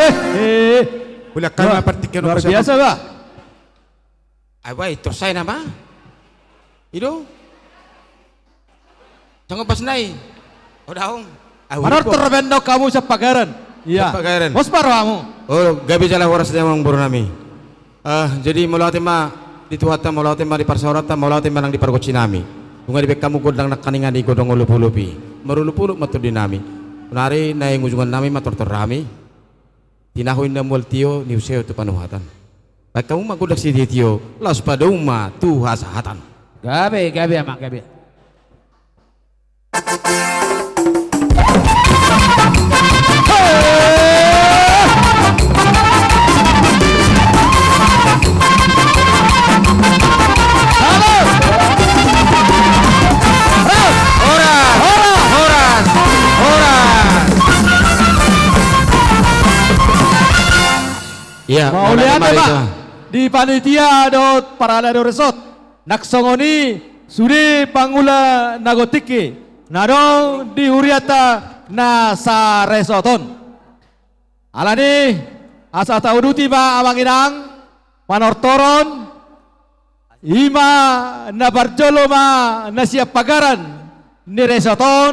Eh, eh. Boleh kan, wah, partingkian luar biasa, bah. Ai, bah, itu saya nama. I do. Sanggup pas nai. O daong. Ai, manortor baen do hamu sian Pagaran. Iya. Sian Pagaran. Pos ma rohamu. O, gabe jala horas do, amang boru nami. Ah, jadi mauliate ma di Tuhanta, mauliate ma di parsaoranta, mauliate ma nang di pargonsi nami. Nunga dibaen hamu gondang nangkaningan i, gondang olopolop i. Marolopolop ma tondi nami. Sonari naeng ujungan nami manortor hami. Tinahu inna mual tio, niusehon tu panuhatan. Baen hamu ma gondang sitio-tio, laos padomu ma tu hasahatan. Gabe, gabe, amang, gabe. Horas, horas, horas, horas. Iya, mauliate ma di panitia dohot parhalado resort. Nang songon i sude pangula na tingki na adong di hurianta na saresort on. Alani asa tauduti ma, amang inang, manortoron, i ma na parjolo ma na sian Pagaran ni resort on.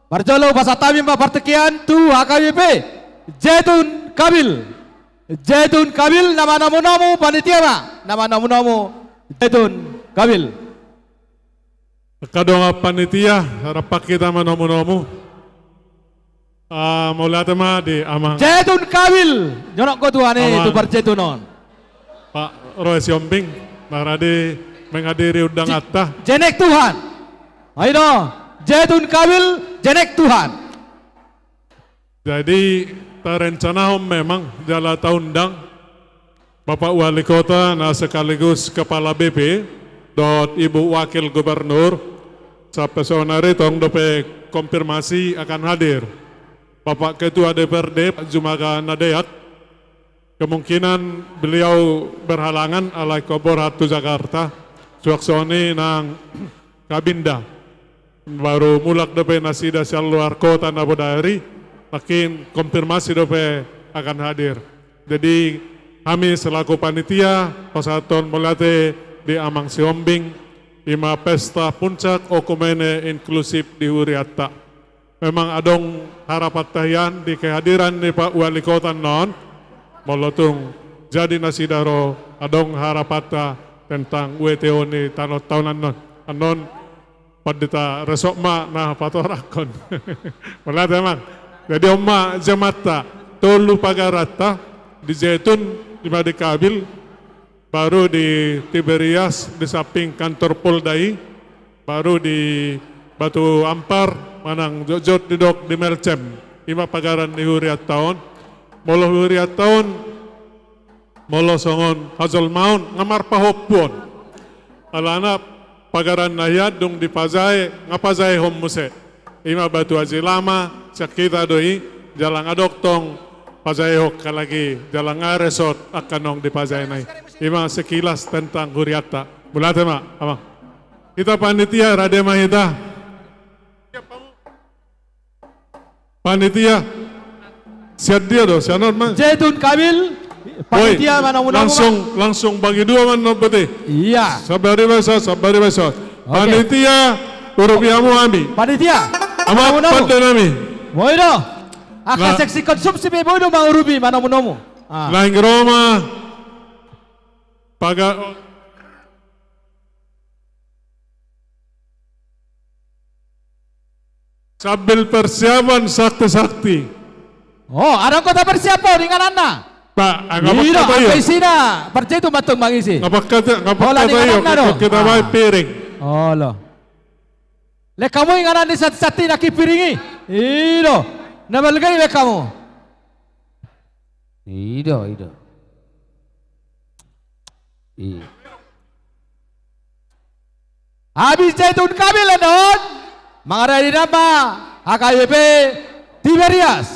Parjolo pasahat hami ma partingkian tu H K B P Zaitun Kabil. Zaitun Kabil na manomunomu, panitia ma na manomunomu Zaitun Kabil. Angka dongan panitia, rap hita manomunomu. Ah, mauliate ma di amang. Zaitun Kabil, jonok ho tu hami, amang, tu parzaitun on. Pak Roy Sihombing, na rade menghadiri undanganta. Jenek Tuhan. Ayo do, Zaitun Kabil, Jenek Tuhan. Jadi, tarencanahon memang jala taundang Bapak Wali Kota na sekaligus Kepala B P dohot Ibu Wakil Gubernur, sampe sonari tong dope konfirmasi akan hadir Bapak Ketua D P R D, Pak Jumaga Nadeak. Kemungkinan beliau berhalangan, alai ingkon borhat tu Jakarta. Suang songon i nang Kabinda. Baru mulak dope nasida sian luar kota na bodari, nangkin konfirmasi dope akan hadir. Jadi, hami selaku panitia, pasahathon mauliate di amang Sihombing, i ma pesta puncak oikumene inklusif di hurianta. Memang adong harapanta hian di kehadiran ni Pak Wali Kota annon, molo tung jadi nasida ro, adong harapanta tentang W T O ni tano taon annon. Annon Pandita resort ma na patorakhon. Mauliate, amang. Jadi on ma jamanta, tolu pagaranta, di Zaitun, i ma di Kabil, baru di Tiberias, di samping kantor Polda i, baru di Batu Ampar, manang jotjot didok di Melcem. I ma pagaran ni hurianta on. Molo hurianta on, molo songon hajolmaon, nga marpahompu on. Alana pagaran na hian dung dipajae, nga pajaehon muse. I ma Batu Aji Lama, sian hita do i, jala nga adong tong pajaehon halak i, jala nga resort angka naung dipajaena i. I ma sekilas tentang hurianta. Mauliate ma, amang. Hita panitia, rade ma hita. Panitia. Sian dia do, sian on ma. Zaitun Kabil, panitia, manomunomu ma. Langsung, langsung bagi dua ma annon berarti. Iya. Sabari basa, sabari basa. Oke. Panitia, urupi hamu hami. Panitia. Amang, manomunomu. Pande nami. Boi do. Angka seksi konsumsi pe boi do mangurupi manomu-nomu. Naeng ro ma paga- Sambil persiapan sakti-sakti. Oh, adong hita persiapan ingananna. Pak, angka i do, angka isina parjai tu mantong mangisi. Ngapa kata, ngapa kata ingananna do. Kita bawa piring. Olo. Lek hamu inganan ni sakti-sakti na piring i. I do. Na balga i lek hamu. I do, i do. I. Habis Zaitun Kamil annon, mangarade nama H K B P Tiberias.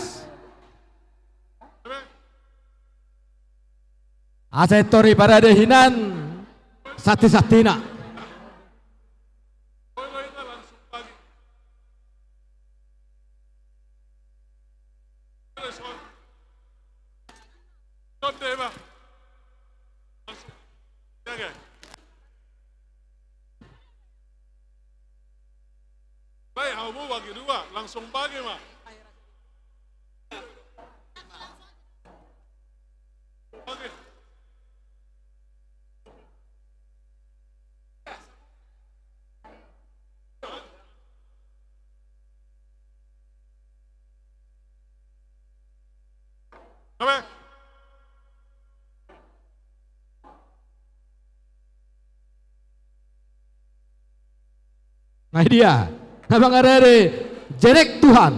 Asa i tor diparade hinan sakti-saktina. Baik, hamu bagi dua, langsung bagi ma. Oke. Apa? Nah, dia. Abang Arere, Jenek Tuhan.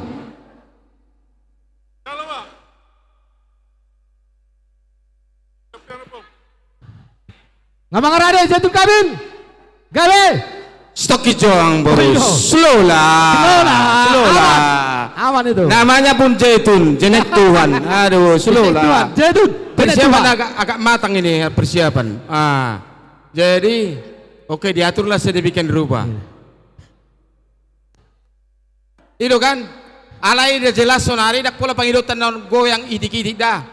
Nga mangarade Zaitun Kamil. Gabe. Stok hijau boru. Slow lah. Slow lah. Slow lah. Aman itu. Namanya pun Zaitun, Jenek Tuhan. Aduh, slow lah. Zaitun. Persiapan agak, agak matang ini ya, persiapan. Ah. Jadi, oke, diaturlah sedemikian rupa. I do kan? Alai da jelas sonari ndang pola pangidotan na goyang itik-itik da.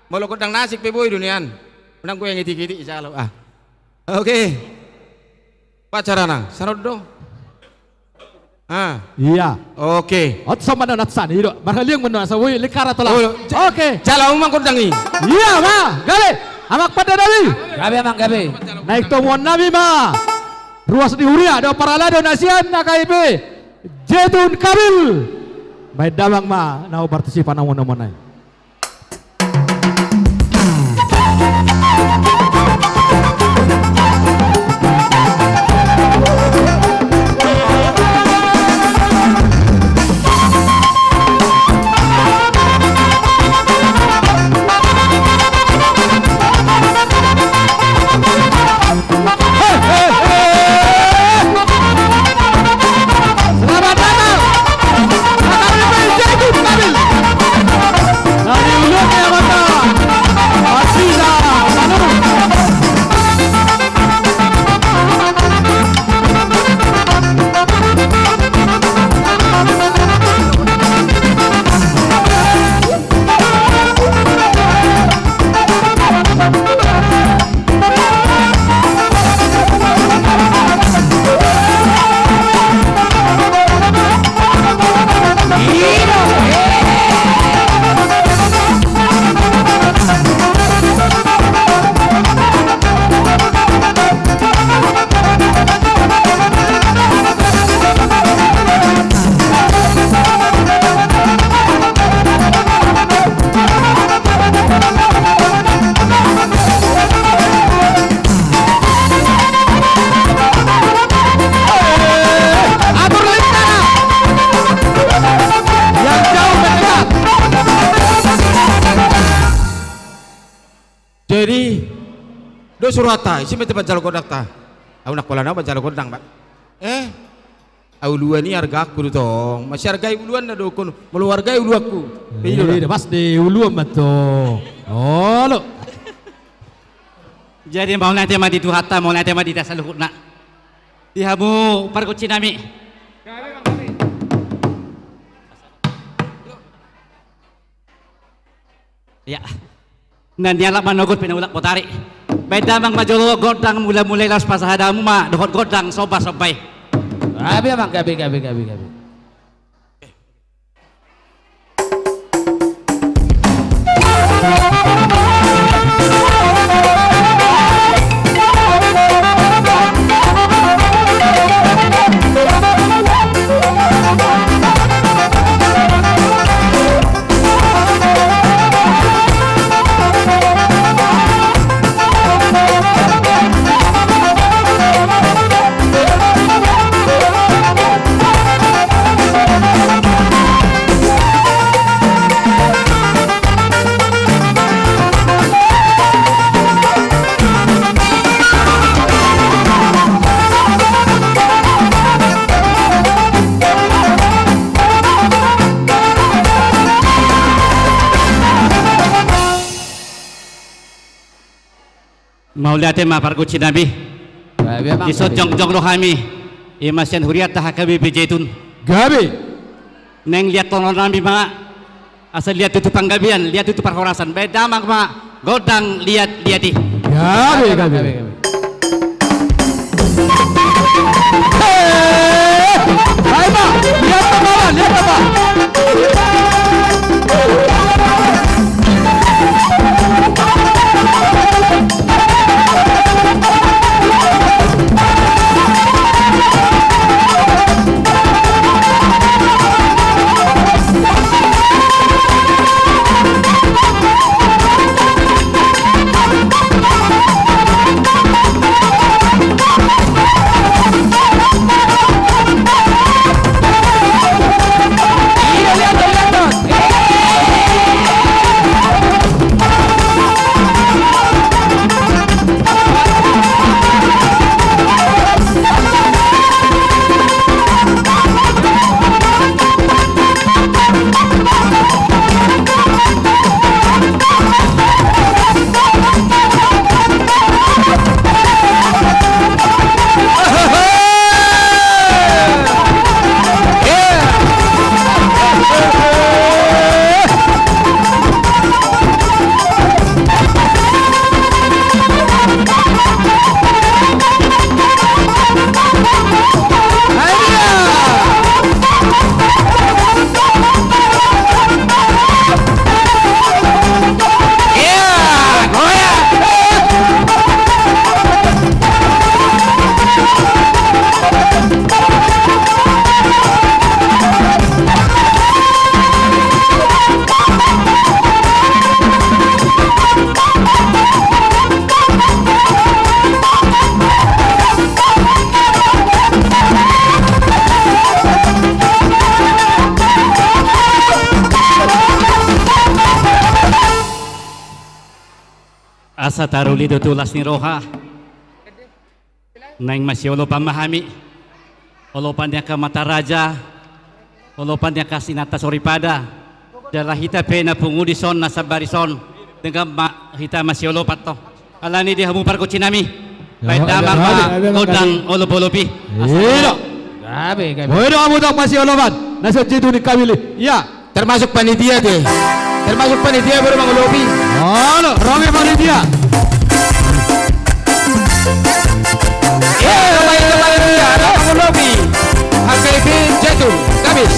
Molo gondang na asing pe boi do nian. Unang goyang itik-itik jalo ah. Oke. Pacarana, saron do. Ah. Iya. Oke. Ot sama na natsan i do. Marhaliang meno asa boi lingkara tola. Oke. Jalo ma gondang i. Iya ma. Gabe. Amang pande nami. Gabe amang gabe. Naeng tomuan nami ma. Ruas ni huria do parhalado na sian H K B P. Zaitun Kamil. Baen damang ma na partisipan na mona-mona i. Jadi, do suruhanta, ise ma ita manjalo gondangta? Au nang pola na manjalo gondang, Pak. Eh? Au uluan i argaku do tong. Masiargai uluan na do kon. Molo argai uluanku. Pe i do. Pas di uluan ma tong. Olo. Jadi mauliate ma di Tuhanta, mauliate ma di hita saluhutna. Di hamu pargonsi nami. Ya. Na nialap manogot pe na ulak botari. Baen damang ma jolo gondang mula-mula i laos pasahat hamu ma dohot gondang somba-somba i. Gabe amang, gabe, gabe, gabe, gabe. Mauliate ma pargonsi nami. Gabe, Amang. Dison jongjong do hami. Ima sian hurianta H K B P Zaitun. Gabe. Naeng liathononnami ma. Asa liat tutu panggabean, liat tutu parhorasan. Baen damang ma gondang liat-liat i. Gabe, gabe, gabe. Hei! Ayo, Pak! Lihat apa, Pak? Lihat apa? Asa taruli do tu las ni roha. Naeng masiolopan ma hami. Olopan ni angka amanta raja, olopan ni angka inanta soripada, jala hita pe na pungu dison na sambaris on, denggan ma hita masiolopan to. Alani i di hamu pargonsi nami. Baen damang ma gondang olopolop i. Asa do. Gabe, gabe. Boi do hamu tong masiolopan. Na sian Zaitun i hami. Ia. Termasuk panitia te. Termasuk panitia baru mangolopi. Halo, rame panitia. Ia, rame panitia, rame mangolopi. H K B P Zaitun, Kamis.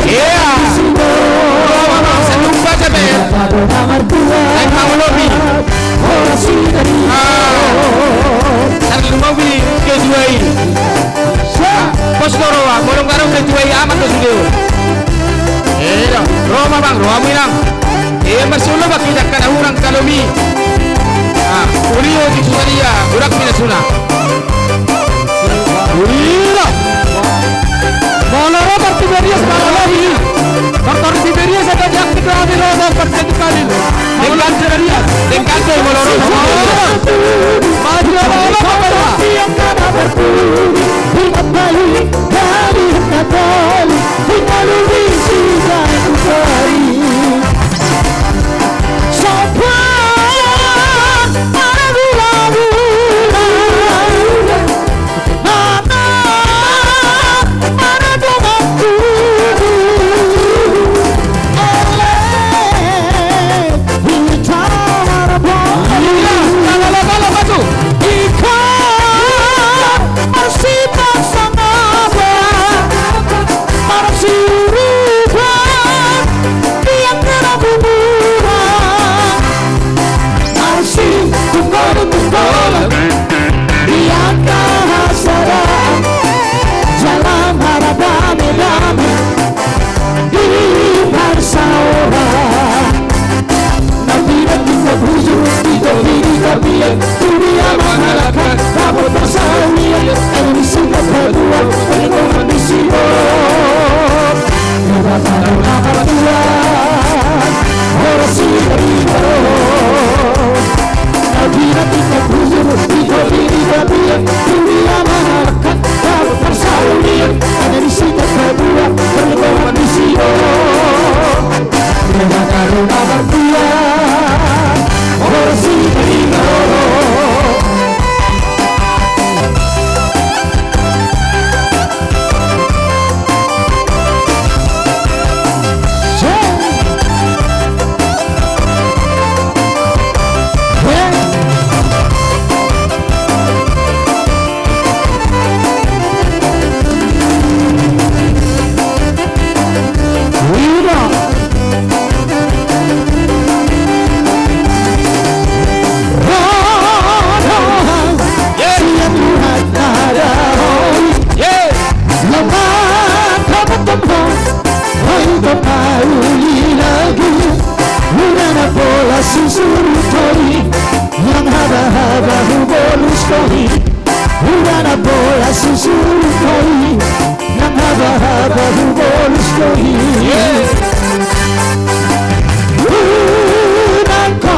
Ia. Ro ma, Amang, sandung baca pe. Naeng mangolopi. Ah, sandung mangolopi ketua i. Pos do ro, molo nga ro ketua i, aman do sude. Eda, ro ma, Amang, ro hamu, Inang. Ia, marsiolopan hita angka na hurang kalomi. Ah, uli o di susaria, urak mina suna. Uli. Molo ro par Tiberias, molo ro di. Par Tiberias, ada di aktif kami, ro, par Tiberias. Dengkan Tiberias. Dengkan tu, molo ro. Maju, maju, maju. Di angka hasaraan, jala mardamedamean di parsaoran. Na pinantikhon hujur di topi ni tapian, tu dia mangalangka dapot parsaulian, eme di singkat haduan parlinggoman disi do. Debata do na martua, horas i do. Na pinantikhon hujur di topi ni tapian, tu dia mangalangka dapot parsaulian, eme di singkat haduan parlinggoman disi do. Debata do na martua, horas i do. Hurana pola susur toi, nang habahaba hubolus toi. Hurana pola susur toi, nang habahaba hubolus toi. Hurana ko,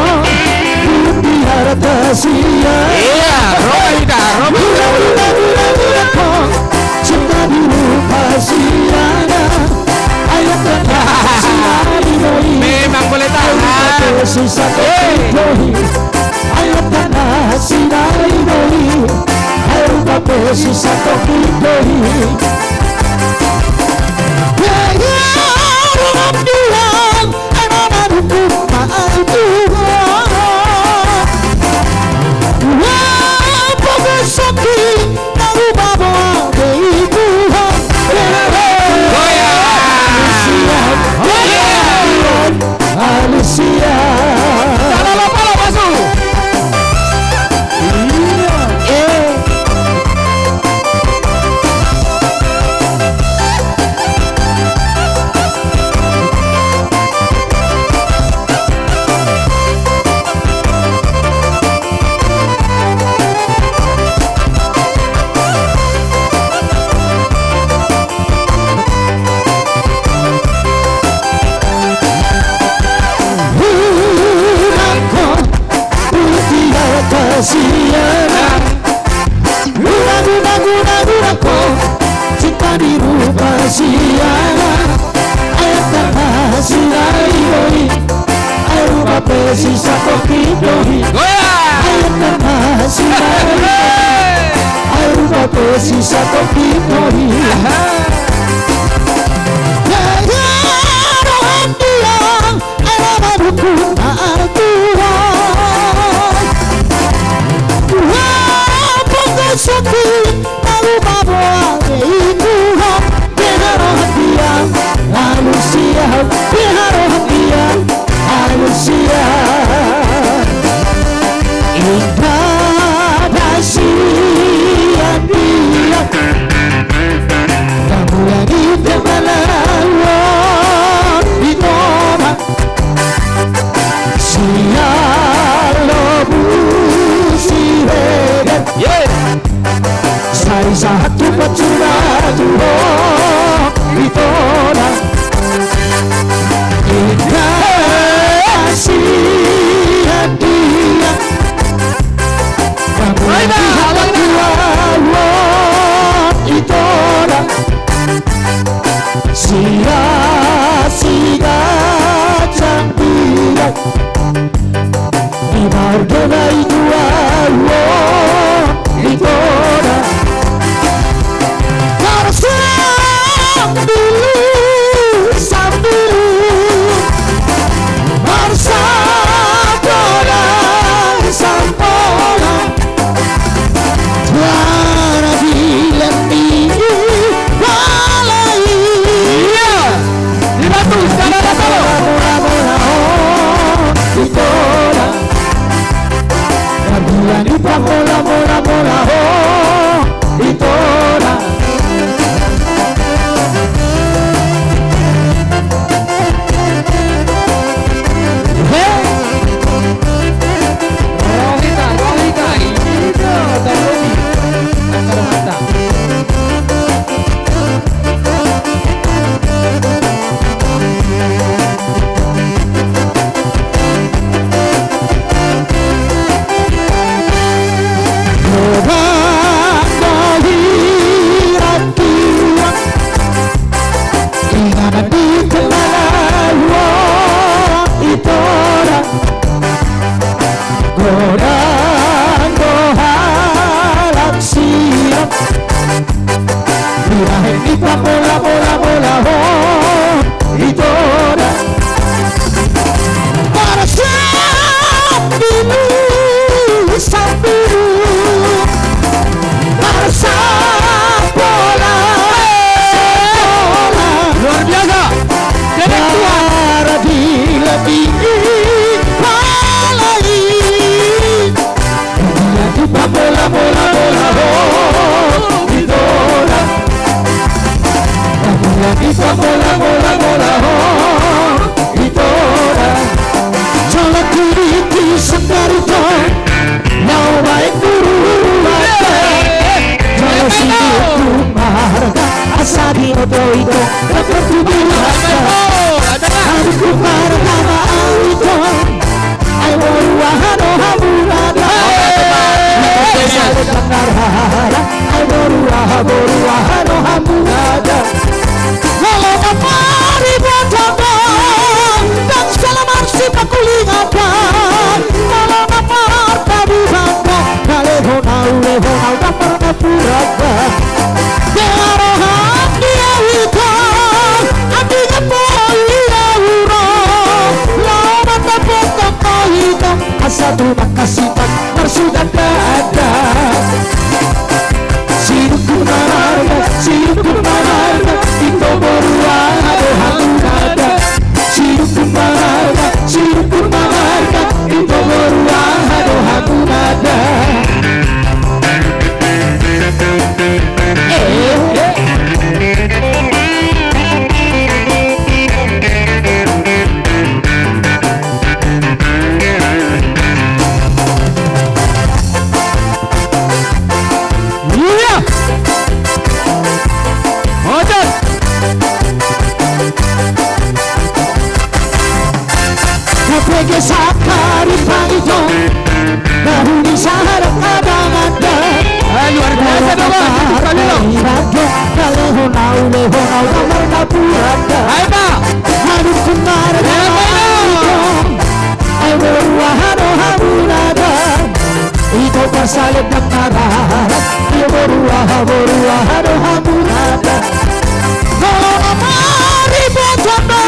di harta sia. Iya, roba ita, roba ita. Hurana, hurana, hurana ko, cinta di rupa siana. Memang boleh tahan. Cinta di rupa siana, ayat tanah sinai doi, air rupa pe sisa kopi doi. Goyang! Ayat tanah sinai doi, air rupa pe sisa kopi doi. Aha. Gaya rohan dia, air rupa buku na artuan. Wah, pokok sopi. Lalu baboa be i Tuhan, beha roha dia, lalu siap, beha roha dia, lalu siap. Inda basian dia, namulan i temalaluan i tona. Sian lobu Siregar. Ye. Sai sahat tu pacuna tu ho i tona. Inda sian dia. Namulan i temalaluan i tona. Sian sigancang pira. Di marga na i dua uo i tona. Karsa bilu Pamola, mola, mola ho, ito da. He. Rohita, Rohita, ito da, Rohita. Mantap, mantap. Godang do hirang-hirang, inganan di tengah laut, ito da. Godang do halak sirang, di bahen ni pamola, mola, mola ho, ito da. Marsambilu, sambilu, marsampola, sampola. Luar biasa. Cewek tua. Bara di lati i, palai. Dia di pamola, mola, mola ho, ito da. Dia di pamola, mola, mola ho, ito da. Jala kulit di sandari to, nau baik guru ada. Jala sini tu marga, asa di oto ito, dapat kubuat. Aduh, ku marga ma au ito. Ai boru aha do hamu na da. Ai boru aha, boru aha do hamu na da. Molo na maribot hata, ndang salah marsipangkulingan da. Molo na marpaduan da, na lehon au, lehon au, ndang marnapuran da. Dea roham di au ito, andingan boi au ro. Laho mandapothon ho ito, asa tu mangkasitang marsudan dada. Sidungkun marga, sidungkun marga, ito boru aha do hamu na da. Sidungkun marga, sidungkun marga, ito boru aha do hamu na da. Eh, eh. Iya. Ojan. Kapege sakari pangitong, baru di saharap abang anda. Eh, luar biasa, Bang. Satu kali, Bang. Lehon au, lehon au, damar na puranda. Ayo, Bang. Harus kemar. Ayo, Bang. Ai boru aha do hamu na da. Ito parsalian dang na rara. Ai boru aha, boru aha do hamu na da. Molo na maribot hata,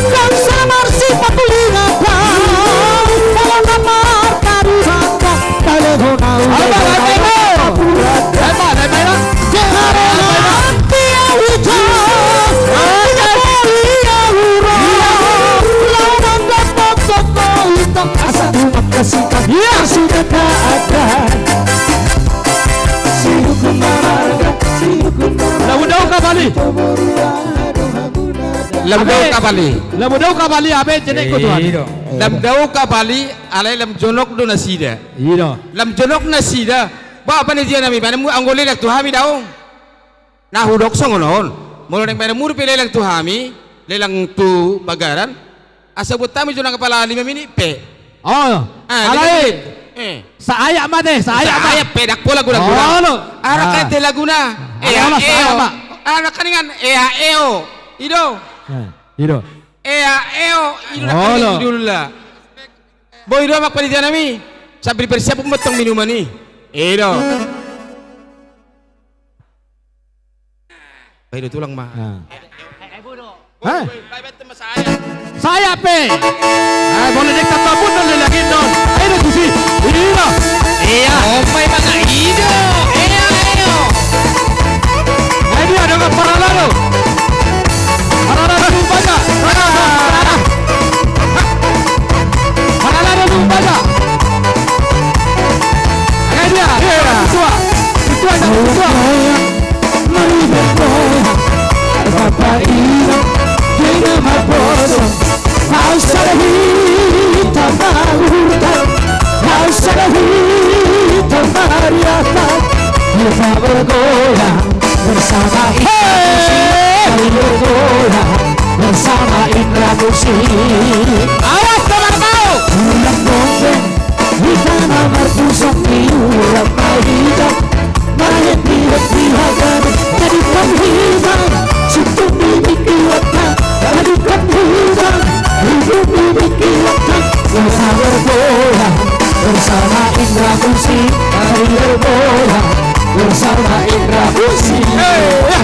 ndang salah marsipangkulingan da. Molo na marpaduan da, na lehon au, lehon au, damar na puranda. Ayo, Bang. Ayo, Bang. Ayo, Bang. Ayo, Bang. Lam dao kapali. Lam dao kapali. Lam dao kapali, abe, jenek ko tuan. Lam dao kapali, alai lam jonok do nasida. Lam jonok nasida. Ba, panitia nami, mana mu anggo lelang tu hami daong. Na hudok songon on. Molo naeng baenon muru pe lelang tu hami, lelang tu bagaran, asa buat hami jo nang apala lima minit pe. Oh, alai. Saayat ma te, saayat ma. Saayat pe, dang pola guna-guna. Olo. Ara kate laguna. Ea eo. Ara kaningan ea eo. Ido. Ido. Ea eo. Ido. Olo. Boi do ma panitia nami. Sambil bersiap memotong minuman i. Ido. Baen do tulang ma. Hah? Saayat pe. Ai, molo dek tatapun non lelaki non. Ai, do tusi. Ida. Ea. Omai manga ido. Ea eo. Ai, dia ada nggak paralado? Paralado lupa nggak? Paralado lupa nggak? Hita bergoyang bersama Indra Musik. Hei! Kami bergoyang bersama Indra Musik. Awas, teman mau. Ulang gondang, hita na marpusok di ulang mahita. Main di hati hagana, jadi penghilang. Sutun di miki wata, jadi penghilang. Hidup di miki wata. Kita bergoyang bersama Indra Musik, mari bergoyang bersama Indra Musik. Hei, ya.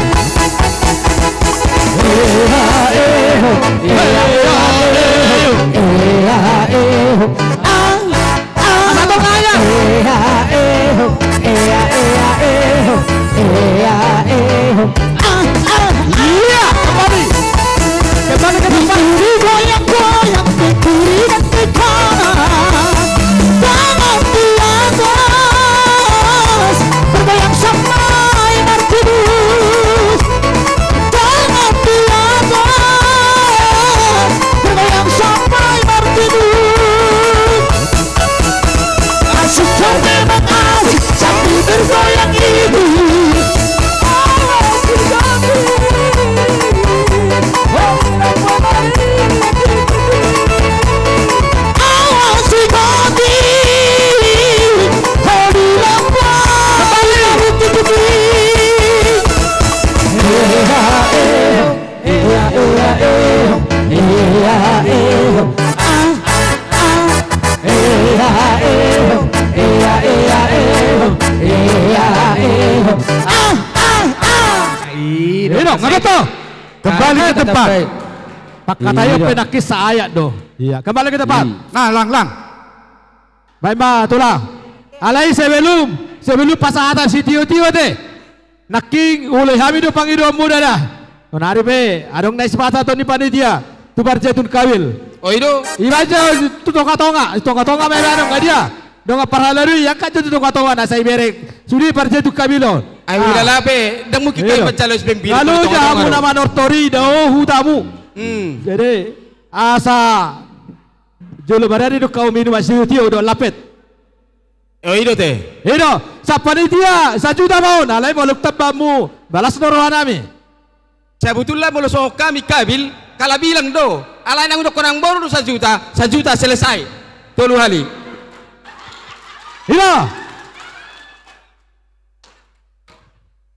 Ea, e, ho, ea, ea, e, ho, ea, e, ho. Ah, ah. Ea, e, ho, ea, ea, e, ho, ea, e, ho. Ah, ah. Iya, kembali. Kembali ke tempat. Goyang-goyang, kiri dan ke kanan. Tangan di atas. Bergoyang sampai Martinus. Tangan di atas. Bergoyang sampai Martinus. Asik kau memang asik sambil bergoyang ini. Awas di kaki. Awas di kaki. Kembali. Ea, ea, e, ho. Ea, ea, e, ho. Ea, e, ho. Ah, ah, ah. Ea, e, ho. Ea, ea, e, ho. Ea, e, ho. Ah, ah, ah. Ino, nga betul. Kembali ke tempat. Pakkatai pe nangkin saayat do. Iya, kembali ke tempat. Hmm. Nah, lang, lang. Baen ma, tulang. Alai sebelum, sebelum pasahaton sitiotio te. Nangkin uli hami do pangidoanmuna da. Sonari pe, adong na sipasahaton ni panitia tu parjentun kabil. O, i do. Ibaen jo tu tongatonga, tongatonga ma ibaen, nga dia. Dongan parhalado i, angkat jo tu tongatonga na sai bereng. Sude parjentun kabil on. Ai, ah, ulala pe, ndang mungkin. Iya. Manjalo sipaimbaru. Lalu tu tongatonga hamu do na manortor i, dao hutamu. Hmm. Jadi, asa jolo maradi do hamu minum sitiotio dohot lampet. O, i do te. I do, sian panitia, sajuta ma on, alai molo tamba hamu, balas do rohanami. Sabutulna molo songon hami kabil, kalabilang do. Alai nang udok nang boru do sajuta, sajuta selesai. Tolu hali. I do.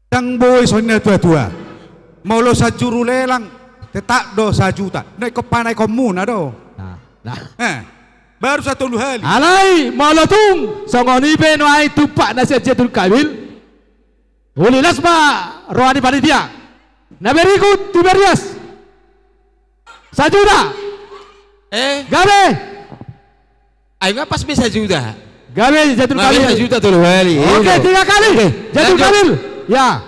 Ndang boi songon na tua-tua. Molo sanjuru lelang, tetap do sajuta. Na ingkon panaekonmuna do. Nah, nah. Eh, baru satolu hali. Alai, molo tung songon i pe nuaeng tumpak na sian jentun kabil. Uli las ma roha ni panitia. Na berikut, Tiberias. Sajuta. Eh? Gabe. Ai, nga pas be sajuta. Gabe, jentun kabil. Sajuta tolu hali. Oke, tiga kali. Oke, jentun kabil. Ya.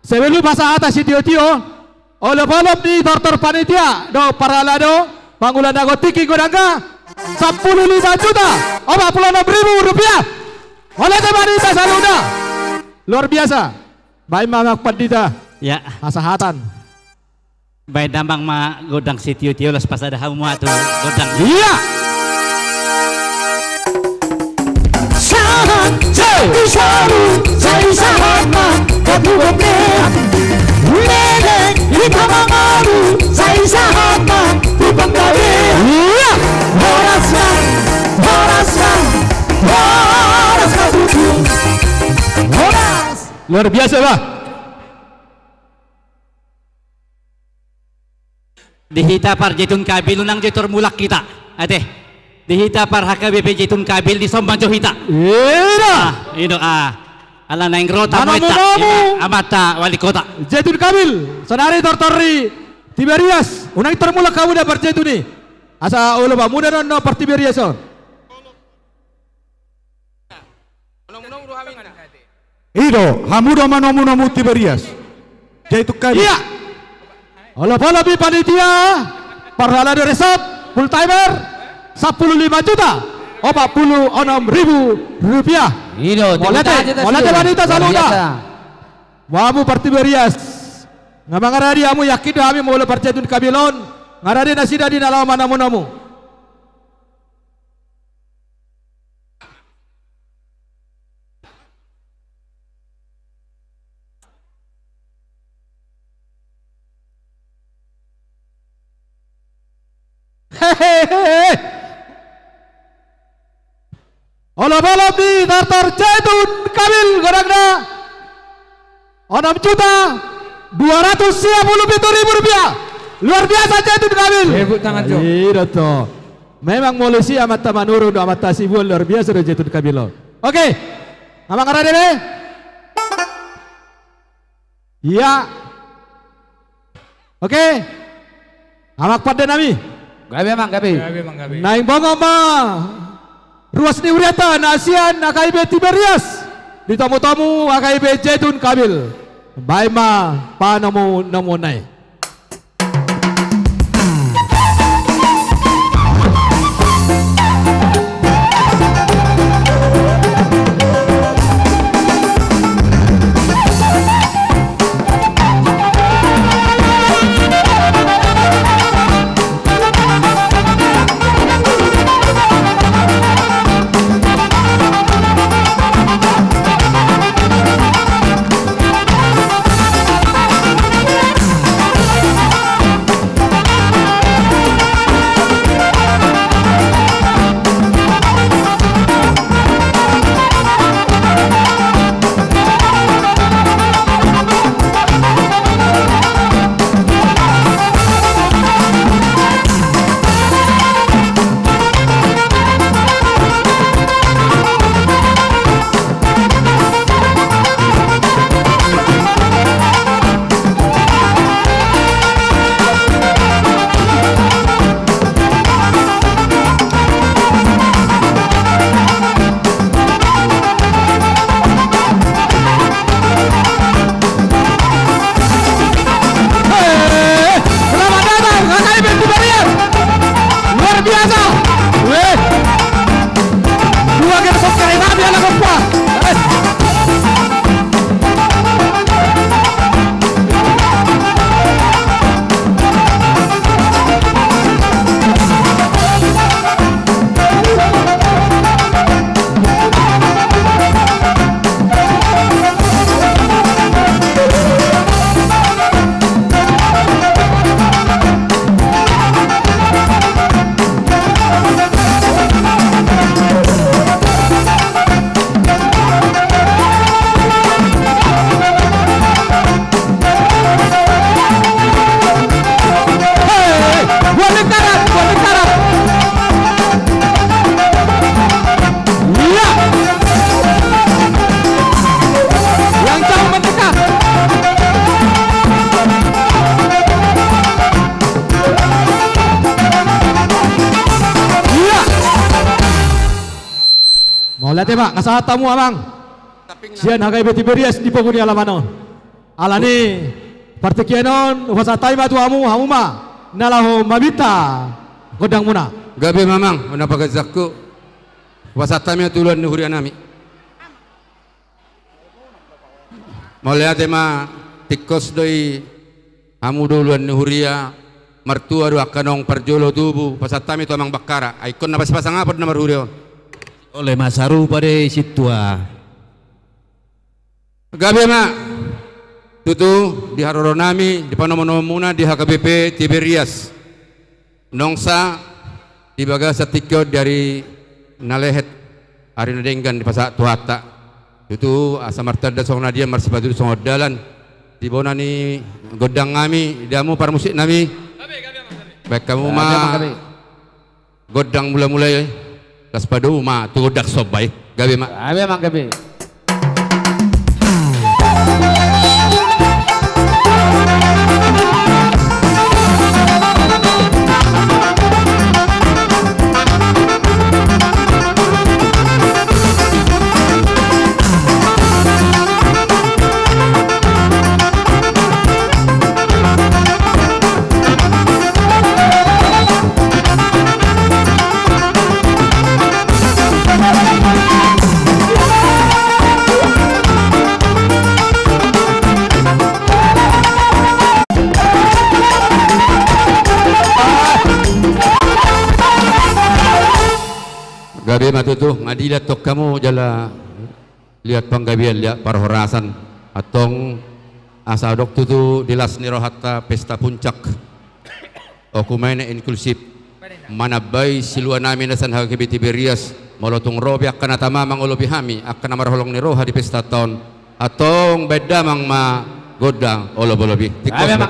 Sebelum pasahaton sitiotio, olopolop ni tortor panitia dohot parhalado, pangula na gontik i godangga, sampulu lima juta opat pulu onom ribu rupiah. Mauliate ma di hita saluhutna. Luar biasa. Baen ma, Amang Pandita. Ya. Pasahaton. Baen damang ma gondang sitiotio, laos pasada hamu ma tu gondang. Iya. Sahat, sai sahat ma, sai sahat ma, katubu pe. Leleng hita mangolu, sai sahat ma, tu panggabean. Iya. Horas ma, horas ma, horas ma tutu. Horas. Luar biasa, bah. Di hita parjentun kabil, unang jo tor mulak hita. Ate. Di hita par H K B P Jentun Kabil, dison ma jo hita. Ina. Ah, ina, ah. Ala naeng ro tamu eta, manomu-nomu. Ina, amanta wali kota. Jentun Kabil, saonari tortor ni Tiberias. Unang tor mulak hamu da parjentun i. Asa olo ba muda non no par Tiberias on. I do, hamu do manomu-nomu Tiberias. Jentun Kabil. Iya. Olopolop ni panitia, parhalado resort, full timer, sampulu lima juta opat pulu onom ribu rupiah. I do, mauliate, mauliate ma di hita saluhutna. Luar biasa. Hamu par Tiberias. Nga mangaradi hamu, yakin do hami molo parjentun Kabil on, nga rade nasida di na laho manomu-nomu. Hehehe. Olop-olop ni Tartar Zaitun Kamil, godangna onom juta dua ratus sia pulu pitu ribu rupiah. Luar biasa Zaitun Kamil. Tepuk tangan, Jo. Iya, Dato. Memang molo isi amanta Manurung do amanta Hasibuan, luar biasa do Zaitun Kamil on. Oke. Amang Rade be. Iya. Oke. Amang pande nami. Gabe, Amang, gabe. Gabe, Amang, gabe. Naeng bongot ma ruas ni hurianta na sian H K I P Tiberias. Ditomu-tomu H K I P Zaitun Kamil. Baen ma panomu-nomuonna i. Hei, selamat datang, H K I P Tiberias. Luar biasa. Weh. Dua gerbong kereta api anak gompa. Eh. Hei, buat lingkaran, buat lingkaran. Iya. Yang jauh mendekat. Iya. Mauliate ma, nga sahat hamu amang. Sian H K I P Tiberias di pogu ni alaman on. Alani partingkian on, hupasahat hami ma tu hamu, hamu ma na laho maminta gondangmuna. Gabe ma amang, unang paganjangku. Hupasahat hami ma tu uluan ni huria nami. Mauliate ma, tingkos do i, hamu do uluan ni huria, martua do angka naung parjolo tubu, pasahat hami tu amang Bakkara, ai ingkon na pasipasangapon na marhuria on. Ole ma sarupa do i sintua. Gabe ma. Tutu, di haroro nami, di panomunomunmuna di H K B P Tiberias. Nongsa di bagasan tingki on di ari na lehet, ari na denggan dipasahat Tuhanta. Tutu, asa martanda songon na dia, marsipatudu songon dalan. Di bona ni gondang nami, di hamu parmusik nami. Baen hamu ma. Gabe, gabe. Gondang mula-mula i, laos padomu ma tu gondang somba i. Gabe ma. Gabe ma, gabe. Gabe ma tutu, nga dilat tong hamu jala liat panggabean, liat parhorasan. Antong asa adong tutu di las ni rohanta pesta puncak. Oku ma i na inklusif. Manambai siluanami na sian H K B T Tiberias, molo tung ro pe angka na tama mangolopi hami, angka na marholong ni roha di pesta on, antong baen damang ma gondang olopolop i. Tingkos ma.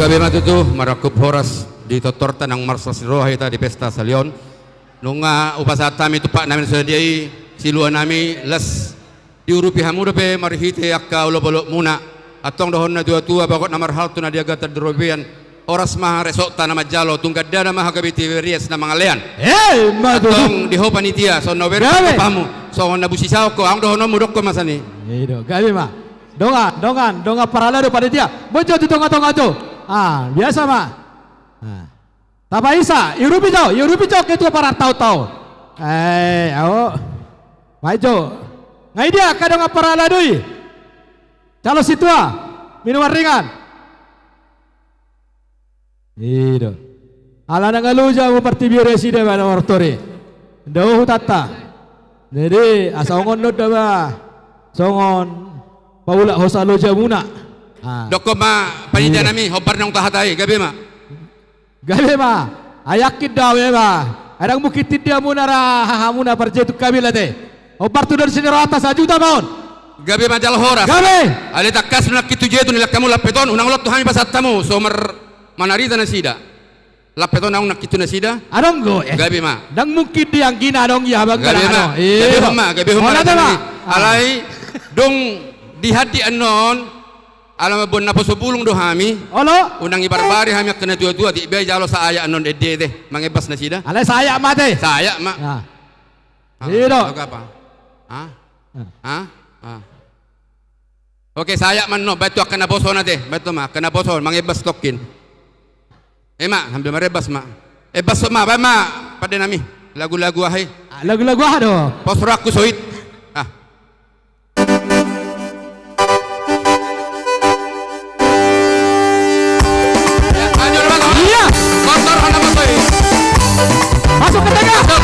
Gabe ma tutu, marangkup horas di tortorta nang marlas ni roha hita di pesta sahali on. Nunga hupasahat hami tumpak nami na so sadia i, silua nami, las diurupi hamu dope marhite angka olopolopmuna. Antong dohonon ni na tuatua, bagot na marhalto na di agatan di robean, horas ma resokta na manjalo, tung gandana ma hagabeon Tiberias na mangalean. Emma tutu. Antong di ho panitia, songon na uber hamu, songon na busisaon ho, adong dohononmu, dokkon ma sian i. I do, gabe ma. Dongan, dongan, dongan parhalado, panitia. Molo jo tu tongatonga jo. Ah, biasa ma. Ah. Tapaisa, iurupi jo, iurupi jo ketua parhalto. Eh, au. Mai jo. Nga i dia angka dongan parhalado i? Calon sintua, minuman ringan. I do. Ala nunga loja hamu partibi, resida ba na martori. Ndang hutanta. Jadi asa songon on do ba, songon paulak hosa lojamuna. Ah. Dokkon ma panitia nami, hombar naung tahatai, gabe ma. Gabe ma. Ai angkin do au, gabe ma. Ai ndang mungkin tindi hamuna ra hahamuna parjetu kabila te. Hombar tu doli sini rohanta, sajuta ma on. Gabe ma jala horas. Gabe. Alai tangkas ma nangkin tu jetu ni langkamu lampet on, unang lot tu hami pasahat hamu so mar-, manarita nasida. Lampet on adong nangkin tu nasida. Adong do, eh. Gabe ma. Ndang mungkin di anggina adong ia habang. Gabe ma. Gabe hon ma, gabe hon ma. Alai dung di handi annon, ala mamboan naposo bulung do hami. Olo. Unang ibarbari hami angka na tuatua, tiba jalo saaya annon ende te. Mangebbas nasida. Alai saaya ma te. Saaya ma. I do. Apa? Ah? Ah. Ah. Oke, saaya ma annon, baen tu angka naposona te, baen tu ma angka naposo, mangebbas tongkin. Ema, sambil marebbas ma. Ebbas ma, baen ma, pande nami. Lagu-lagu aha i? Ah, lagu-lagu aha do? Pos rohangku soit. Ah. Iya. Kotor, mana masuk? Masuk ke tengah. Masuk.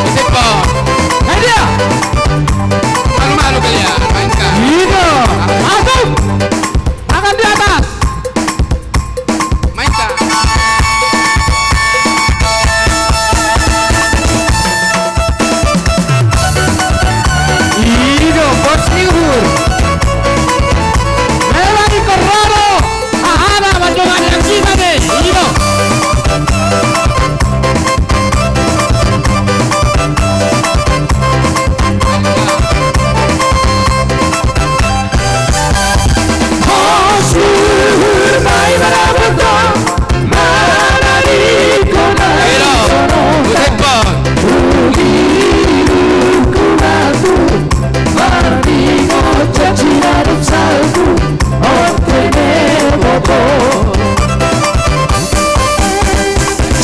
Sip, Bos. Nah, dia. Malu-malu kalian, mainkan. Gitu. Masuk. Tangan di atas. Mainkan. I do, pos ni uhur. Memang ingkon ro do hahana mandongani anggina be. I do. Pos ni uhur ma i maraboto.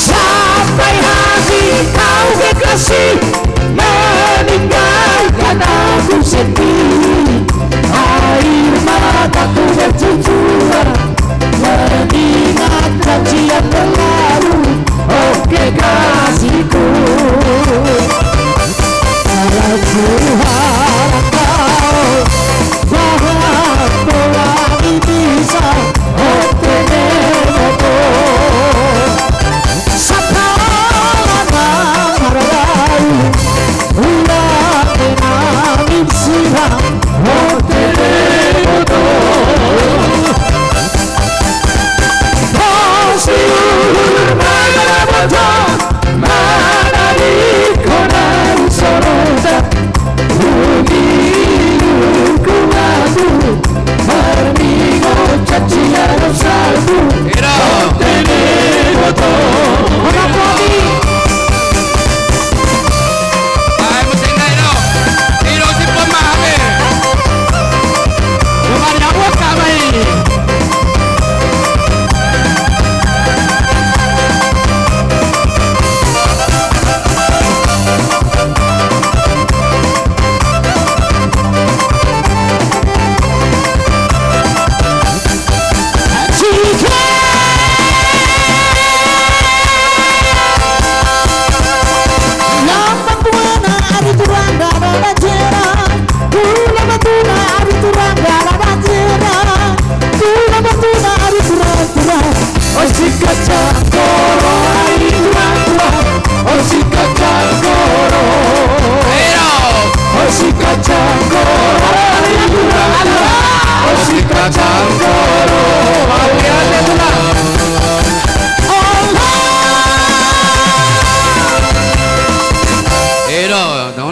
Sampai hati kau kekasih meninggalkan aku sendiri. Air mataku bercucuran. Mengingat kau yang berlalu, oh kekasihku. Kalau ku harap kau bahagia, bisa, oh tenebo. Sapa na marau, ulang nangin sirang, oh tenebo. Pos ni uhur ma i maraboto, manadingkon au soroja.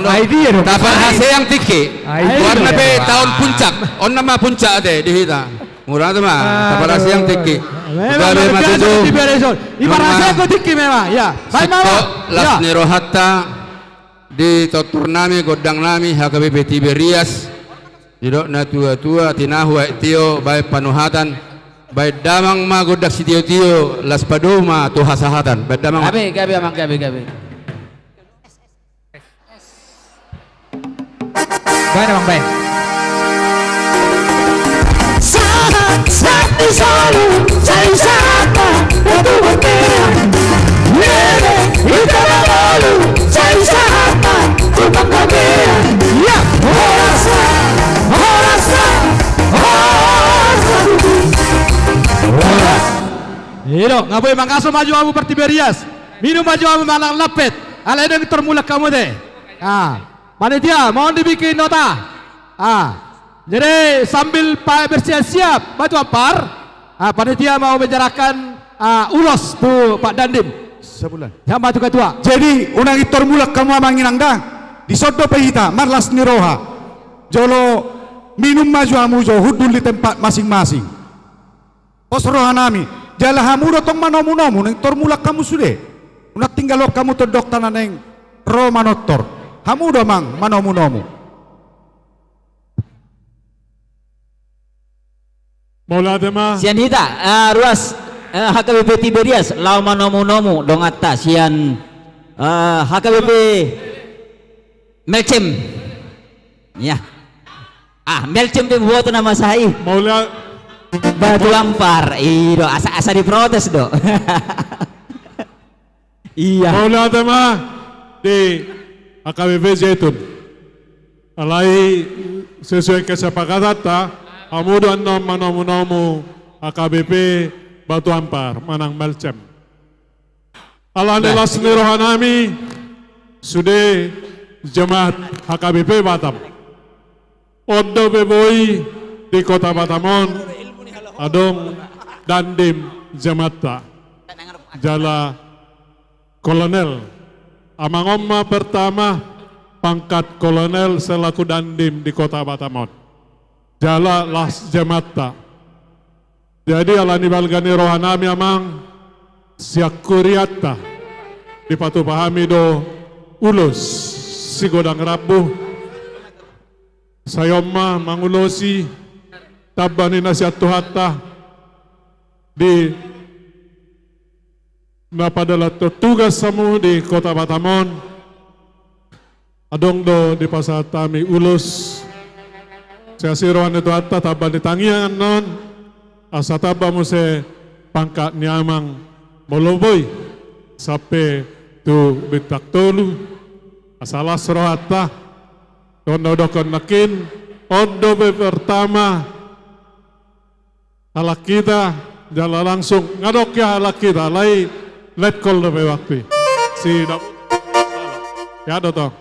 Ai dia do. Taparhaseang tingki. Ai dia do. Goarna pe taon puncak. On nama puncak ate di hita. Mauliate ma. Taparhaseang tingki. Memang gabe ma tutu. Diparhaseang tingki memang. Ya. Baik, Mama. Las ni rohanta di tortor nami, gondang nami, H K B P Tiberias. Didok na tua-tua, tinahu aek tio, baen panuhatan, baen damang ma gondang sitio-tio, laos padomu ma tu hasahatan. Baen damang ma. Gabe, gabe, Amang, gabe, gabe. Baen, Amang, baen. Sahat, sahat ni solu, sai sahat ma, na tua tua. Lele, hita na tolu, sai sahat ma, tu panggabean. Ya. Horas ma, horas ma, horas ma. Horas. I do, nga boi, mangkasu ma jo hamu partiberias. Minum ma jo hamu manang lampet. Alai dung i tor mulak hamu ate. Ah. Panitia, mohon dibikin nota. Ah, jadi sambil pa-, bersiap-siap batu ampar, ah, panitia mau menyerahkan, ah, ulos tu Pak Dandim. Sebulan. Sama tu ketua. Jadi, unang i tor mulak hamu amang inang da. Dison dope hita, marlas ni roha. Jolo minum ma jo hamu jo, hundul di tempat masing-masing. Pos roha nami, jala hamu do tong manomu-nomu, naeng tor mulak hamu sude. Unang tinggalhon hamu tondongta na naeng ro manortor. Hamu do amang manomu-nomu. Mauliate ma. Sian hita, eh, ruas, eh, H K B P Tiberias, laho manomu-nomu donganta sian, eh, H K B P Melcem. Ya. Ah, Melcem pe boto nama sai. Maulia- Batu ampar. I do, asa, asa diprotes do. Iya. Mauliate ma di H K B P Zaitun. Alai sesuai kesepakatanta, hamu do annon manomu-nomu H K B P Batu Ampar, manang Melcem. Alani las ni roha nami, sude jemaat H K B P Batam. On dope boi di kota Batam on, adong Dandim jemaatta. Jala Kolonel. Amang on ma pertama pangkat Kolonel selaku Dandim di kota Batam on. Jala las jemaatta. Jadi, alani balga ni roha nami, amang, sian hurianta, dipatupa hami do ulos sigodang rambu. Sai on ma mangulosi, tamba ni na sian Tuhanta, di na padalanhon tugas hamu di kota Batam on. Adong do dipasahat hami ulos sian asi roha ni Tuhanta, tamba ni tangiang annon, asa tamba muse pangkat ni amang molo boi sampe tu bintang tolu, asa las rohanta. Songon na hudokkon nangkin, on dope pertama halak hita, jala langsung, nga dong hea halak hita, alai letkol dope waktu i. Si Dap-, ya do tong.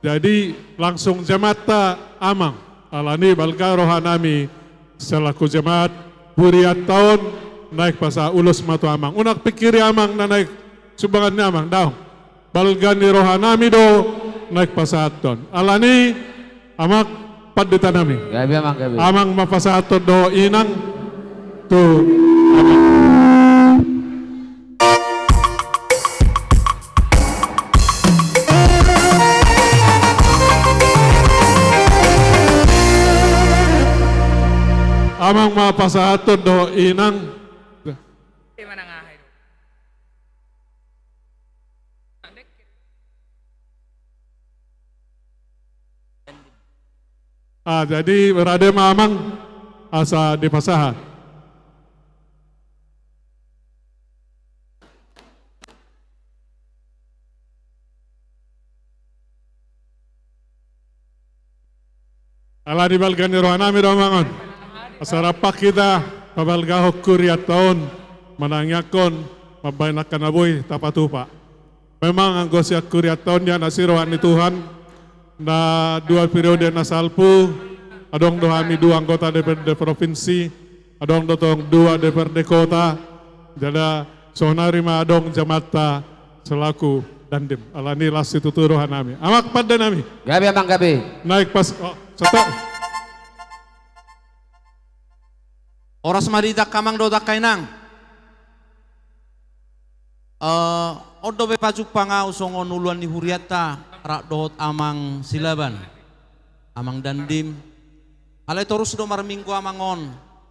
Jadi, langsung jemaatta amang, alani balga roha nami selaku jemaat hurianta on, naeng pasahat ulos ma tu amang. Unang pingkiri amang na naeng sumbangan ni amang, daong. Balga ni roha nami do naeng pasahathon. Alani, amang pandita nami. Gabe, amang, gabe. Amang ma pasahathon dohot inang tu amang. Amang ma pasahathon dohot inang. Ah, jadi rade ma amang asa dipasahat. Alani balga ni roha nami do amang on. Asa rap hita pabalgahon hurianta on, manangiangkon mambahen angka na boi tapatupa. Memang anggo sian hurianta on, dianasi roha ni Tuhan, na dua periode na salpu, adong do hami dua anggota D P R D provinsi, adong do tong dua D P R D kota, jala saonari ma adong jemaatta selaku Dandim, alani las situtu roha nami. Amang pande nami. Gabe, amang, gabe. Naeng pas, oh, setok. Horas ma di angka amang dohot angka inang. Eh, on dope pajumpang ahu songon uluan ni hurianta, rap dohot amang Silaban, amang Dandim. Alai torus do marminggu amang on,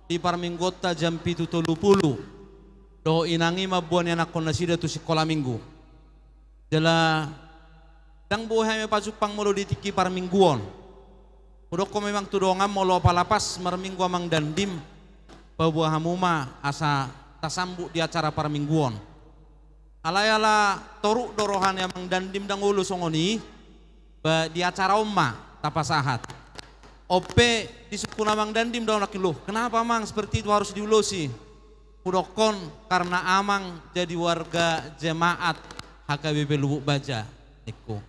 di parmingguonta jam pitu tolu pulu. Dohot inang i mamboan ianakhon nasida tu sikola minggu. Jala ndang boi hami pajumpang molo di tingki parmingguon. Hudokkon memang tu dongan, molo apala pas marminggu amang Dandim, paboa hamu ma asa tasambut di acara parmingguon. Alai ala toruk do roha ni amang Dandim ndang olo songon i, ba di acara on ma tapasahat. On pe disungkun amang Dandim do nangkin, "Loh, kenapa, Mang, seperti itu harus diulosi?" Hudokkon, "Karena Amang jadi warga jemaat H K B P Lubuk Baja," ningku.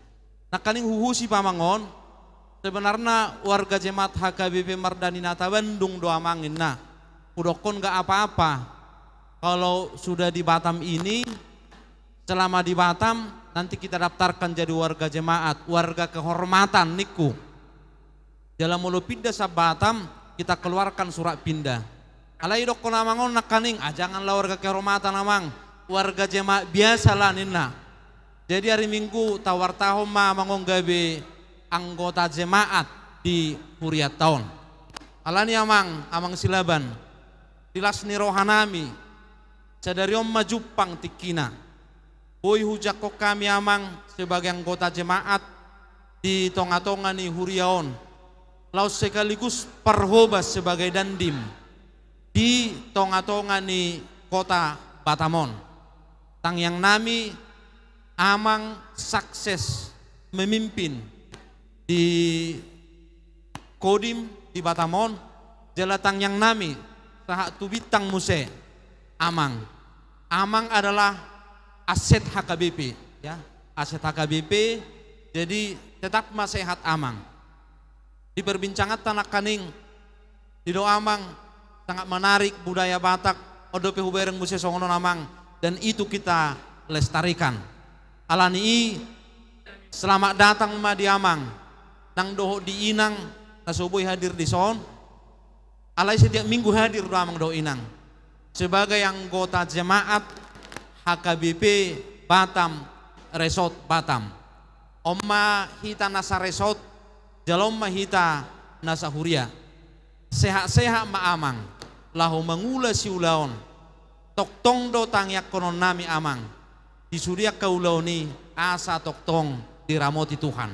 Nangkaning huhusi pe amang on, "Sebenarna warga jemaat H K B P Mardani Natabandung do, Amang," ninna. Hudokkon, "Nggak apa-apa. Kalau sudah di Batam ini, selama di Batam, nanti kita daftarkan jadi warga jemaat, warga kehormatan," ningku. "Jala molo pinda sian Batam, kita keluarkan surat pindah." Alai didokkon amang on nangkaning, "Ah, janganlah warga kehormatan, Amang. Warga jemaat biasalah," ninna. Jadi ari Minggu tawartahon ma amang on gabe anggota jemaat di hurianta on. Alani amang, amang Silaban, di las ni roha nami, sadari on ma jumpang tingkina. Boi hujangkon hami amang sebagai anggota jemaat di tonga-tonga ni huria on, laos sekaligus parhobas sebagai dandim di tonga-tonga ni kota Batam on. Tangiang nami, amang sukses memimpin di Kodim di Batam on, jala tangiang nami sahat tu bintang muse, amang. Amang adalah aset H K B P, ya, aset H K B P, jadi tetap ma sehat, amang. Di perbincanganta nangkaning, didok amang, sangat menarik budaya Batak, on dope hubereng muse songon on, amang, dan itu kita lestarikan. Alani i, selamat datang ma di amang nang dohot di inang na so boi hadir dison. Alai setiap minggu hadir do amang dohot inang sebagai anggota jemaat H K B P Batam, Resort Batam. On ma hita nasa resort, jala on ma hita nasa huria. Sehat-sehat ma amang laho mangula siulaon. Tongtong do tangiangkonon nami, amang, di sude angka ulaon i asa tongtong diramoti Tuhan.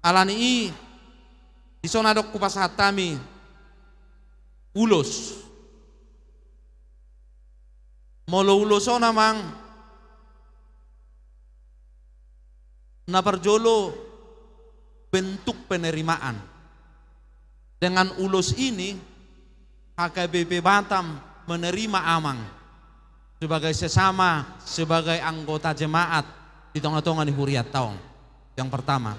Alani i, dison adong hupasahat hami ulos. Molo ulos on, amang, na parjolo bentuk penerimaan. Dengan ulos ini, H K B P Batam menerima amang sebagai sesama, sebagai anggota jemaat di tonga-tonga ni hurianta on. Yang pertama.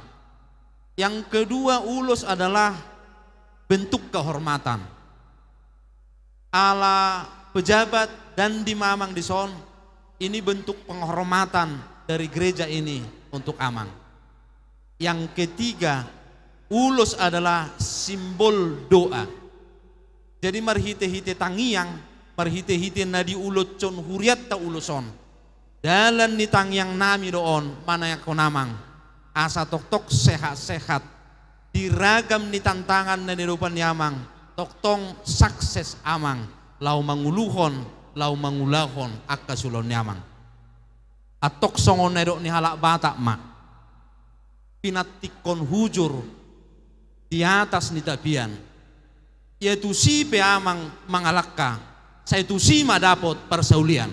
Yang kedua, ulos adalah bentuk kehormatan. Ala pejabat dan dandim amang dison, ini bentuk penghormatan dari gereja ini untuk amang. Yang ketiga, ulos adalah simbol doa. Jadi marhite-hite tangiang, marhite-hite na diuloshon hurianta ulos on, dalan ni tangiang nami do on manangiangkon amang, asa tongtong sehat-sehat di ragam ni tantangan na niadopan ni amang, tongtong sukses amang laho manguluhon, laho mangulahon angka siulaon ni amang. Antong songon na nidok ni halak Batak ma, pinantikhon hujur di atas ni tapian. Ia tusi pe amang mangalangka, sai tusi ma dapot parsaulian.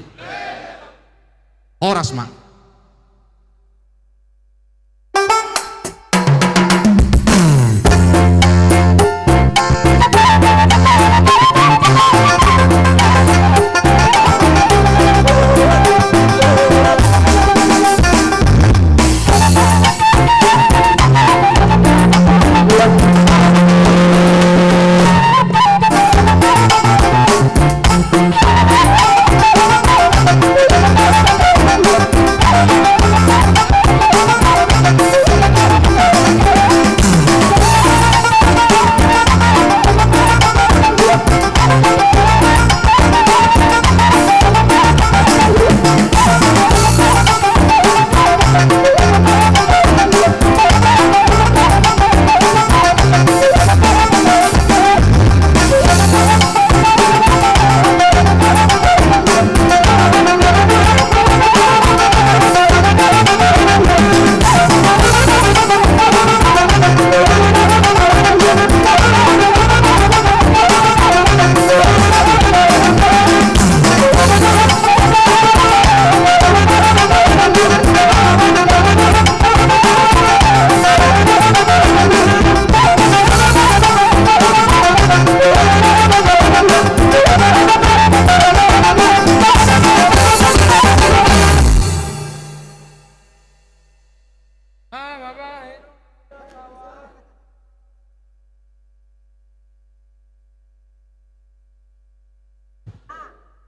Horas ma.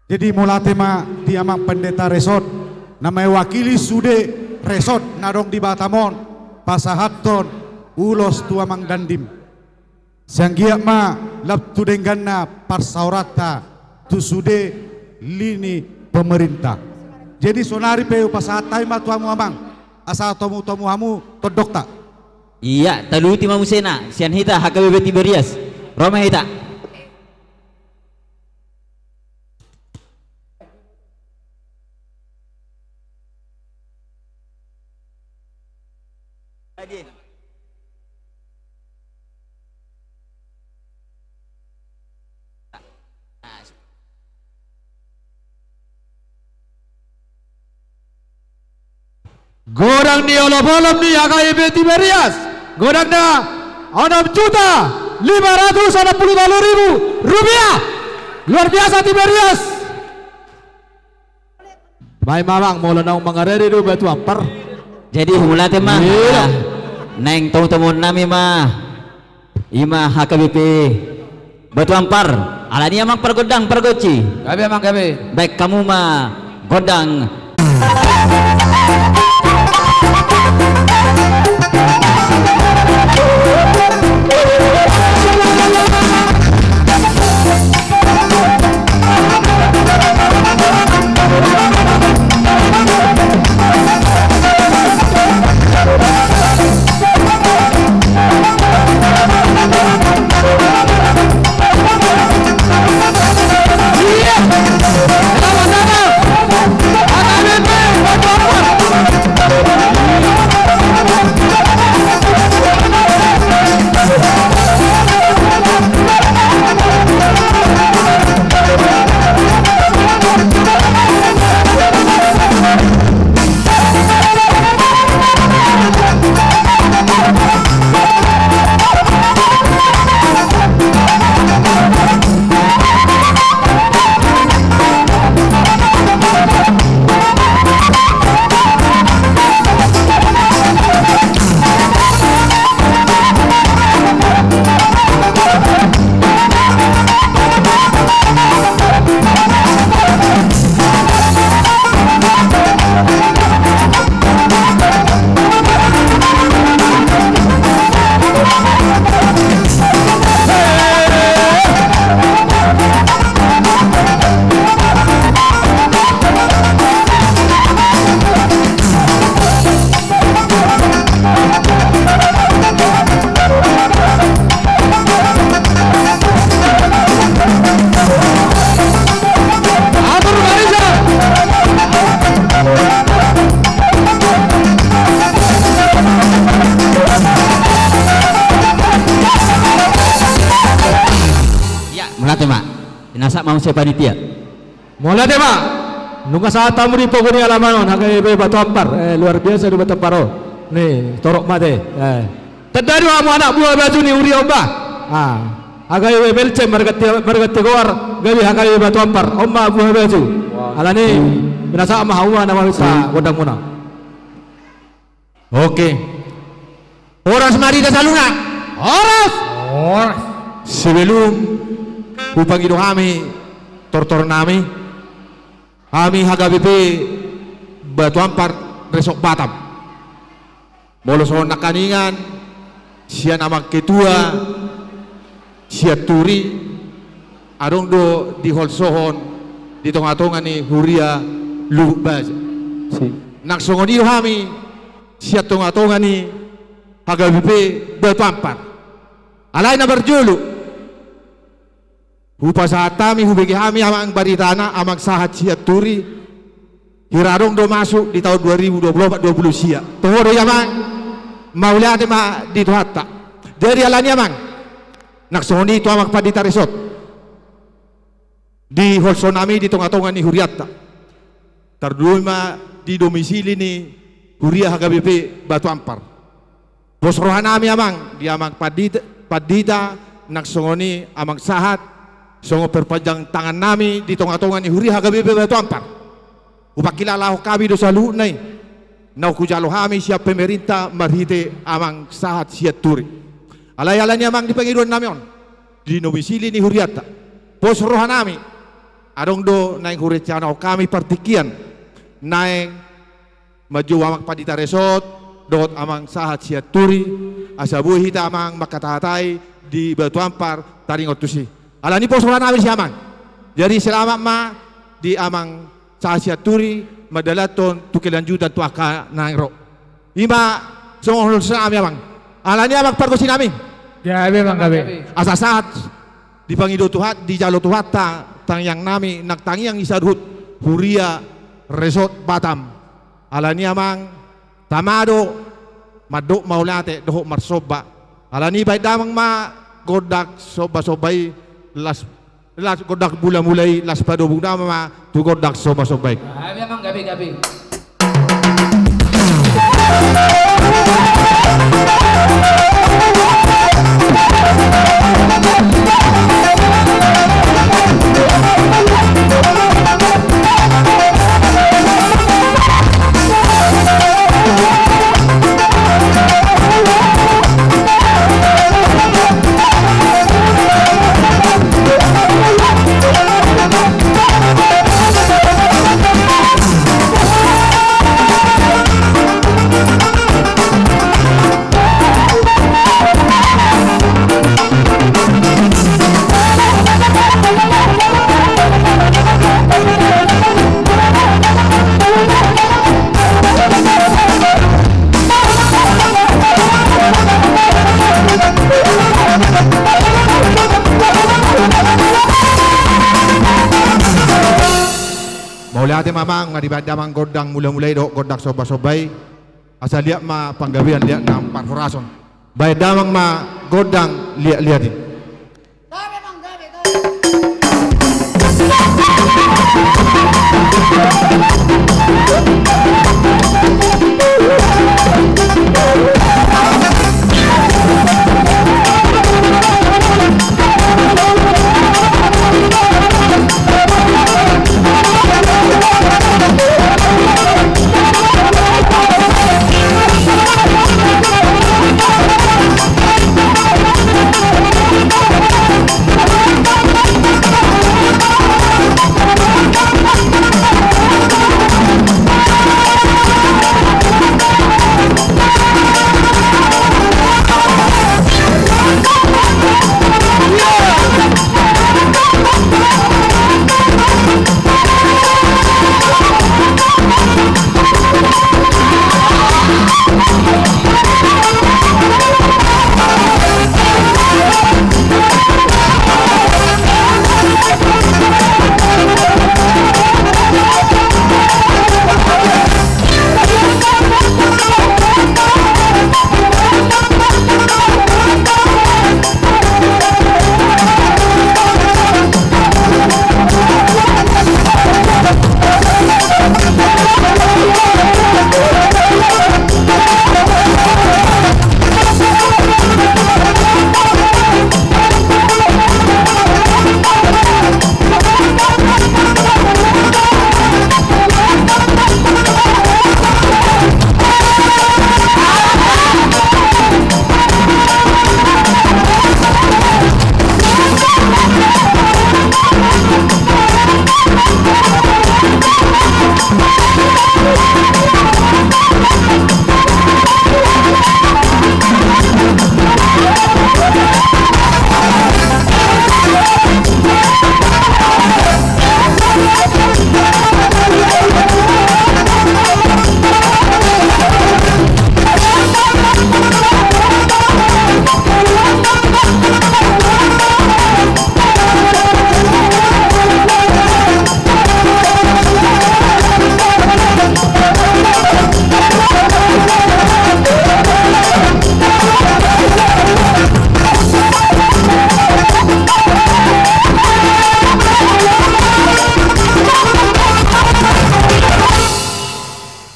Jadi mauliate ma di amang pendeta resort, na mewakili sude resort na adong di Batam on, pasahathon ulos tu amang dandim. Sai anggiat ma lam tu dengganna parsaoranta tu sude lini pemerintah. Jadi sonari pe hupasahat hami ma tu hamu amang, asa tomu-tomu hamu tondongta. Ia, taluhuti ma musena sian hita H K B P Tiberias. Ro ma hita. Godang ni olop-olop ni H K B P Tiberias, godangna onom juta lima ratus onom pulu tolu ribu rupiah. Luar biasa Tiberias. Baen ma amang, molo naung mangarade do Batu Ampar. Jadi mauliate ma. Iya. Naeng tomu-tomuon nami ma. I ma H K B P Batu Ampar. Alani amang pargondang pargonsi. Gabe amang gabe. Baen hamu ma gondang. Ia, mauliate ma. Pinasahat ma muse panitia. Mauliate ma. Nunga sahat hamu di pogu ni alaman on, H K B P Batu Ampar. Eh, luar biasa do Batu Ampar on. Ni, torop mate. Eh. Tanda do hamu anak buah batu ni huria on bah. Ah. H K B P Melcem marganti, marganti goar, gabe H K B P Batu Ampar. On ma buah batu. Alani, pinasahat ma hamu ma na maminta gondang muna. Oke. Horas ma di hita saluhutna. Horas. Horas. Sebelum hupangido hami tortor nami, hami H K B P Batu Ampar Resort Batam, molo songon nangkiningan sian amang ketua Sianturi, adong do diholsohon di tonga-tonga ni huria Lubuk Baja. Si. Nang songon i do hami sian tonga-tonga ni H K B P Batu Ampar. Alai na parjolo, hupasahat hami, hubege hami amang baritana, amang sahat Sianturi, hira adong do masuk di taon dua ribu dua puluh opat dua puluh sia. Toho do i amang, mauliate ma di Tuhanta. Jadi alani amang, nang songon i tu amang pandita resort, diholso nami di tonga-tonga ni hurianta. Tarlumobi ma di domisili ni huria H K B P Batu Ampar. Pos roha nami amang, di amang pandita, pandita, nang songon i amang sahat, songon perpanjang tangan nami di tonga-tonga ni huria H K B P Batu Ampar. Hupangkilalahon hami do saluhutna i, naung hujalo hami sian pemerintah marhite amang sahat Sianturi. Alai alani amang di pangidoan nami on, di domisili ni hurianta, pos roha nami, Adong do naeng hurencanahon hami partingkian, naeng manjou amang pandita resort dohot amang sahat sianturi, asa boi hita amang mangkatahatai di Batu Ampar taringot tusi. Alani pos roha nami disi amang. Jadi selamat ma di amang sahat sianturi mandalanhon tu kelanjutan tu angka naeng ro. Ima songon hata nami amang. Alani amang pargonsi nami. Gabe amang gabe. Asa sahat dipangido Tuhan, dijalo Tuhanta tangiang nami nang tangiang ni saluhut huria resort Batam. Alani amang tama do mandok mauliate dohot marsomba. Alani baen damang ma gondang somba-somba i las Las gondang mula-mula i, las padomu nama tu gondang somba-somba i. Gabe amang gabe gabe. Mauliate ma amang, nga dibaen damang gondang mula-mula i dohot gondang somba-somba i. Asa liat ma panggabean, liat nang parhorason. Baen damang ma gondang liat-liat i.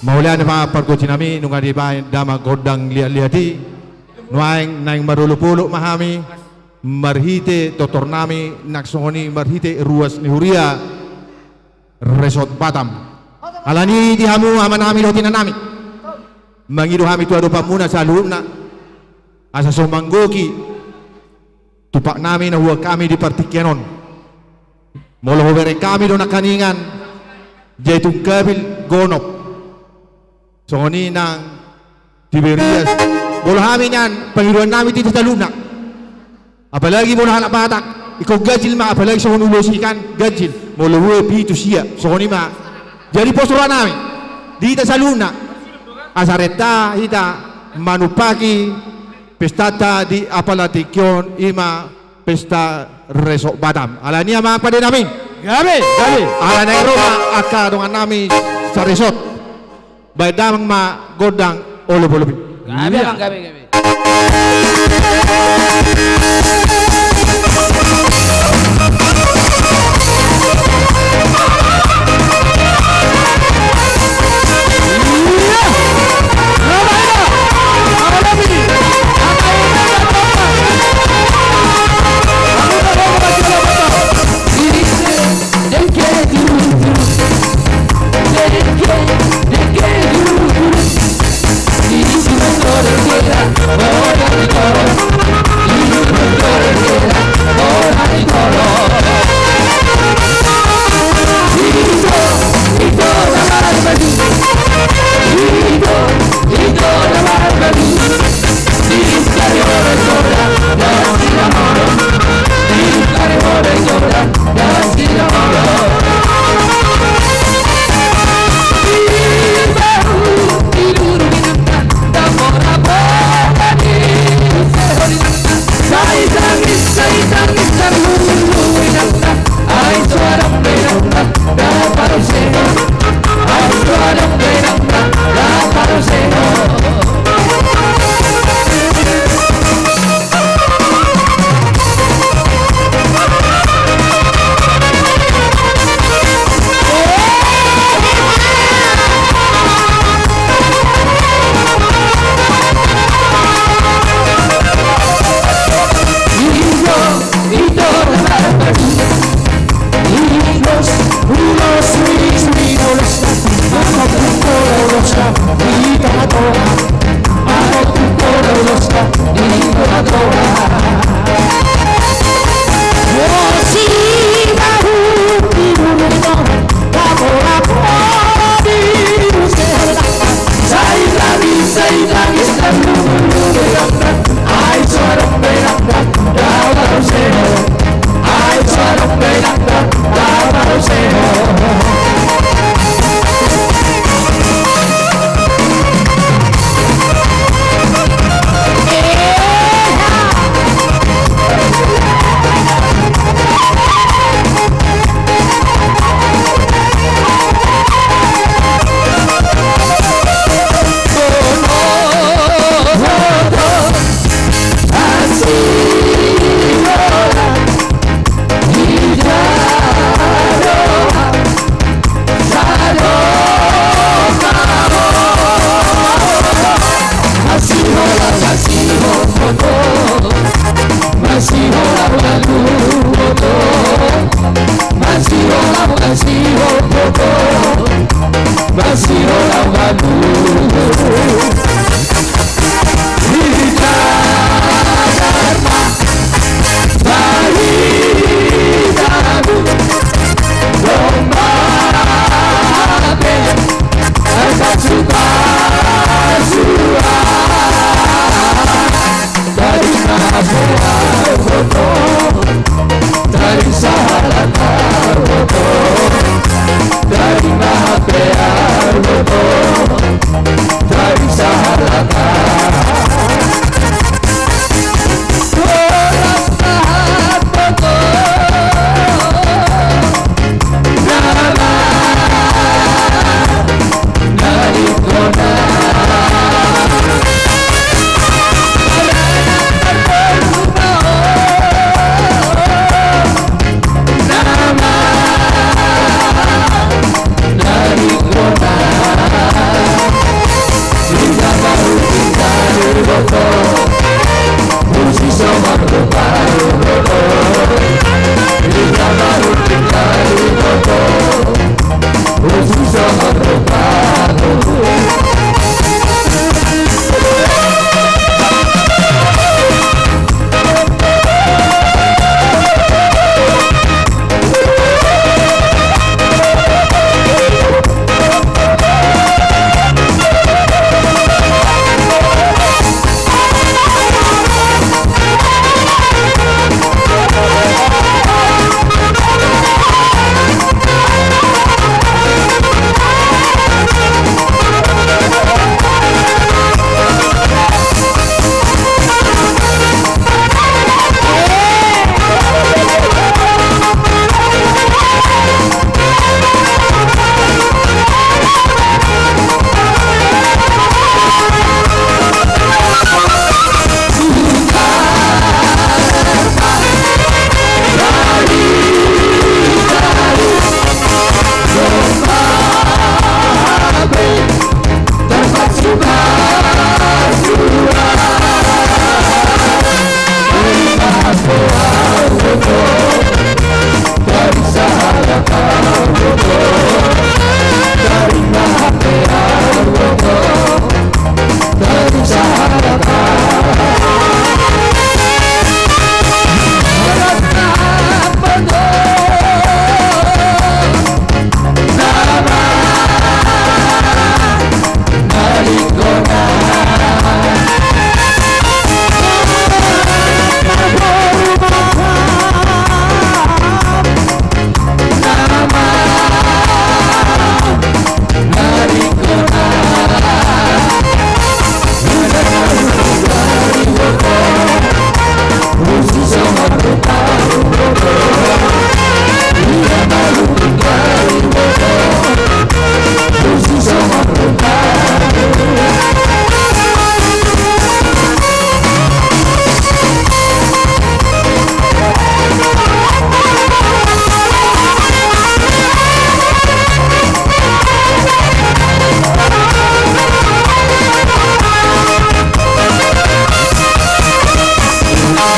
Mauliate ma pargonsi nami, nunga dibaen damang gondang liat-liat i. Nuaeng naeng marolop-olop ma hami marhite tortor nami, nang songon i marhite ruas ni huria Resort Batam. Alani di hamu amanami dohot inanami, mangido hami tu adopanmuna saluhutna, asa so manggohi tumpak nami na huboan hami di partingkian on. Molo hubereng hami do nangkiningan, Jaitung Kabil Gonop. Songon i nang Tiberias. Molo hami nian, pangidoan nami tu hita saluhutna. Apalagi molo halak Batak, ingkon ganjil ma, apalagi songon ulos i kan ganjil. Molo ue pitu sia, songon i ma. Jadi pos roha nami di hita saluhutna. Asa renta hita manumpahi pestanta di apala tingki on, i ma pesta Resort Batam. Alani i ma pande nami. Gabe, gabe. Alani i ro ma angka dongan nami saresort. Baen damang ma gondang olop-olop i. Gabe, iya. Amang, gabe, gabe.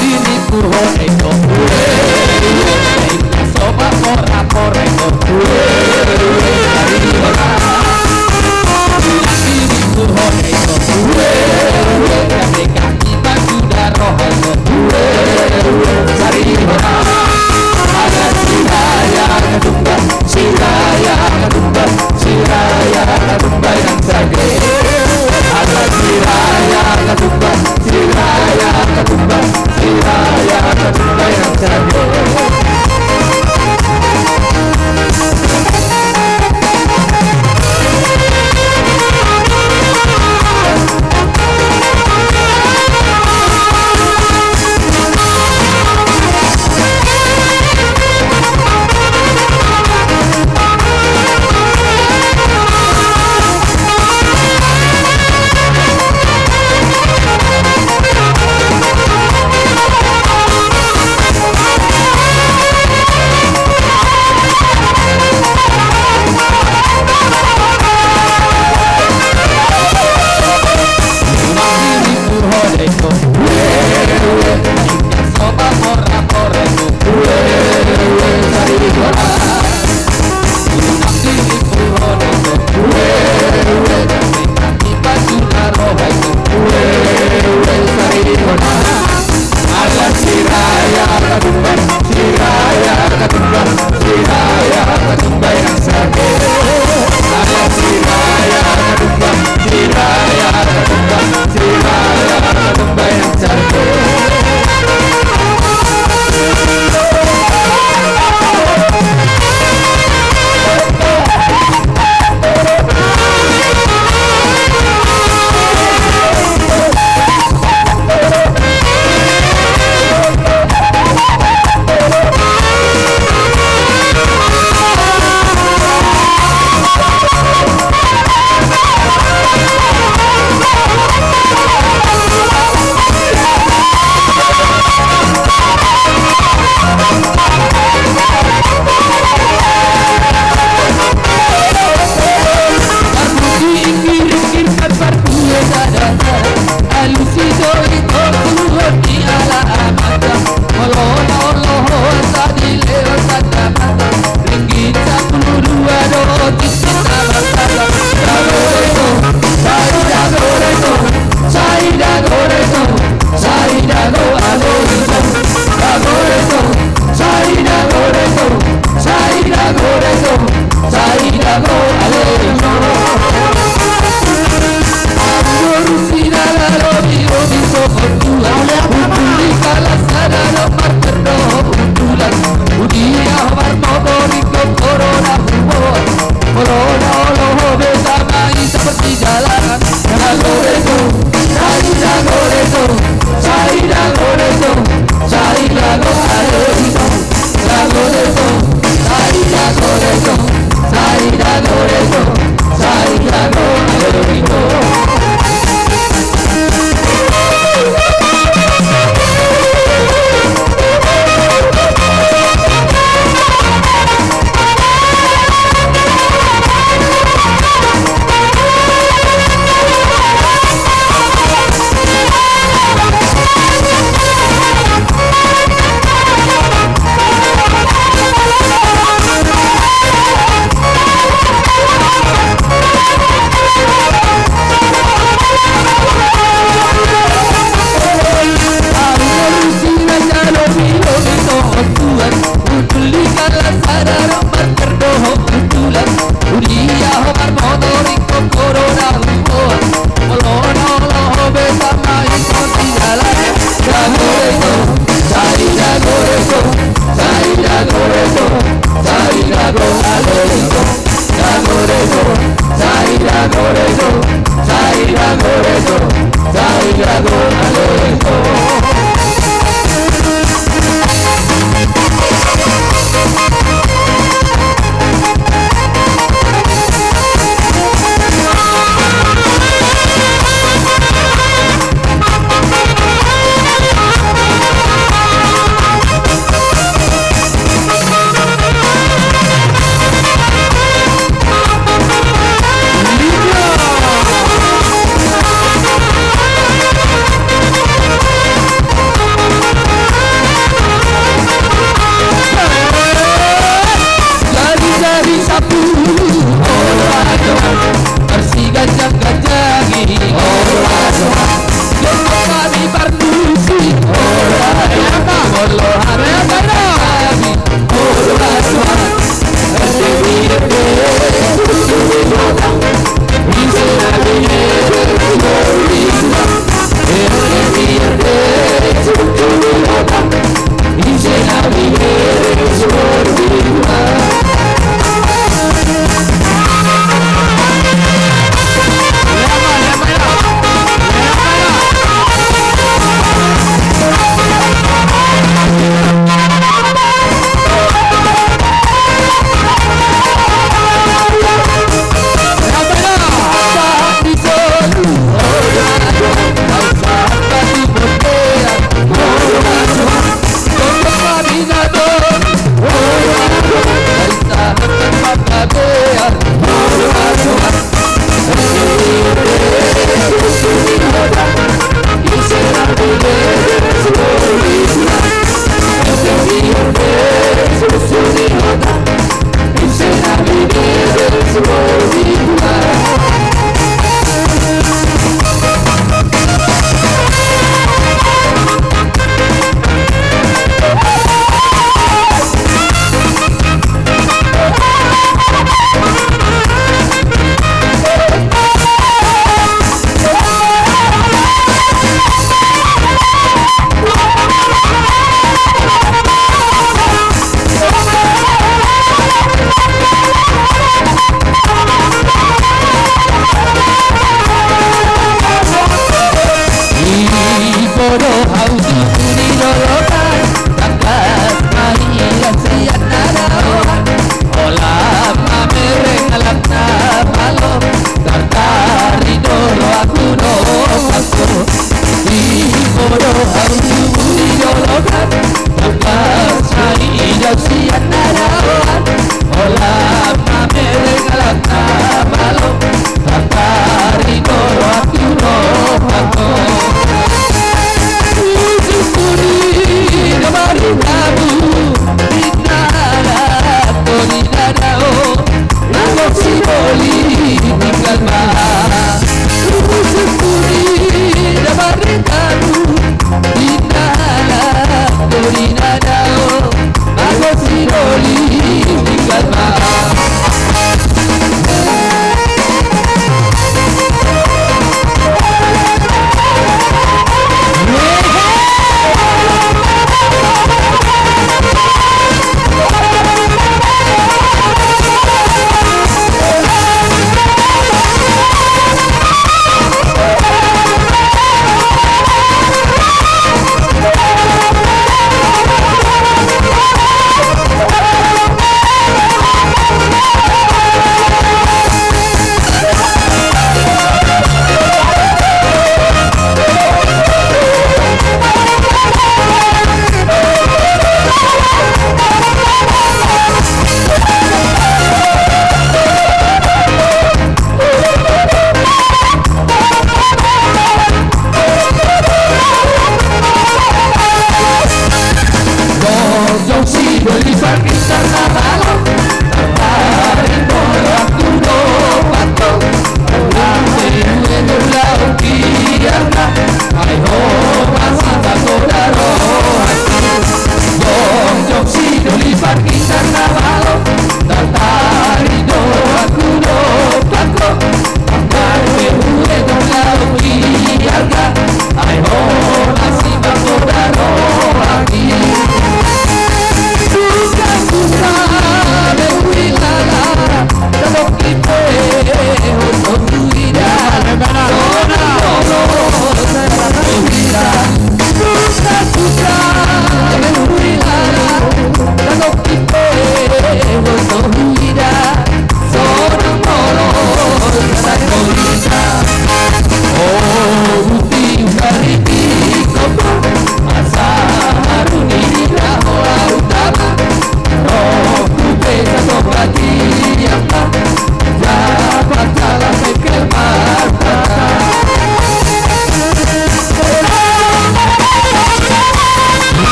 Dini purhon eko. Soba pora pora eko. Dini purhon eko. Kaki batu daro eko. Sari hora. Ala siraya katumba. Siraya katumba, siraya katumba yang sage. Ala siraya katumba, siraya katumba, siraya katumba yang sage.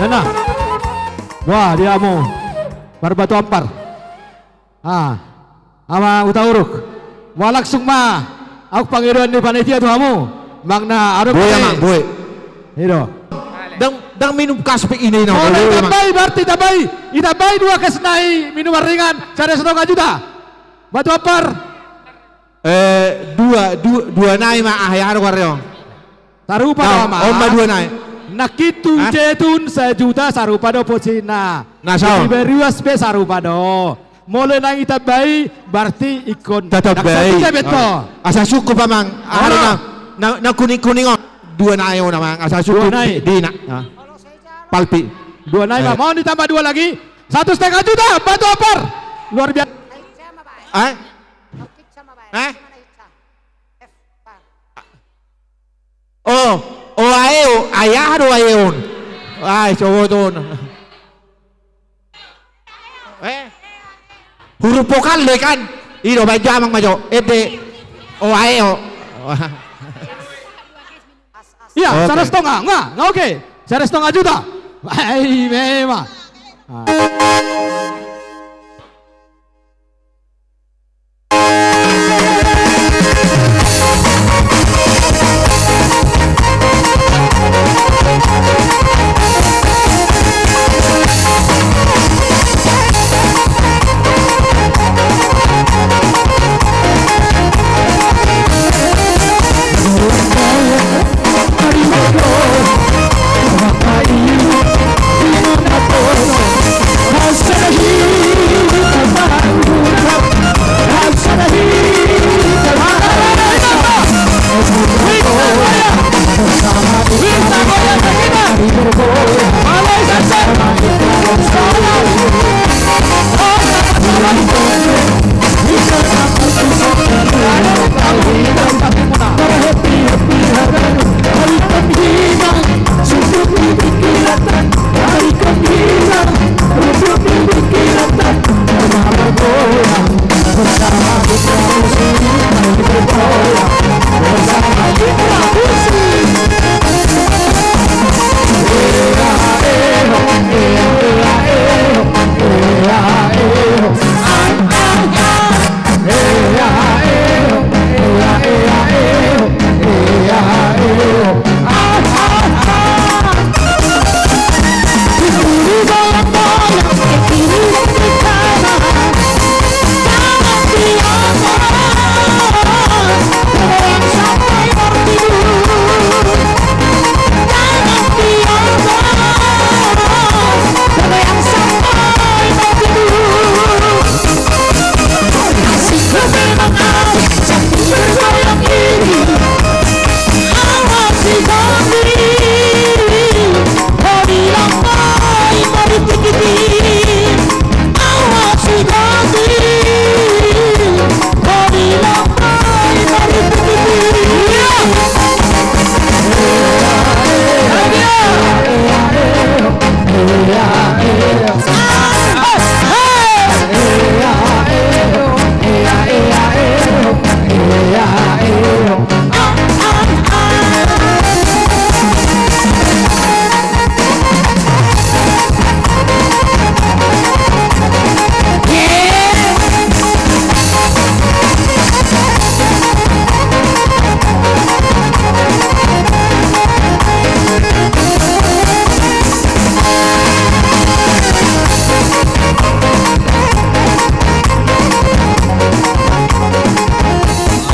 Nah. Wah, dia mau. Marbatu ampar. Ah. Amang Hutauruk. Wah, langsung ma. Ahu pangidoan ni panitia tu hamu. Amang na, aduh. Boi, Amang, boi. Ido. Ndang, ndang minum kas pe ini, no. Oh, boi, Amang. Itambai, berarti itambai. Itambai dua kas nai minuman ringan. Sada setengah juta. Batu ampar. Eh, dua, du-, dua nai ma, ah, ya, anu, karyo. Sarupa do, Amang. On ma dua nai. Nangkin tu Jetun sajuta sarupa do posisina. Na, so. Di Bariwas pe sarupa do. Molo naeng itambai, berarti ingkon. Tatambai. Asa cukup, Amang. Anu, na, na kuning-kuning on. Dua nai on, Amang. Asa cukup. Dua nai. Di, di na. Palpi. Dua nai, Amang. Mau ditambah dua lagi? Satu setengah juta, batu ampar. Luar biasa. Eh? Eh? Oh, oh, ae, oh, ae, aha do ae on? Ai, coba on. Eh? Huruf vokal do kan? Ido, baen jo Amang ma jo. Ede. Oh, ae, oh. Iya, oke. Sada setengah. Nga, nga, oke. Sada setengah juta. Ai, memang. Ah.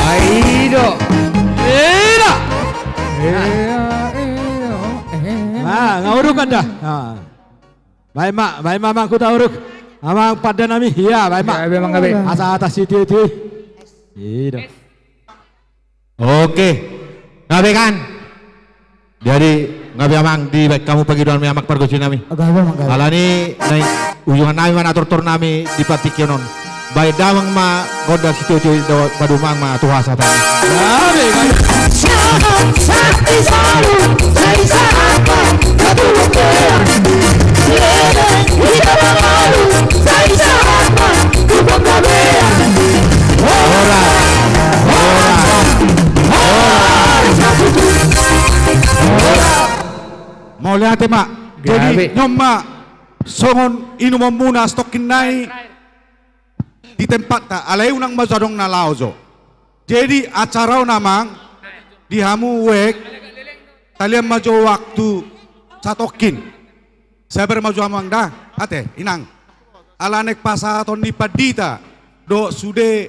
Ai do. Ina. Ina, ina, ina. Nah, nga uruk anda. Nah. Baen ma, baen ma, Amang Hutauruk. Amang pande nami, iya, baen ma. Iya, baen ma, baen. Asa atas sititi. Ida. Oke. Nga be kan? Jadi, nga be Amang, dibaen hamu pangidoan nami, Amang pargonsi nami. Gabe, Amang, gabe. Alani, naeng ujungan nami ma na tortor nami di partingkian on. Baen damang ma gondang sitio-tio, padomu ma tu hasahatan. Gabe, gabe. Horas, horas, horas. Mauliate ma. Jadi, gabe. Nion ma songon inumonmuna satongkin nai di tempatta, alai unang ma jo adong na laho jo. Jadi, acara on amang, di hamu uek, talian ma jo waktu satongkin. Sabar ma jo amang da, ate, inang. Ala naeng pasahaton ni pandita dohot sude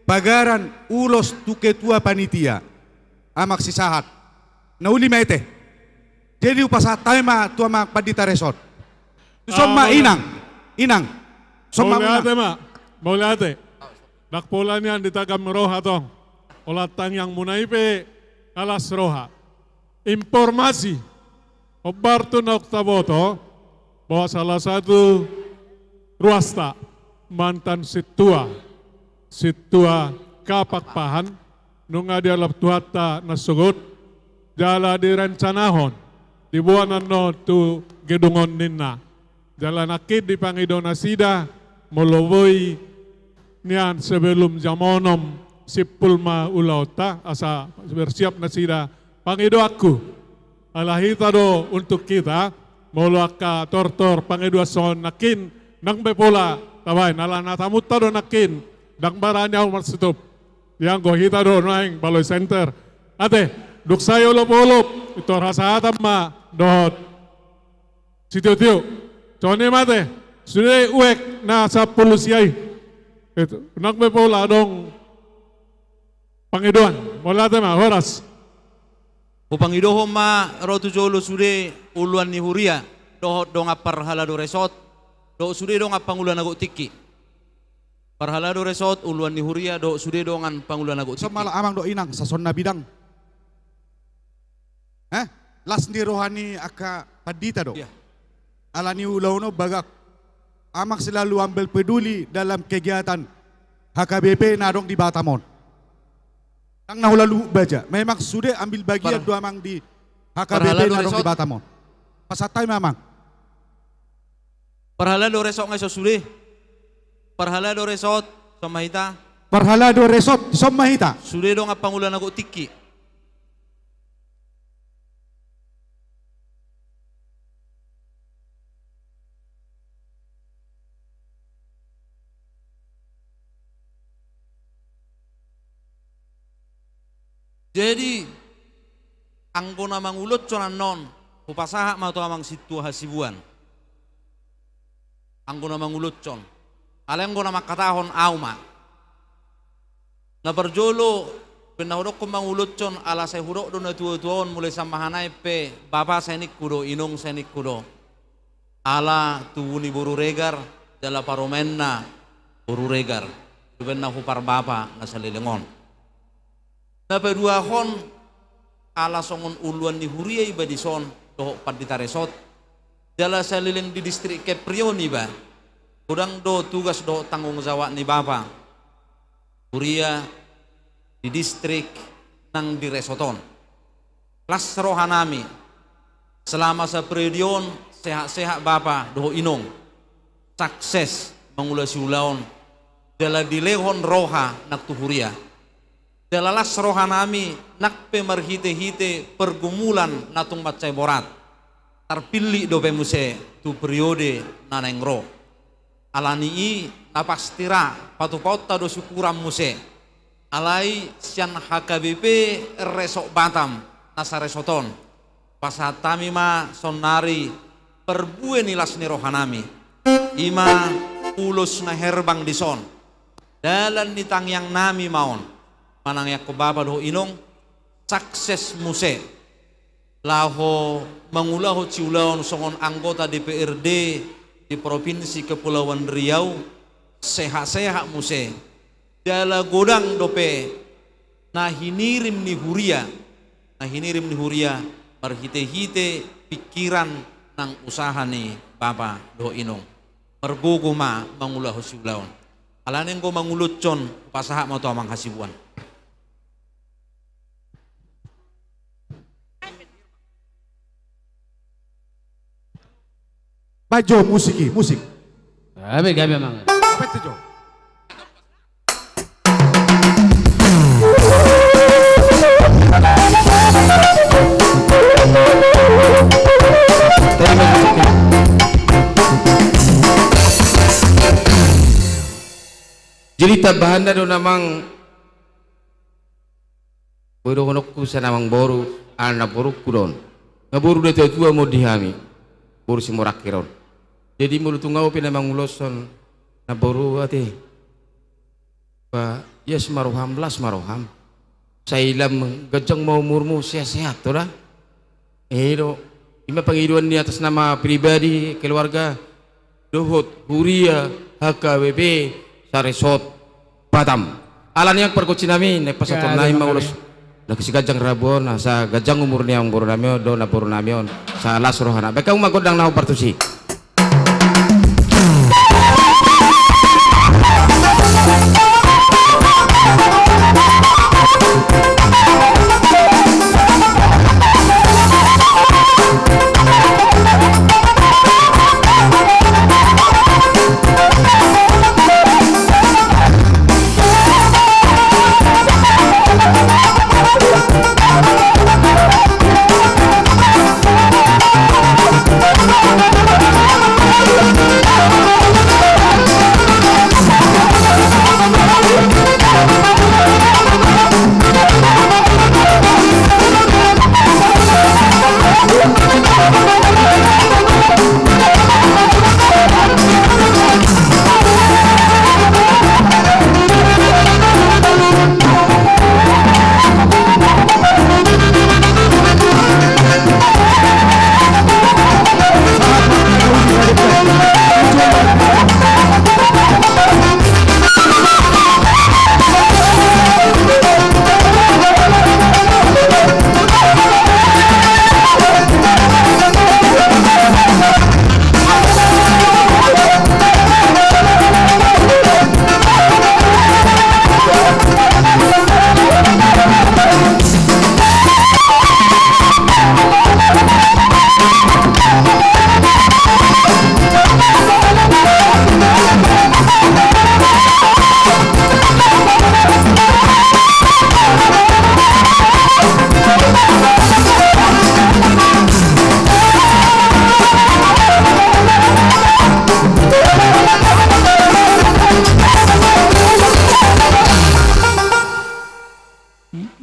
pagaran ulos tu ketua panitia. Amang sisahat. Na uli ma ete. Jadi hupasahat hami ma tu amang pandita resort. Tuson ma inang. Inang. Tuson ma inang. Mauliate ma. Mauliate. Ndang pola nian ditagam roha tong. Holan tangiangmuna i pe las roha. Informasi. Hombar tu naung taboto bahwa salah satu ruasta mantan sintua, sintua Kapakpahan, nunga dialap Tuhanta na sogot, jala direncanahon diboan annon tu gedung on ninna. Jala nangkin dipangido nasida, molo boi nian sebelum jam onom simpul ma ulaonta, asa bersiap nasida. Pangidoanku, ala hita do untuk hita, molo angka tortor pangidoan songon nangkin, ndang be pola tabaen, ala na tamunta do nangkin, ndang barani ahu marsitup. Ianggo hita do naeng baloi center. Ate, dung sai olopolop, pintor hasahatan ma dohot sitiotio. Songon i ma ate, sude uek na sampulu sia i. Itu, ndang be pola adong pangidoan. Mauliate ma, horas. Hupangidohon ma ro tu jolo sude uluan ni huria, dohot dongan parhalado resort, dohot sude dongan pangula na gok tingki. Parhalado resort, uluan ni huria, dohot sude dongan pangula na gok tingki. Somalak amang dohot inang, sason na bidang. Eh? Las ni roha ni angka pandita do. Iya. Ala ni ulaon on bagak. Amang selalu ambil peduli dalam kegiatan H K B P na adong di Batam on. Ndang na hula lubuk baja. Memang sude ambil bagian do amang di H K B P na adong di Batam on. Pasahat hami ma amang. Parhalado resort nga ison sude. Parhalado resort, ison ma hita. Parhalado resort, ison ma hita. Sude dongan pangula na gok tingki. Jadi, anggo na mangulotson annon, hupasahat ma tu amang sintua Hasibuan. Anggo na mangulotson. Alai anggo na mangkatahon ahu ma. Na parjolo, umbahen na hudokkon mangulotson, ala sai hudok do na tuatua on, mulai sian Mahanaim pe, bapa sai ningku do, inong sai ningku do. Ala tubu ni boru Regar, jala parumaenna boru Regar. Umbahen na huparbapa na saleleng on. Na paduahon, ala songon uluan ni huria iba dison, dohot pandita resort. Jala saleleng di distrik Kepri on iba. Godang do tugas dohot tanggung jawab ni bapa. Huria di distrik nang di resort on. Las rohanami. Selama saperiode on, sehat-sehat bapa dohot inong. Sukses mangula siulaon. Jala dilehon roha nang tu huria. Jala las rohanami nang pe marhitehite pergumulan na tung mansai borat. Tarpillit dope muse tu periode na naeng ro. Ala ni i na pasti ra patupaonta do syukuran muse. Alai sian H K B P Resort Batam na saresort on. Pasahat hami ma saonnari parbue ni las ni rohanami. I ma ulos na herbang dison. Dalan ni tangiangnami ma on. Manangiangkon bapa dohot inong, sukses muse. Laho mangulahon siulaon songon anggota D P R D di Provinsi Kepulauan Riau, sehat-sehat muse. Jala godang dope na hinirim ni huria, na hinirim ni huria marhitehite pikiran nang usaha ni bapa dohot inong. Margogo ma mangulahon siulaon. Alani anggo mangulotson, pasahat ma tu amang Hasibuan. Baen jo musik i, musik. Gabe, gabe amang. Apa itu jo? Jadi tambahanna do na mang, boi dohononku sian amangboru, ala namborungku do on. Namboru natuatua ma on di hami, boru Simorangkir on. Jadi molo tung ahu pe na manguloshon, namboru ate, ba ias ma roham, las ma roham. Sai lam ganjang ma umurmu, sehat-sehat, to da? I do. I ma pangidoan ni atas nama pribadi, keluarga, dohot huria H K B P Saresot Batam. Alani i, pargonsi nami, naeng pasahaton nami ma ulos. Nang siganjang rambu on, asa ganjang umur ni amangboru nami on dohot namboru nami on, asa las rohana. Bahen hamu ma gondang na hombar tusi.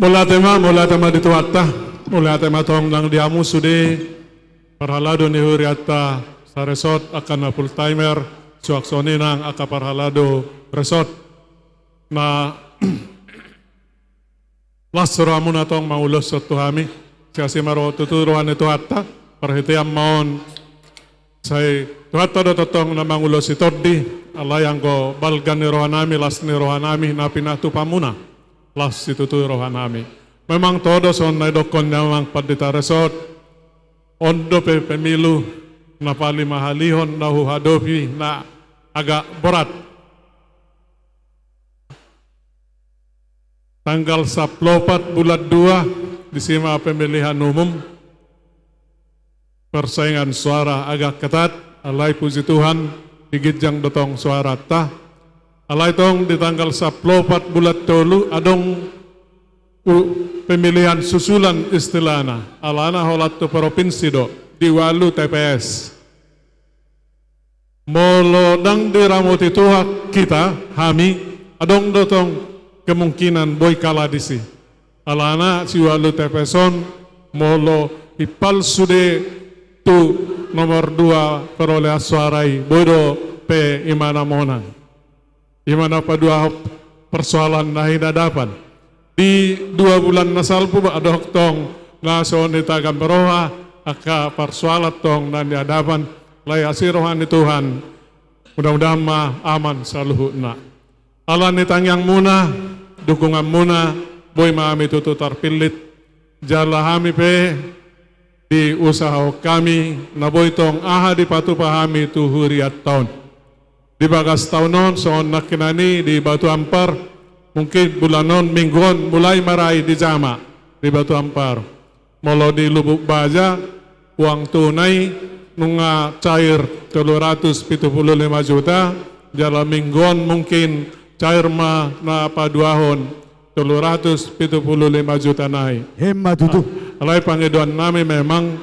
Mauliate ma, mauliate ma di Tuhanta, mauliate ma tong nang di hamu sude parhalado ni hurianta Saresot, angka na full timer, suang songon i nang angka parhalado resort. Na las rohamuna tong manguloshon tu hami, sai asi ma roha tutu roha ni Tuhanta, parhitean ma on. Sai Tuhanta do tongtong na mangulosi tondi, alai anggo balga ni rohanami, las ni rohanami, na pinatupamuna, las situtu rohanami. Memang toho do songon na nidokkon ni amang pandita resort, on dope pemilu na paling mahalihon na huhadopi na agak berat. Tanggal sampulu opat bulan dua, disi ma pemilihan umum. Persaingan suara agak ketat, alai puji Tuhan, di ginjang do tong suaranta. Alai tong di tanggal sampulu opat bulan tolu, adong u-, pemilihan susulan istilahna, alana holan tu provinsi do, di ualu T P S. Molo ndang diramoti Tuhan hita, hami, adong do tong kemungkinan boi kalah disi. Alana siualu T P S on, molo himpal sude tu nomor dua perolehan suara i, boi dope imana monang. Imana paduahon persoalan na hinadapan. Di dua bulan na salpu ba adong tong na so nitagam roha, angka parsoalan tong na nihadapan, alai asi roha ni Tuhan, mudah-mudahan ma aman saluhutna. Ala ni tangiangmuna, dukunganmuna, boi ma hami tutu tarpillit, jala hami pe diusahahon hami, na boi tong aha dipatupa hami tu hurianta on. Di bagas taon on, songon nangkinan i di Batu Ampar, mungkin bulan on, minggu on, mulai marai dijama di Batu Ampar. Molo di Lubuk Baja, uang tunai nunga cair tolu ratus pitu pulu lima juta, jala minggu on mungkin cair ma na paduahon tolu ratus pitu pulu lima juta nai. Emma tutu. Alai pangidoannami memang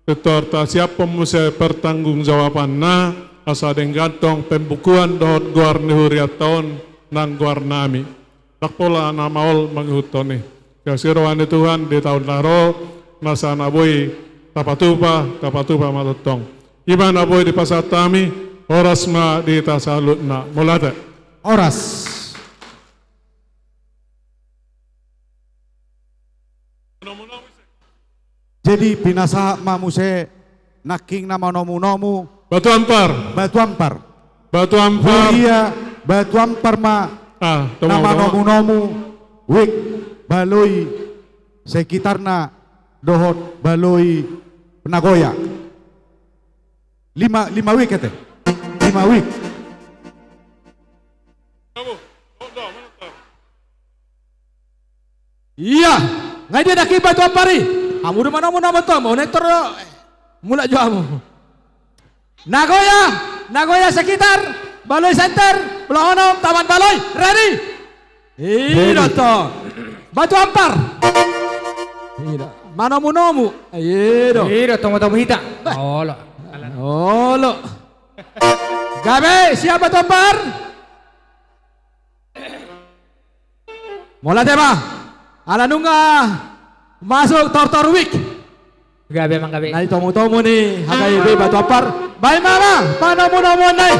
pintor tasiaphon muse pertanggungjawabanna, asa denggan tong pembukuan dohot goar ni hurianta on, nang goarnami. Ndang pola na maol mangihuthon i. Sian si roha ni Tuhan di taon na ro, nasa na boi tapatupa, tapatupa ma tongtong. I ma na boi dipasahat hami, horas ma di hita saluhutna. Mauliate. Horas. Jadi pinasahat ma muse nangkin na manomunomu. Batu Ampar. Batu Ampar. Batu Ampar. Huria Batu Ampar ma. Ah, na manomunomu wijk, baloi sekitarna dohot baloi Nagoya. Lima, lima wijk ate. Lima wijk. Ia, nga dia nangkin Batu Ampar i. Hamu do manomunomu antong, mauliate do. Mulak jo hamu. Nagoya, Nagoya sekitar, baloi senter, ulang onom, taman baloi, ready. I do antong. Batu Ampar. I do. Manomunomu. I do. I do, tomutomu hita. Bah. Olo. Olo. Gabe, siap Batu Ampar. Mauliate ma. Ala nunga masuk tortor wijk. Gabe, amang, gabe. Na i tomutomu ni H K I B Batu Ampar. Baen ma, ma, panomunomuon na i.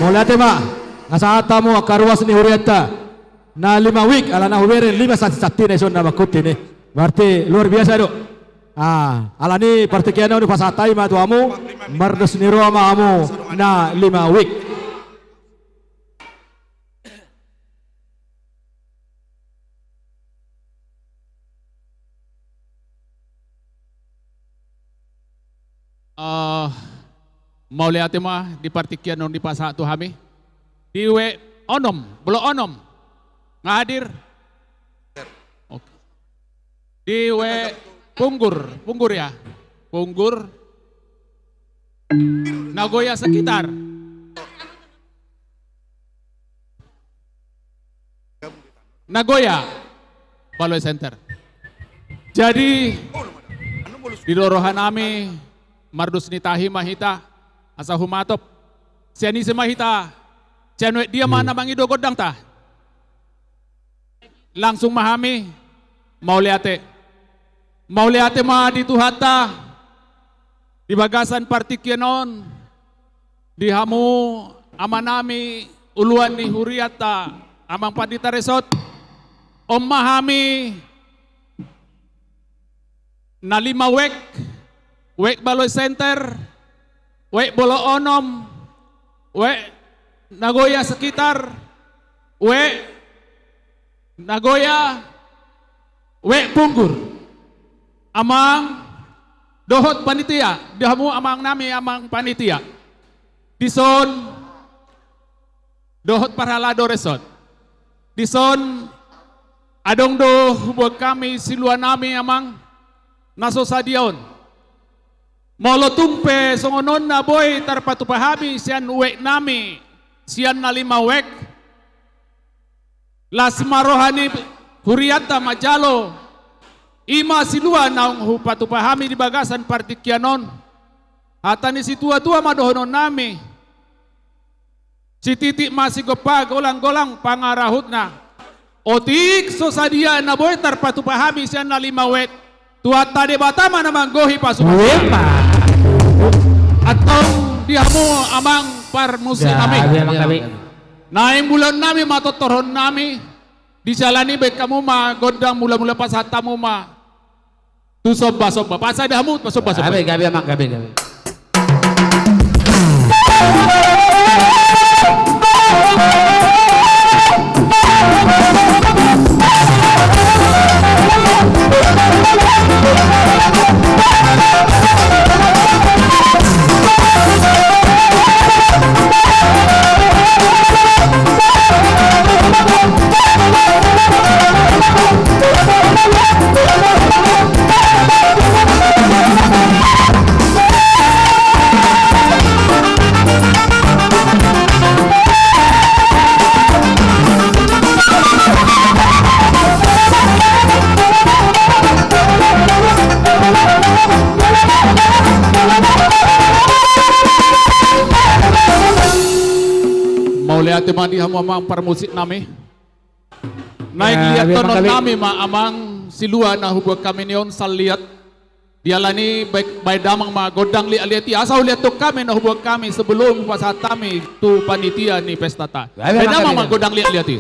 Mauliate ma, nga sahat hamu angka ruas ni hurianta. Na lima wijk, ala na hubereng lima santisantina ison na mangkuti i. Berarti luar biasa do. Ah, alani partingkian on hupasahat hami ma tu hamu, mardos ni roha ma hamu na lima wijk. Eh, mauliate ma di partingkian on dipasahat tu hami. Di W onom, blok onom. Nga hadir? Oke. Di W Punggur, Punggur ya. Punggur. Nagoya sekitar. Nagoya, Baloi Center. Jadi, di rohanami, mardos ni tahi ma hita, asa humatop. Sian ise ma hita, sian uek dia ma na mangido gondangta. Langsung ma hami mauliate. Mauliate ma di Tuhanta, di bagasan partingkian on, di hamu amanami uluan ni hurianta, Amang Pandita Resort. On ma hami na lima uek, uek Baloy Center, uek Bolon Onom, uek Nagoya sekitar, uek Nagoya, uek Punggur. Amang dohot panitia, di hamu amangnami amang panitia. Dison dohot parhalado Resort. Dison adong do huboan hami siluanami amang na so sadia on. Molo tung pe songon on na boi tarpatupa hami sian ueknami, sian na lima uek, las ma roha ni hurianta manjalo, i ma silua naung hupatupa hami di bagasan partingkian on. Hata ni situatua ma dohononnami: Sititik ma sigompa, golanggolang pangarahutna. Otik so sadia na boi tarpatupa hami sian na lima uek, Tuhanta Debata ma na manggohi pasupasu. Ima. Antong di hamu amang parmusiknami. Gabe, amang, gabe. Naeng mulannami ma tortoronnami. Di siala ni i baen hamu ma gondang, mulamula pasahat hamu ma tu sombasomba. Pasahat hamu ma sombasomba. Gabe, gabe, amang, gabe, gabe. Mauliate ma di hamu amang parmusiknami. Naeng liathononnami ma amang silua na huboan hami on saliat. Di ala ni i baen, baen damang ma gondang liatliat i, asa huliathon hami na huboan hami sebelum pasahat hami tu panitia ni pestata. Baen damang ma gondang liatliat i.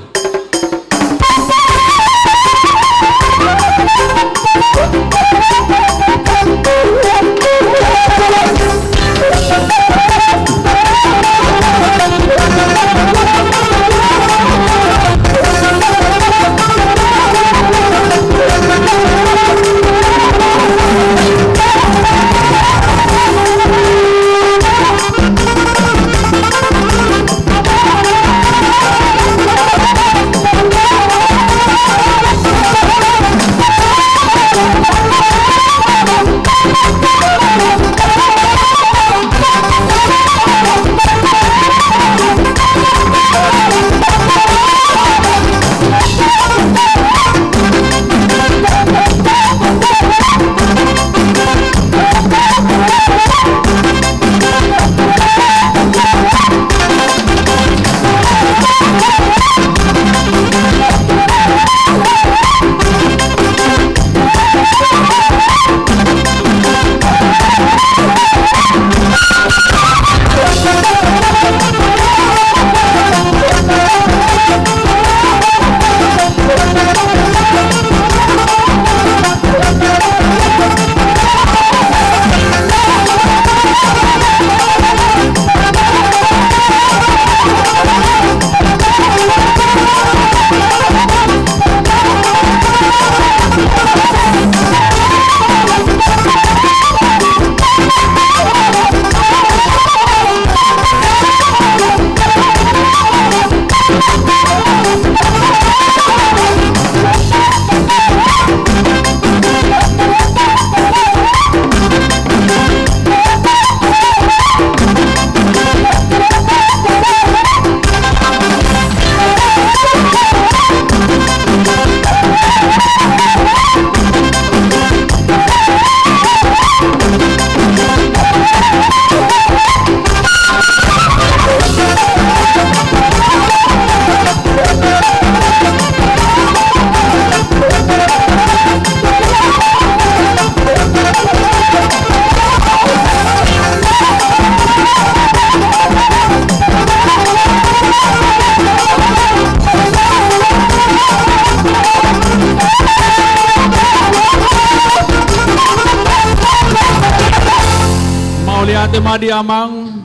Tema di amang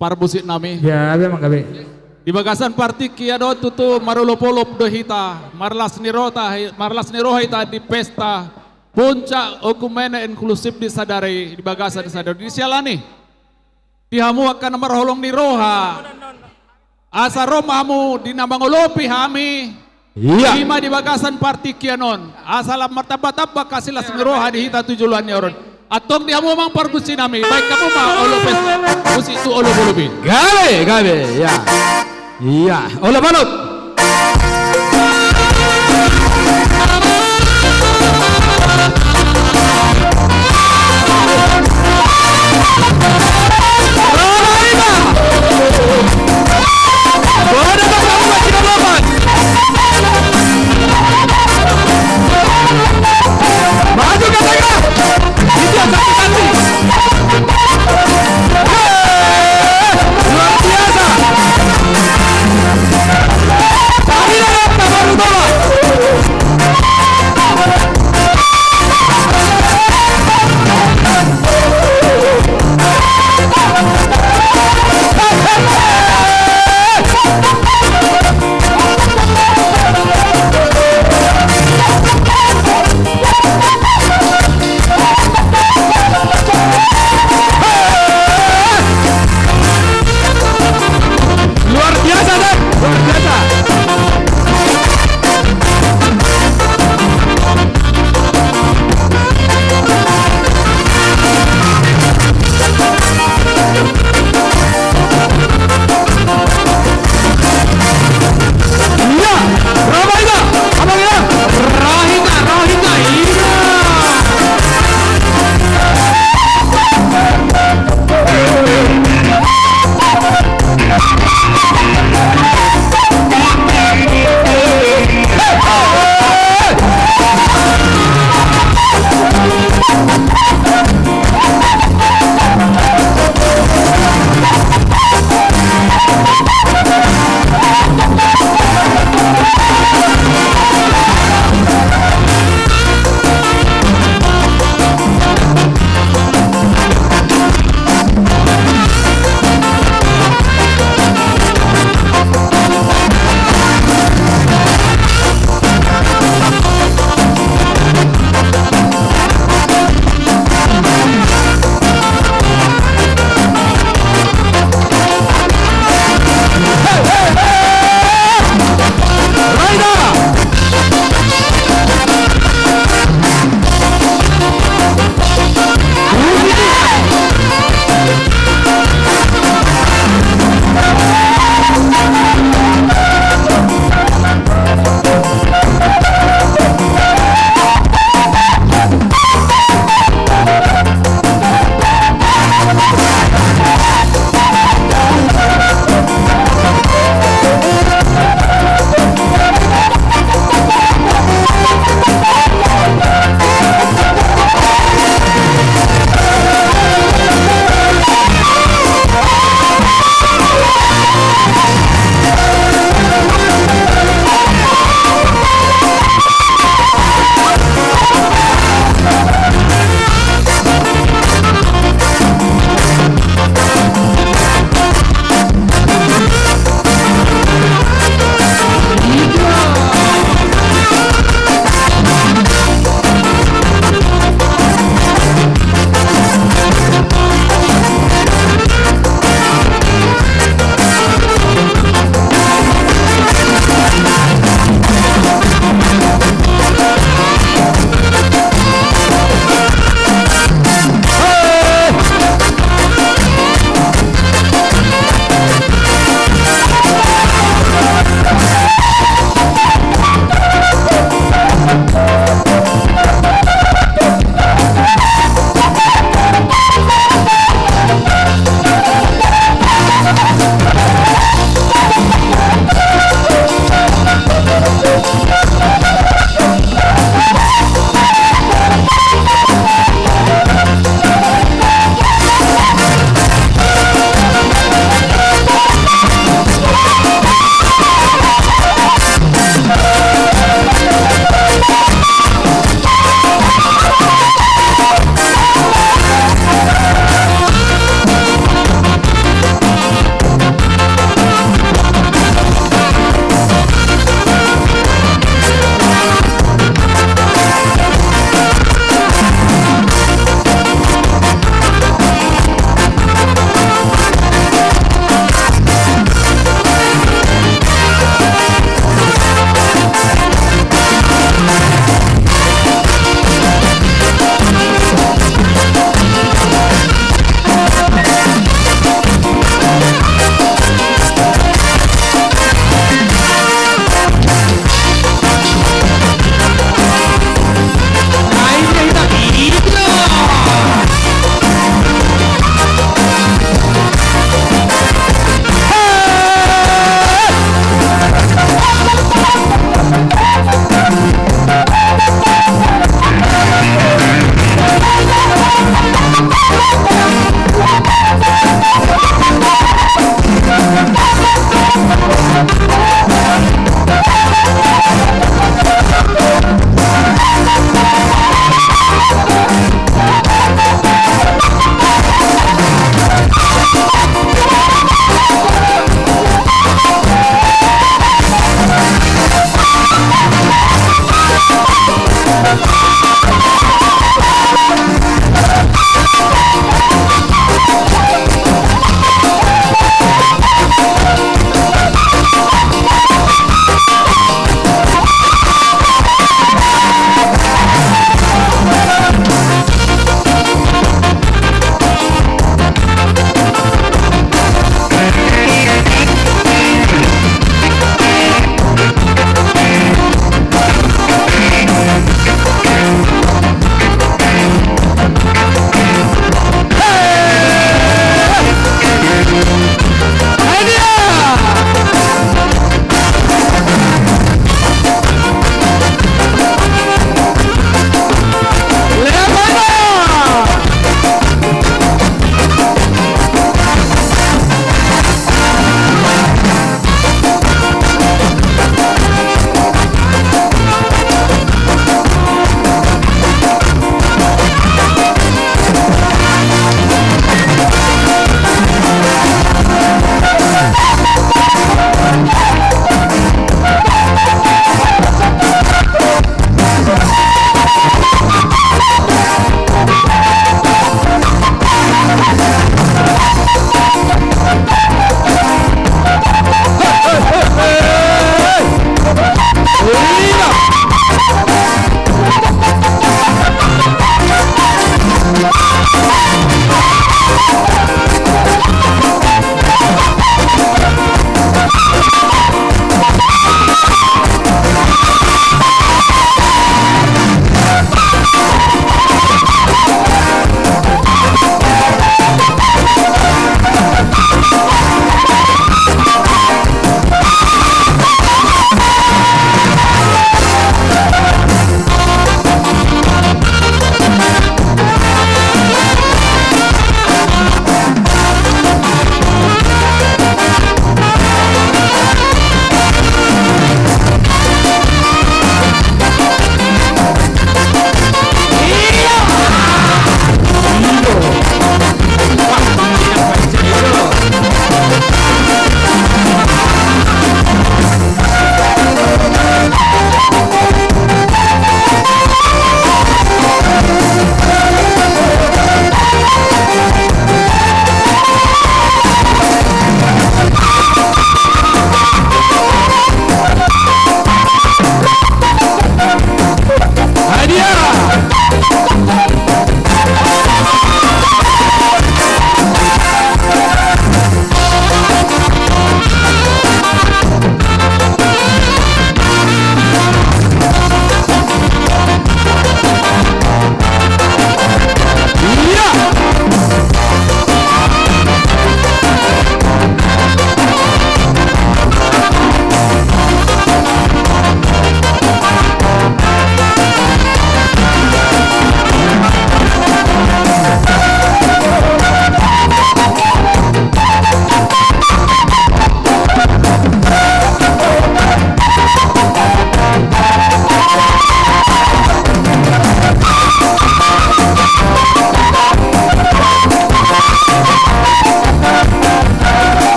parmusik nami. Ya, memang gabe. Di bagasan partingkian on tutu marolopolop do hita, marlas ni roha, marlas ni roha hita di pesta puncak okumene inklusif di sadari, di bagasan sadari di siala ni i. Di hamu angka na marholong ni roha, asa ro ma hamu di na mangolopi hami. Iya. I ma di bagasan partingkian on, asa lam martambatamba angka silas ni roha di hita tu joloan ni ari on. Antong di hamu amang parmusik nami, baen hamu ma olo pesta musik tu olopolop i. Gabe, gabe, ya. Iya, olo manuk. Maju ke tengah. Itu yang satu kaki. Yeay, luar biasa. Tadi ada apa baru bola?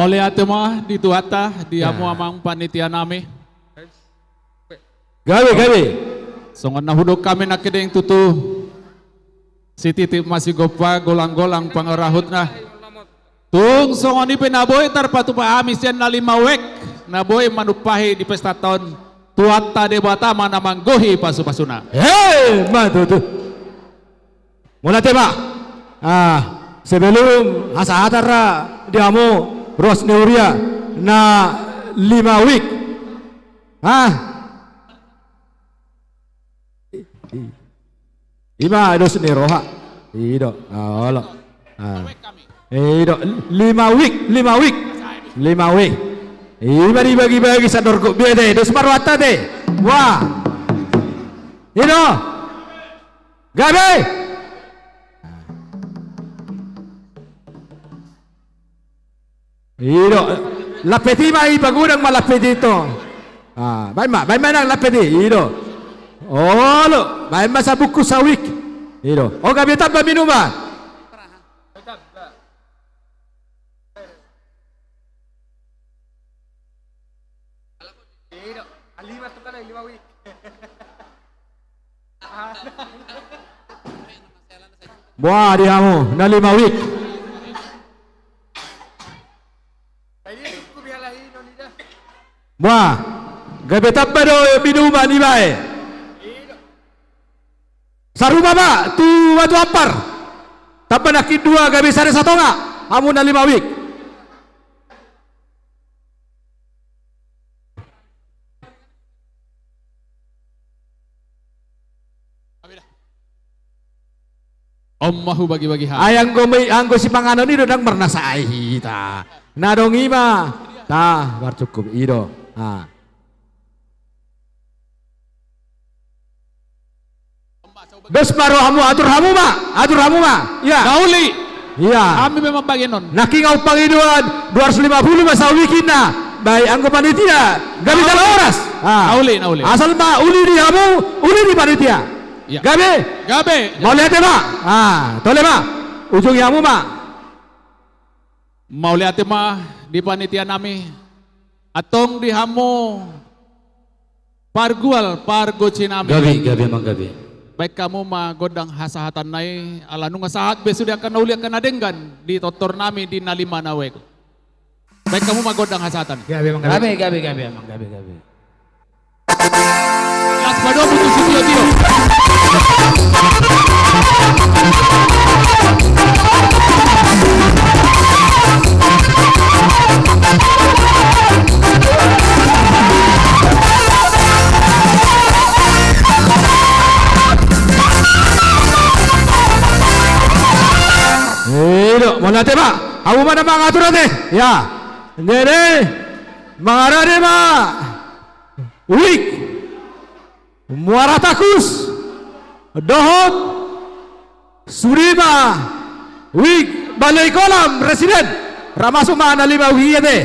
Mauliate ma di Tuhanta, di hamu amang panitia nami. Gabe, gabe. Songon na hudok hami nangkining tutu, sititi ma sigompa, golang-golang pangarahutna. Tung songon i pe na boi tarpatupa hami sian na lima wijk na boi manumpahi di pesta taon Tuhanta Debata ma na manggohi pasu-pasuna. He, ma tutu. Mauliate ma. Ah, sebelum hasahatan ra di hamu ruas ni huria na lima wijk. Ah. I, i, ima dos ni roha. I do. Ah, olo. Ah. I do. Lima wijk, lima wijk. Lima wijk. Ima dibagi-bagi sadorgop be ate. Dos ma rohanta ate. Wah. I do. Gabe. I do. Lampet i ma, i pagodang ma lampet i tong. Ah, baen ma, baen ma nang lampet i. I do. Olo, baen ma sabungkus sawijk. I do. O, gabe tamba minuman. Boa di hamu na lima wijk. Boa, gabe tamba do minuman i bae. Sarupa ma tu Batu Ampar. Tamba nangkin dua gabe sada satonga. Hamu na lima wijk. On ma hubagi-bagi hami. Ai anggo me-, anggo sipanganon i do ndang marnasa ai hita. Na adong i ma. Tah, marcukup i do. Ah. Dos ma rohamu, atur hamu ma, atur hamu ma. Ia. Na uli. Ia. Hami memang bagian on. Nangkin ahu pangidoan, dua ratus lima puluh ma sawijk inna. Baik, anggo panitia, gabe jala horas. Ah. Na uli, na uli. Asal ma uli di hamu, uli di panitia. Ia. Gabe? Gabe. Mauliate ma. Ah, tole ma. Ujungi hamu ma. Mauliate ma di panitia nami. Antong di hamu pargual, pargonsi nami. Gabe, gabe, amang gabe. Baen hamu ma gondang hasahatanna i, ala nunga sahat be sude angka na uli angka na denggan di tortor nami di na lima na wijk. Baen hamu ma gondang hasahatan. Gabe, amang gabe. Gabe, gabe, gabe, amang gabe, gabe. Las padomu tu sitio-tio. I do, mauliate ma. Hamu ma na mangatur ate. Ia. Jadi, mangarade ma. Wijk Muara Takus dohot sude ma Wijk Baloi Kolam residen. Ra masuk ma na lima wijk i ate.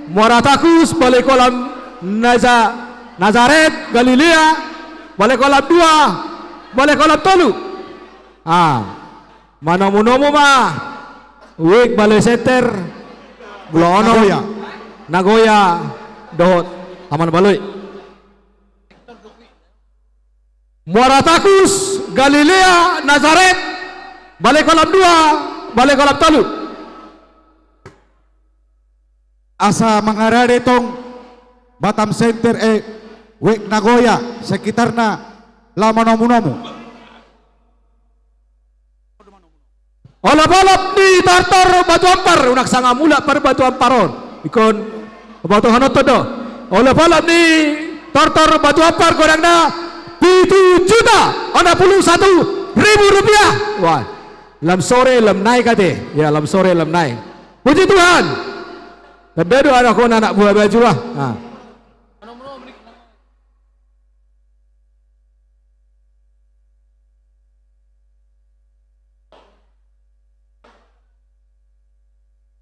Muara Takus, Baloi Kolam Naza-, Nazaret, Galilea, Baloi Kolam dua, Baloi Kolam tolu. Ah. Manomu-nomu ma Wijk Baloi Center, Mula Onom, Nagoya. Nagoya dohot Taman Baloi. Muara Takus, Galilea, Nazaret, Baloi Kolam dua, Baloi Kolam tolu. Asa mangarade tong Batam Center, eh, Wijk Nagoya, sekitarna, laho manomu-nomu. Olop-olop ni tortor Batu Ampar, unang sanga mulak par Batu Ampar on. Ingkon botohononton do. Olop-olop ni tortor Batu Ampar, godangna pitu juta onom pulu satu ribu rupiah. Wah, lam sore lam naik ate. Ia, lam sore lam naik. Puji Tuhan. Tanda do anak on anak buah baju ah. Nah.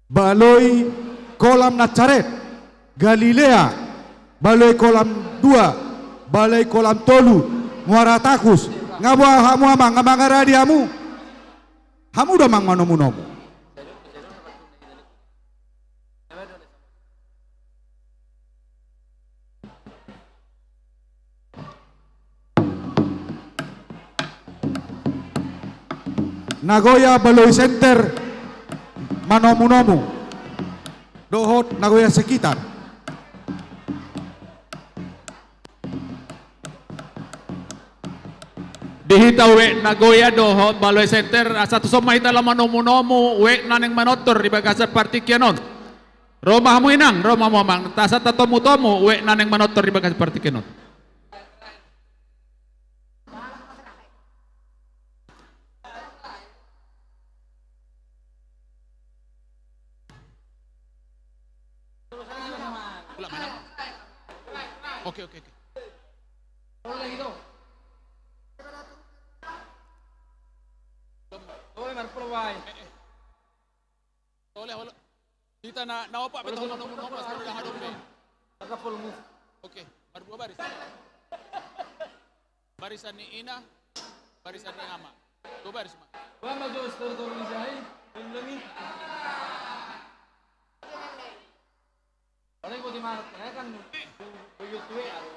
Baloi Kolam Nazaret, Galilea, Baloi Kolam dua, Baloi Kolam tolu, Muara Takus. Nga boha hamu amang, nga mangarade hamu? Hamu do amang manomu-nomu. Nagoya Baloi Center, Manomunomu dohot Nagoya sekitar. Di hita wijk Nagoya dohot Baloi Center, asa tuson ma hita laho manomunomu wijk na naeng manortor di bagasan partingkian on. Ro ma hamu inang, ro ma hamu amang, asa tatomutomu wijk na naeng manortor di bagasan partingkian on. Oke, oke, oke. Tole, olo. Hita na, na opat pe tu nomor, nomor pas baru dah hadap be. Oke, baru dua baris. Barisan ni ina, barisan ni ama. Dua baris ma. Ba ma jo stor tor ni sai, belum lagi. Paling kau di mana? Saya kan buyut tuwe alo.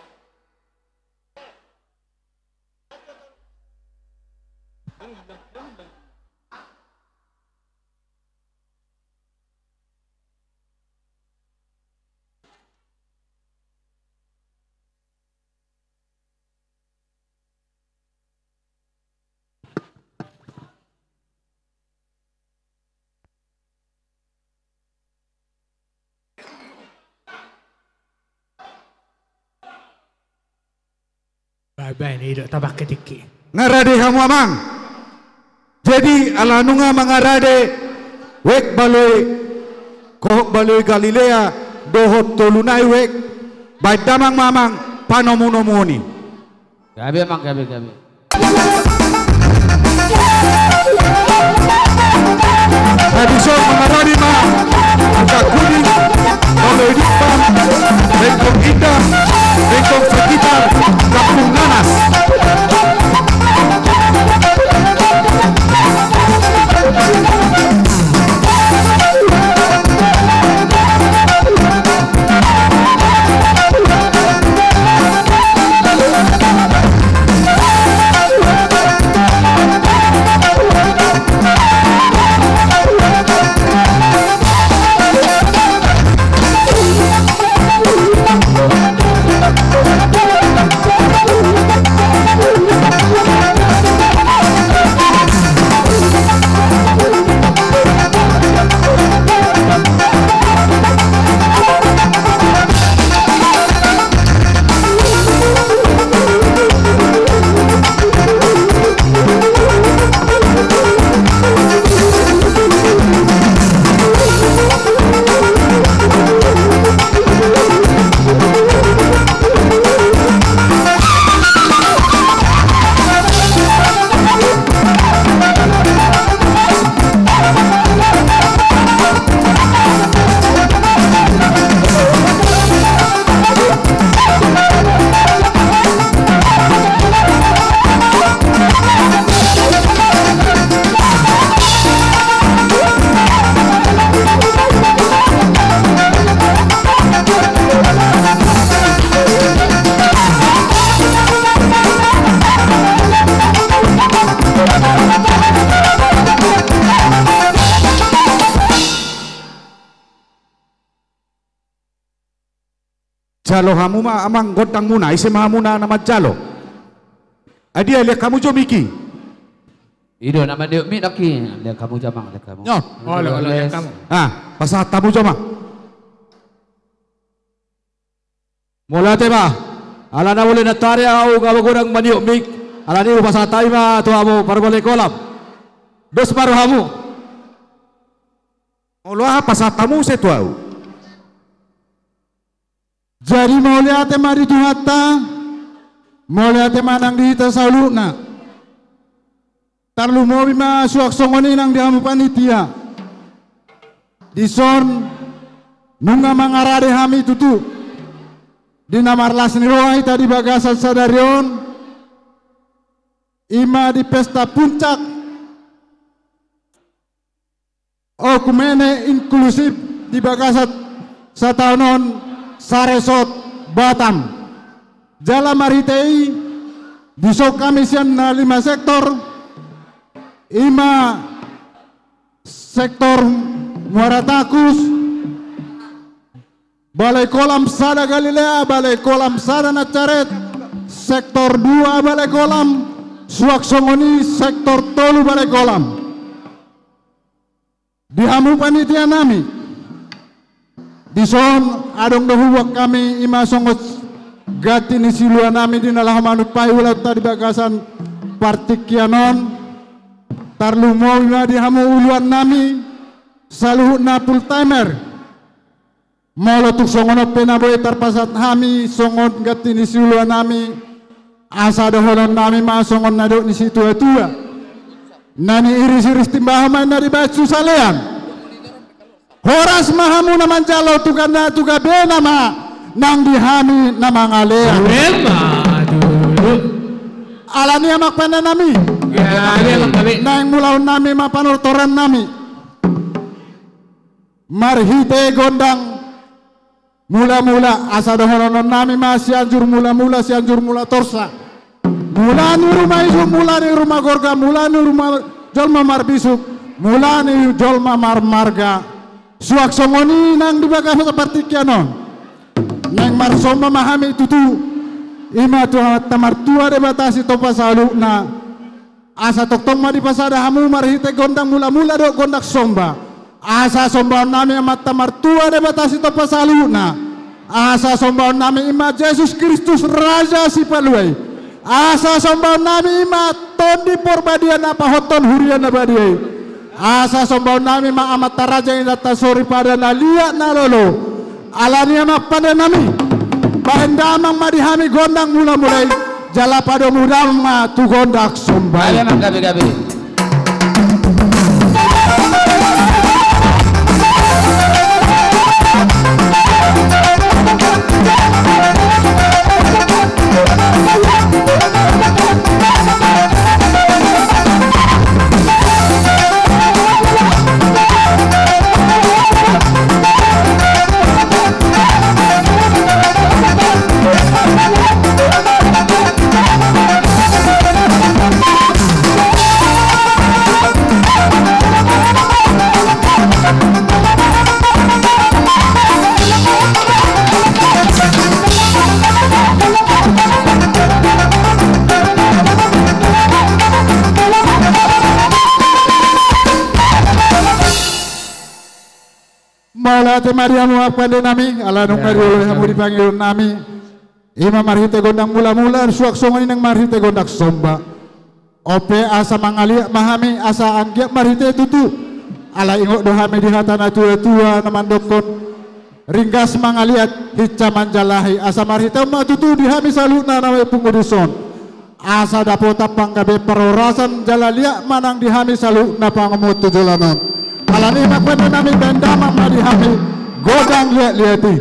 Baen, baen, i do, tabangke tingki. Nga rade hamu amang. Jadi ala nunga mangarade wijk Baloi, hohot Baloi Galilea dohot tolu nai wijk, baen damang ma amang panomunomuon i. Gabe amang, gabe, gabe. Habis on mangarade ma, Puncak Kuning, Baloi Dimbang, Lengkong Indah, Lengkong Sekitar, Kampung Nanas. Jalo hamu ma amang gondangmuna, ise ma hamu na manjalo. Ai dia, lean hamu jo mik i. I do na mandiop mik nangkin, lean hamu jo amang, lean hamu. Olo, olo, lean hamu. Ah, pasahat hamu jo amang. Mauliate ma. Alana molo nantoari ahu nga magodang mandiop mik, alani hupasahat hami ma tu hamu parbalik olam. Dos ma rohamu. Molo aha pasahat hamu muse tu ahu. Jadi mauliate ma di Tuhanta, mauliate ma nang di hita saluhutna. Tarlumobi ma suang songon i nang di hamu panitia. Dison nunga mangarade hami tutu di na marlas ni roha hita di bagasan sadari on, i ma di pesta puncak Oekumene Inklusif di bagasan sataon on saresort Batam. Jala marhite i, dison hami sian na lima sektor, Ima sektor Muara Takus, Balai Kolam sada Galilea, Balai Kolam sada Nasaret, sektor dua Balai Kolam, suang songon i sektor tolu Balai Kolam. Di hamu panitia nami, dison adong do huboan hami ima songon ganti ni silua nami di na laho manumpahi ulaonta di bagasan partingkian on. Tarlumobi ma di hamu uluan nami saluhutna full timer. Molo tung songon on pe na boi tarpasahat hami songon ganti ni silua nami, asa dohonon nami ma songon na didok ni situatua: Na niiriris-iris timbahon ma inna dibahen susalean. Horas ma hamu na manjalo, tu gabena ma nang di hami na mangalean. Emma tutu. Alani i, amang pande nami, gabe, amang gabe, naeng mulahon nami ma panortoran nami marhite gondang mula-mula, asa dohonon nami ma Sianjur Mula-mula, Sianjur Mula Torsa. Mula ni ruma isuk, mula ni ruma gorga, mula ni ruma jolma marbisuk, mula ni jolma marmarga. Suang songon i nang di bagasan partingkian on, naeng marsomba ma hami tutu, ima tu Amanta Martua Debata Sitompa saluhutna. Asa tongtong ma dipasada hamu marhite gondang mula-mula dohot gondang somba. Asa sombaon nami Amanta Martua Debata Sitompa saluhutna. Asa sombaon nami ima Jesus Kristus, Raja Sipalua i. Asa sombaon nami ima Tondi Porbadia na pahothon huria na badia i. Asa sombaon nami ma amanta raja, inanta soripada na liat na lolo. Alani i, amang pande nami, bahen damang ma di hami gondang mula-mula i, jala padomu damang ma tu gondang somba i. Gabe, amang, gabe, gabe. Mauliate ma di hamu, amang pande nami, ala nunga dioloi hamu di pangidoan nami. Ima marhite gondang mula-mula, suang songon i nang marhite gondang somba. On pe asa mangaliat ma hami, asa anggiat marhite tutu. Ala ingot do hami di hata na tua-tua na mandokkon: Ringgas mangaliat, hinsa manjalahi. Asa marhite on ma tutu di hami saluhutna na pungu dison, asa dapotan panggabean parhorasan jala liat ma nang di hami saluhutna pangomoan tu joloan on. Alani i, amang pande nami, bahen damang ma di hami gondang liat-liat i.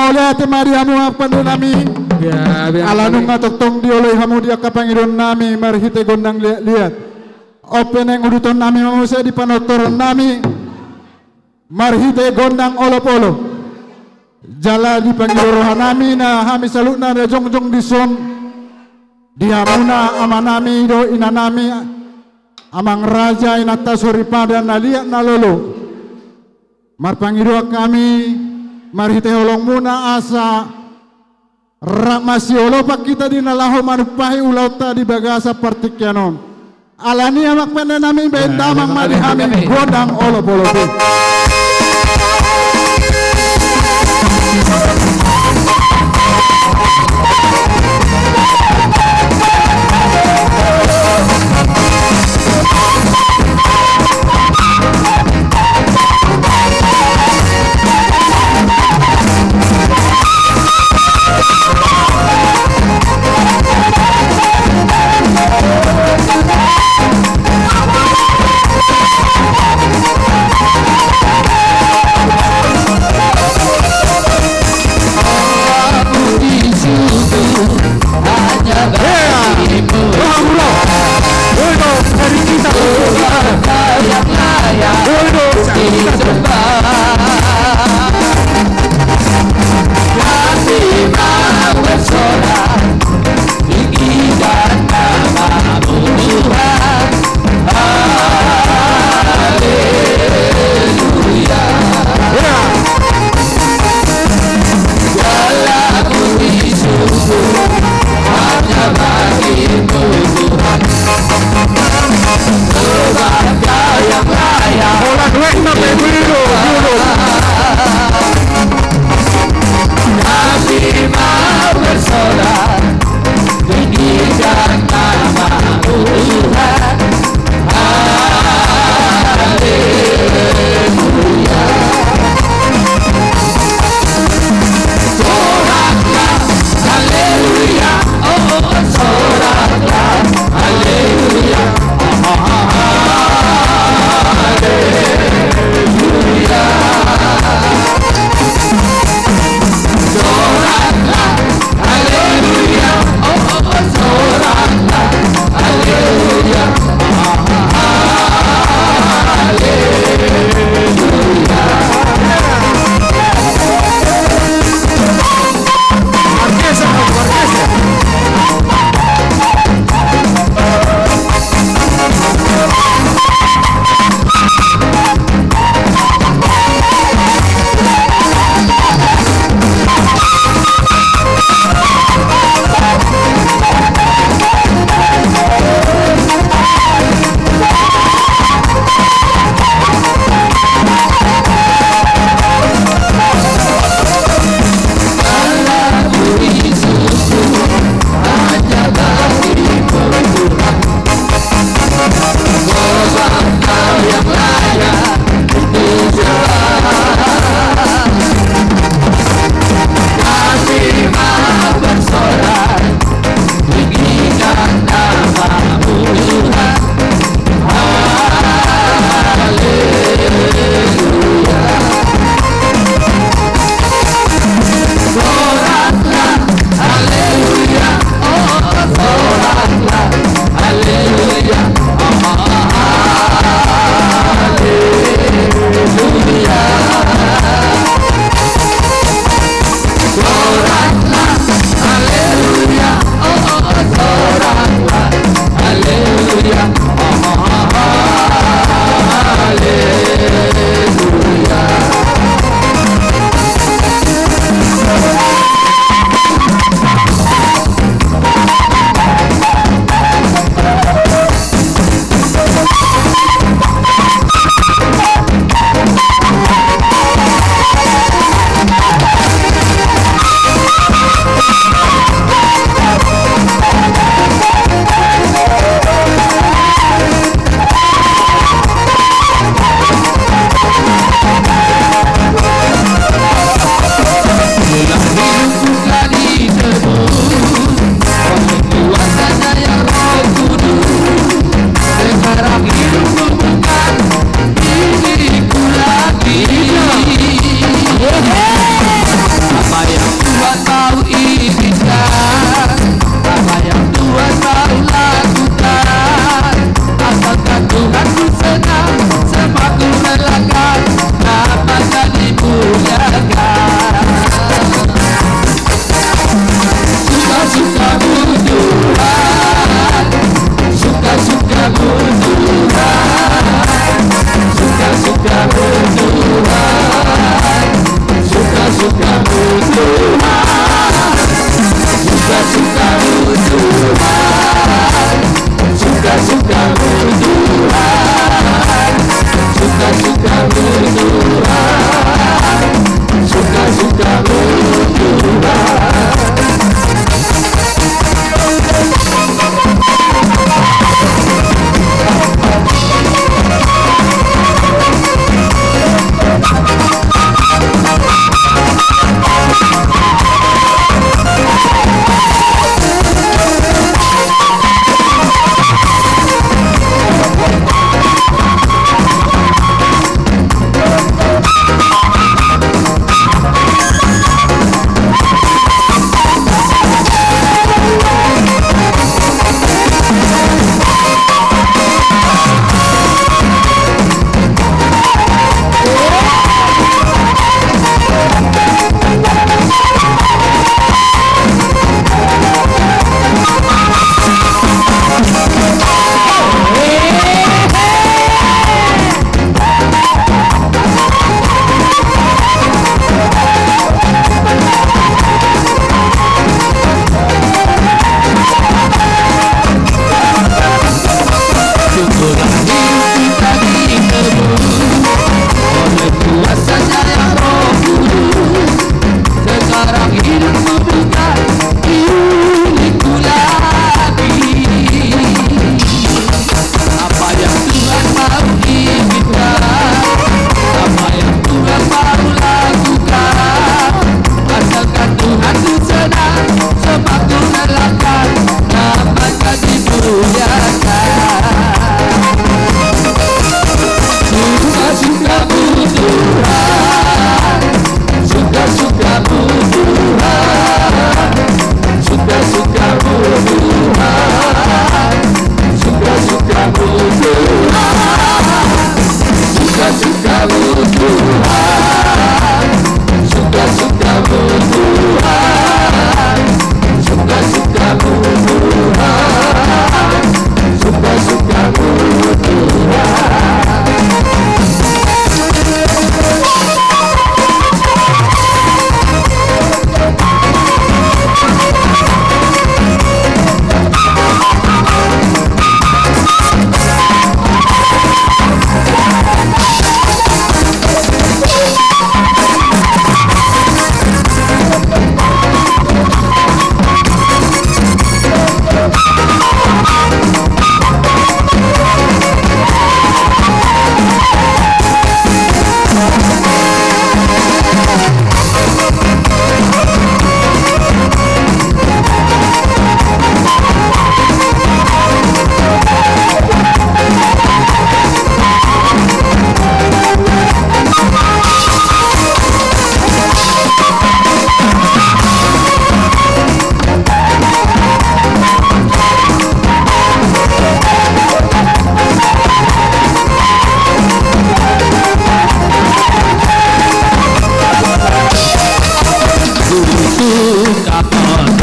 Mauliate ma di hamu amang pande nami. Gabe ala nunga tongtong dioloi hamu di angka pangidoan nami marhite gondang liat-liat. On pe naeng uduton nami ma muse di panortoron nami marhite gondang olop-olop. Jala di pangido roha nami na hami saluhutna na jongjong dison, di hamuna ama nami dohot ina nami, amang raja, inanta soripada na liat na lolo. Marpangidoan hami marhite holongmuna asa rap masiolopan hita di na laho manumpahi ulaonta di bagasan partingkian on. Alani i amang pande nami, bahen damang ma di hami gondang olop-olop i.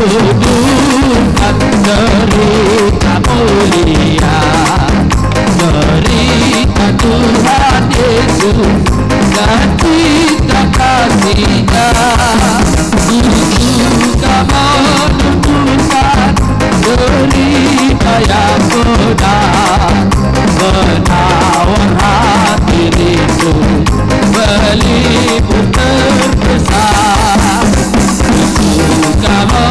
Tuduhon derita mulia, derita Tuhan Yesus, dan cinta kasih-Nya. Tujuh kamu tuduhon derita yang benar, menawar hati rindu, pelipur terpesona. Tujuh kamu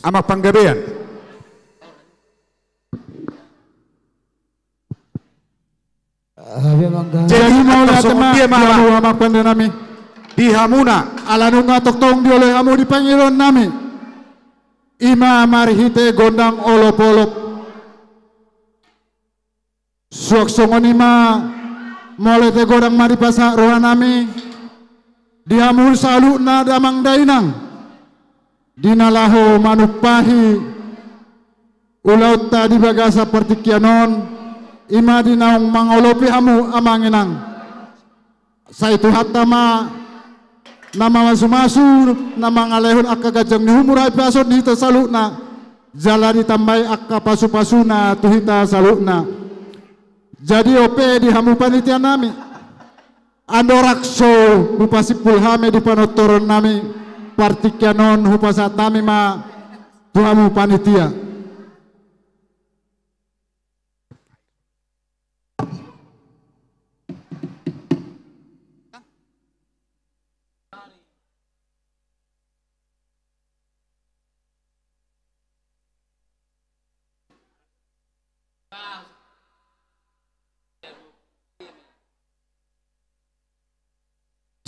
Amang Panggabean. Jadi mauliate ma di hamu amang pande nami. Di hamuna. Ala nunga tongtong dioloi hamu di pangidoan nami. Ima marhite gondang olopolop. Suang songon i ma mauliate godang ma dipasahat roha nami di hamu saluhutna damang dainang di na laho manumpahi ulaonta di bagasan partingkian on, ima di naung mangolopi hamu amang inang. Sai Tuhanta ma na mamasumasu, na mangalehon angka ganjang ni umur, hahipason di hita saluhutna, jala ditambai angka pasupasuna tu hita saluhutna. Jadi on pe di hamu panitia nami, andorang so hupasimpul hami di panortoron nami partingkian on, hupasahat hami ma tu hamu panitia.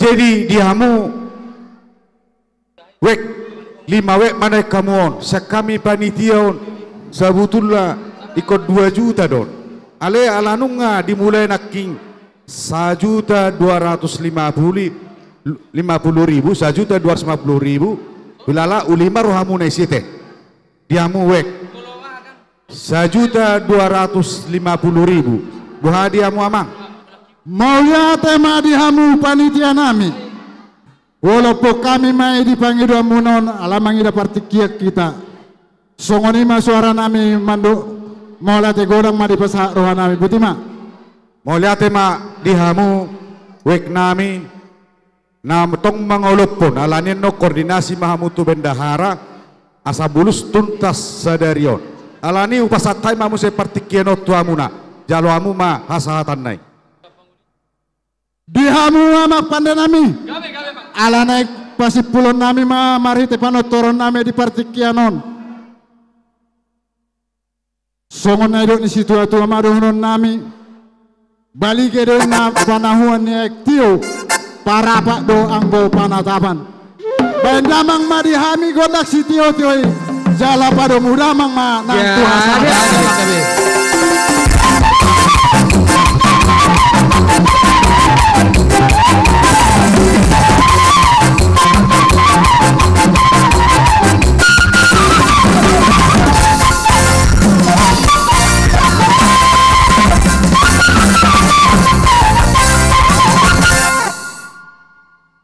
Jadi di hamu wek, lima wek ma naeng hamu on, sian hami panitia on, sabutulna ingkon dua juta do on. Alai ala nunga dimulai nangkin sajuta dua ratus lima puluh, lima puluh ribu, sajuta dua ratus lima puluh ribu, hulala uli ma rohamuna i site. Di hamu wek. Sajuta dua ratus lima puluh ribu. Boha di hamu amang? Mauliate ma di hamu panitia nami. Walaupun hami ma i di pangidoanmuna on, ala mangida partingkian hita. Songon i ma suara nami mandok, mauliate godang ma dipasahat roha nami, boti ma. Mauliate ma di hamu wek nami. Na tong mangolophon, alani annon koordinasi ma hamu tu bendahara, asa bulus tuntas sadari on. Alani hupasahat hami ma muse partingkian on tu hamuna, jalo hamu ma hasahatanna i. Di hamu amang pande nami. Ala naeng pasimpulon nami ma marhite panortoron nami di partingkian on. Songon na nidok ni situatua ma dohonon nami, balige do na panahuan ni aek tio, parapat do anggo panatapan. Baen damang ma di hami gondang sitiotio i, jala padomu damang ma nang tu hasahatanna.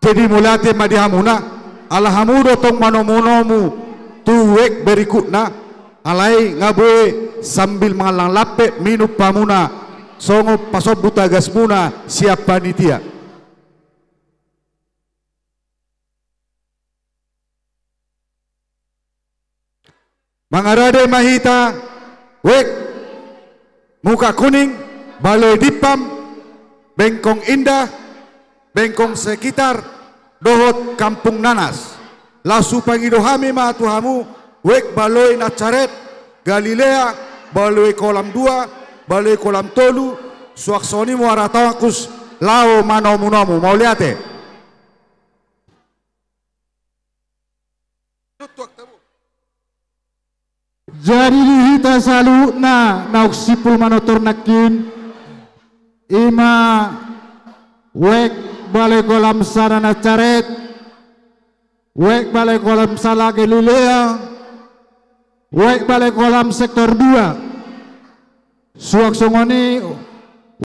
Jadi mauliate ma di hamuna, ala hamu do tong manomunomu tu wek berikutna, alai nga boi sambil mangallang lampe minum hamuna songon pasombu tagasmuna sian panitia. Mangarade ma hita, wek, Muka Kuning, Baloi Dippam, Bengkong Indah, Bengkong Sekitar, dohot Kampung Nanas. Laos hupangido hami ma tu hamu, wek Baloi Nasaret, Galilea, Baloi Kolam dua, Baloi Kolam tolu, suang songon i Muara Takus, laho manomunomu. Mauliate. Jadi di hita saluhutna naung simpul manortor nangkin, ima wek Balai Kolam sada Nasaret, wek Balai Kolam sada Galilea, wek Balai Kolam sektor dua. Suang songon i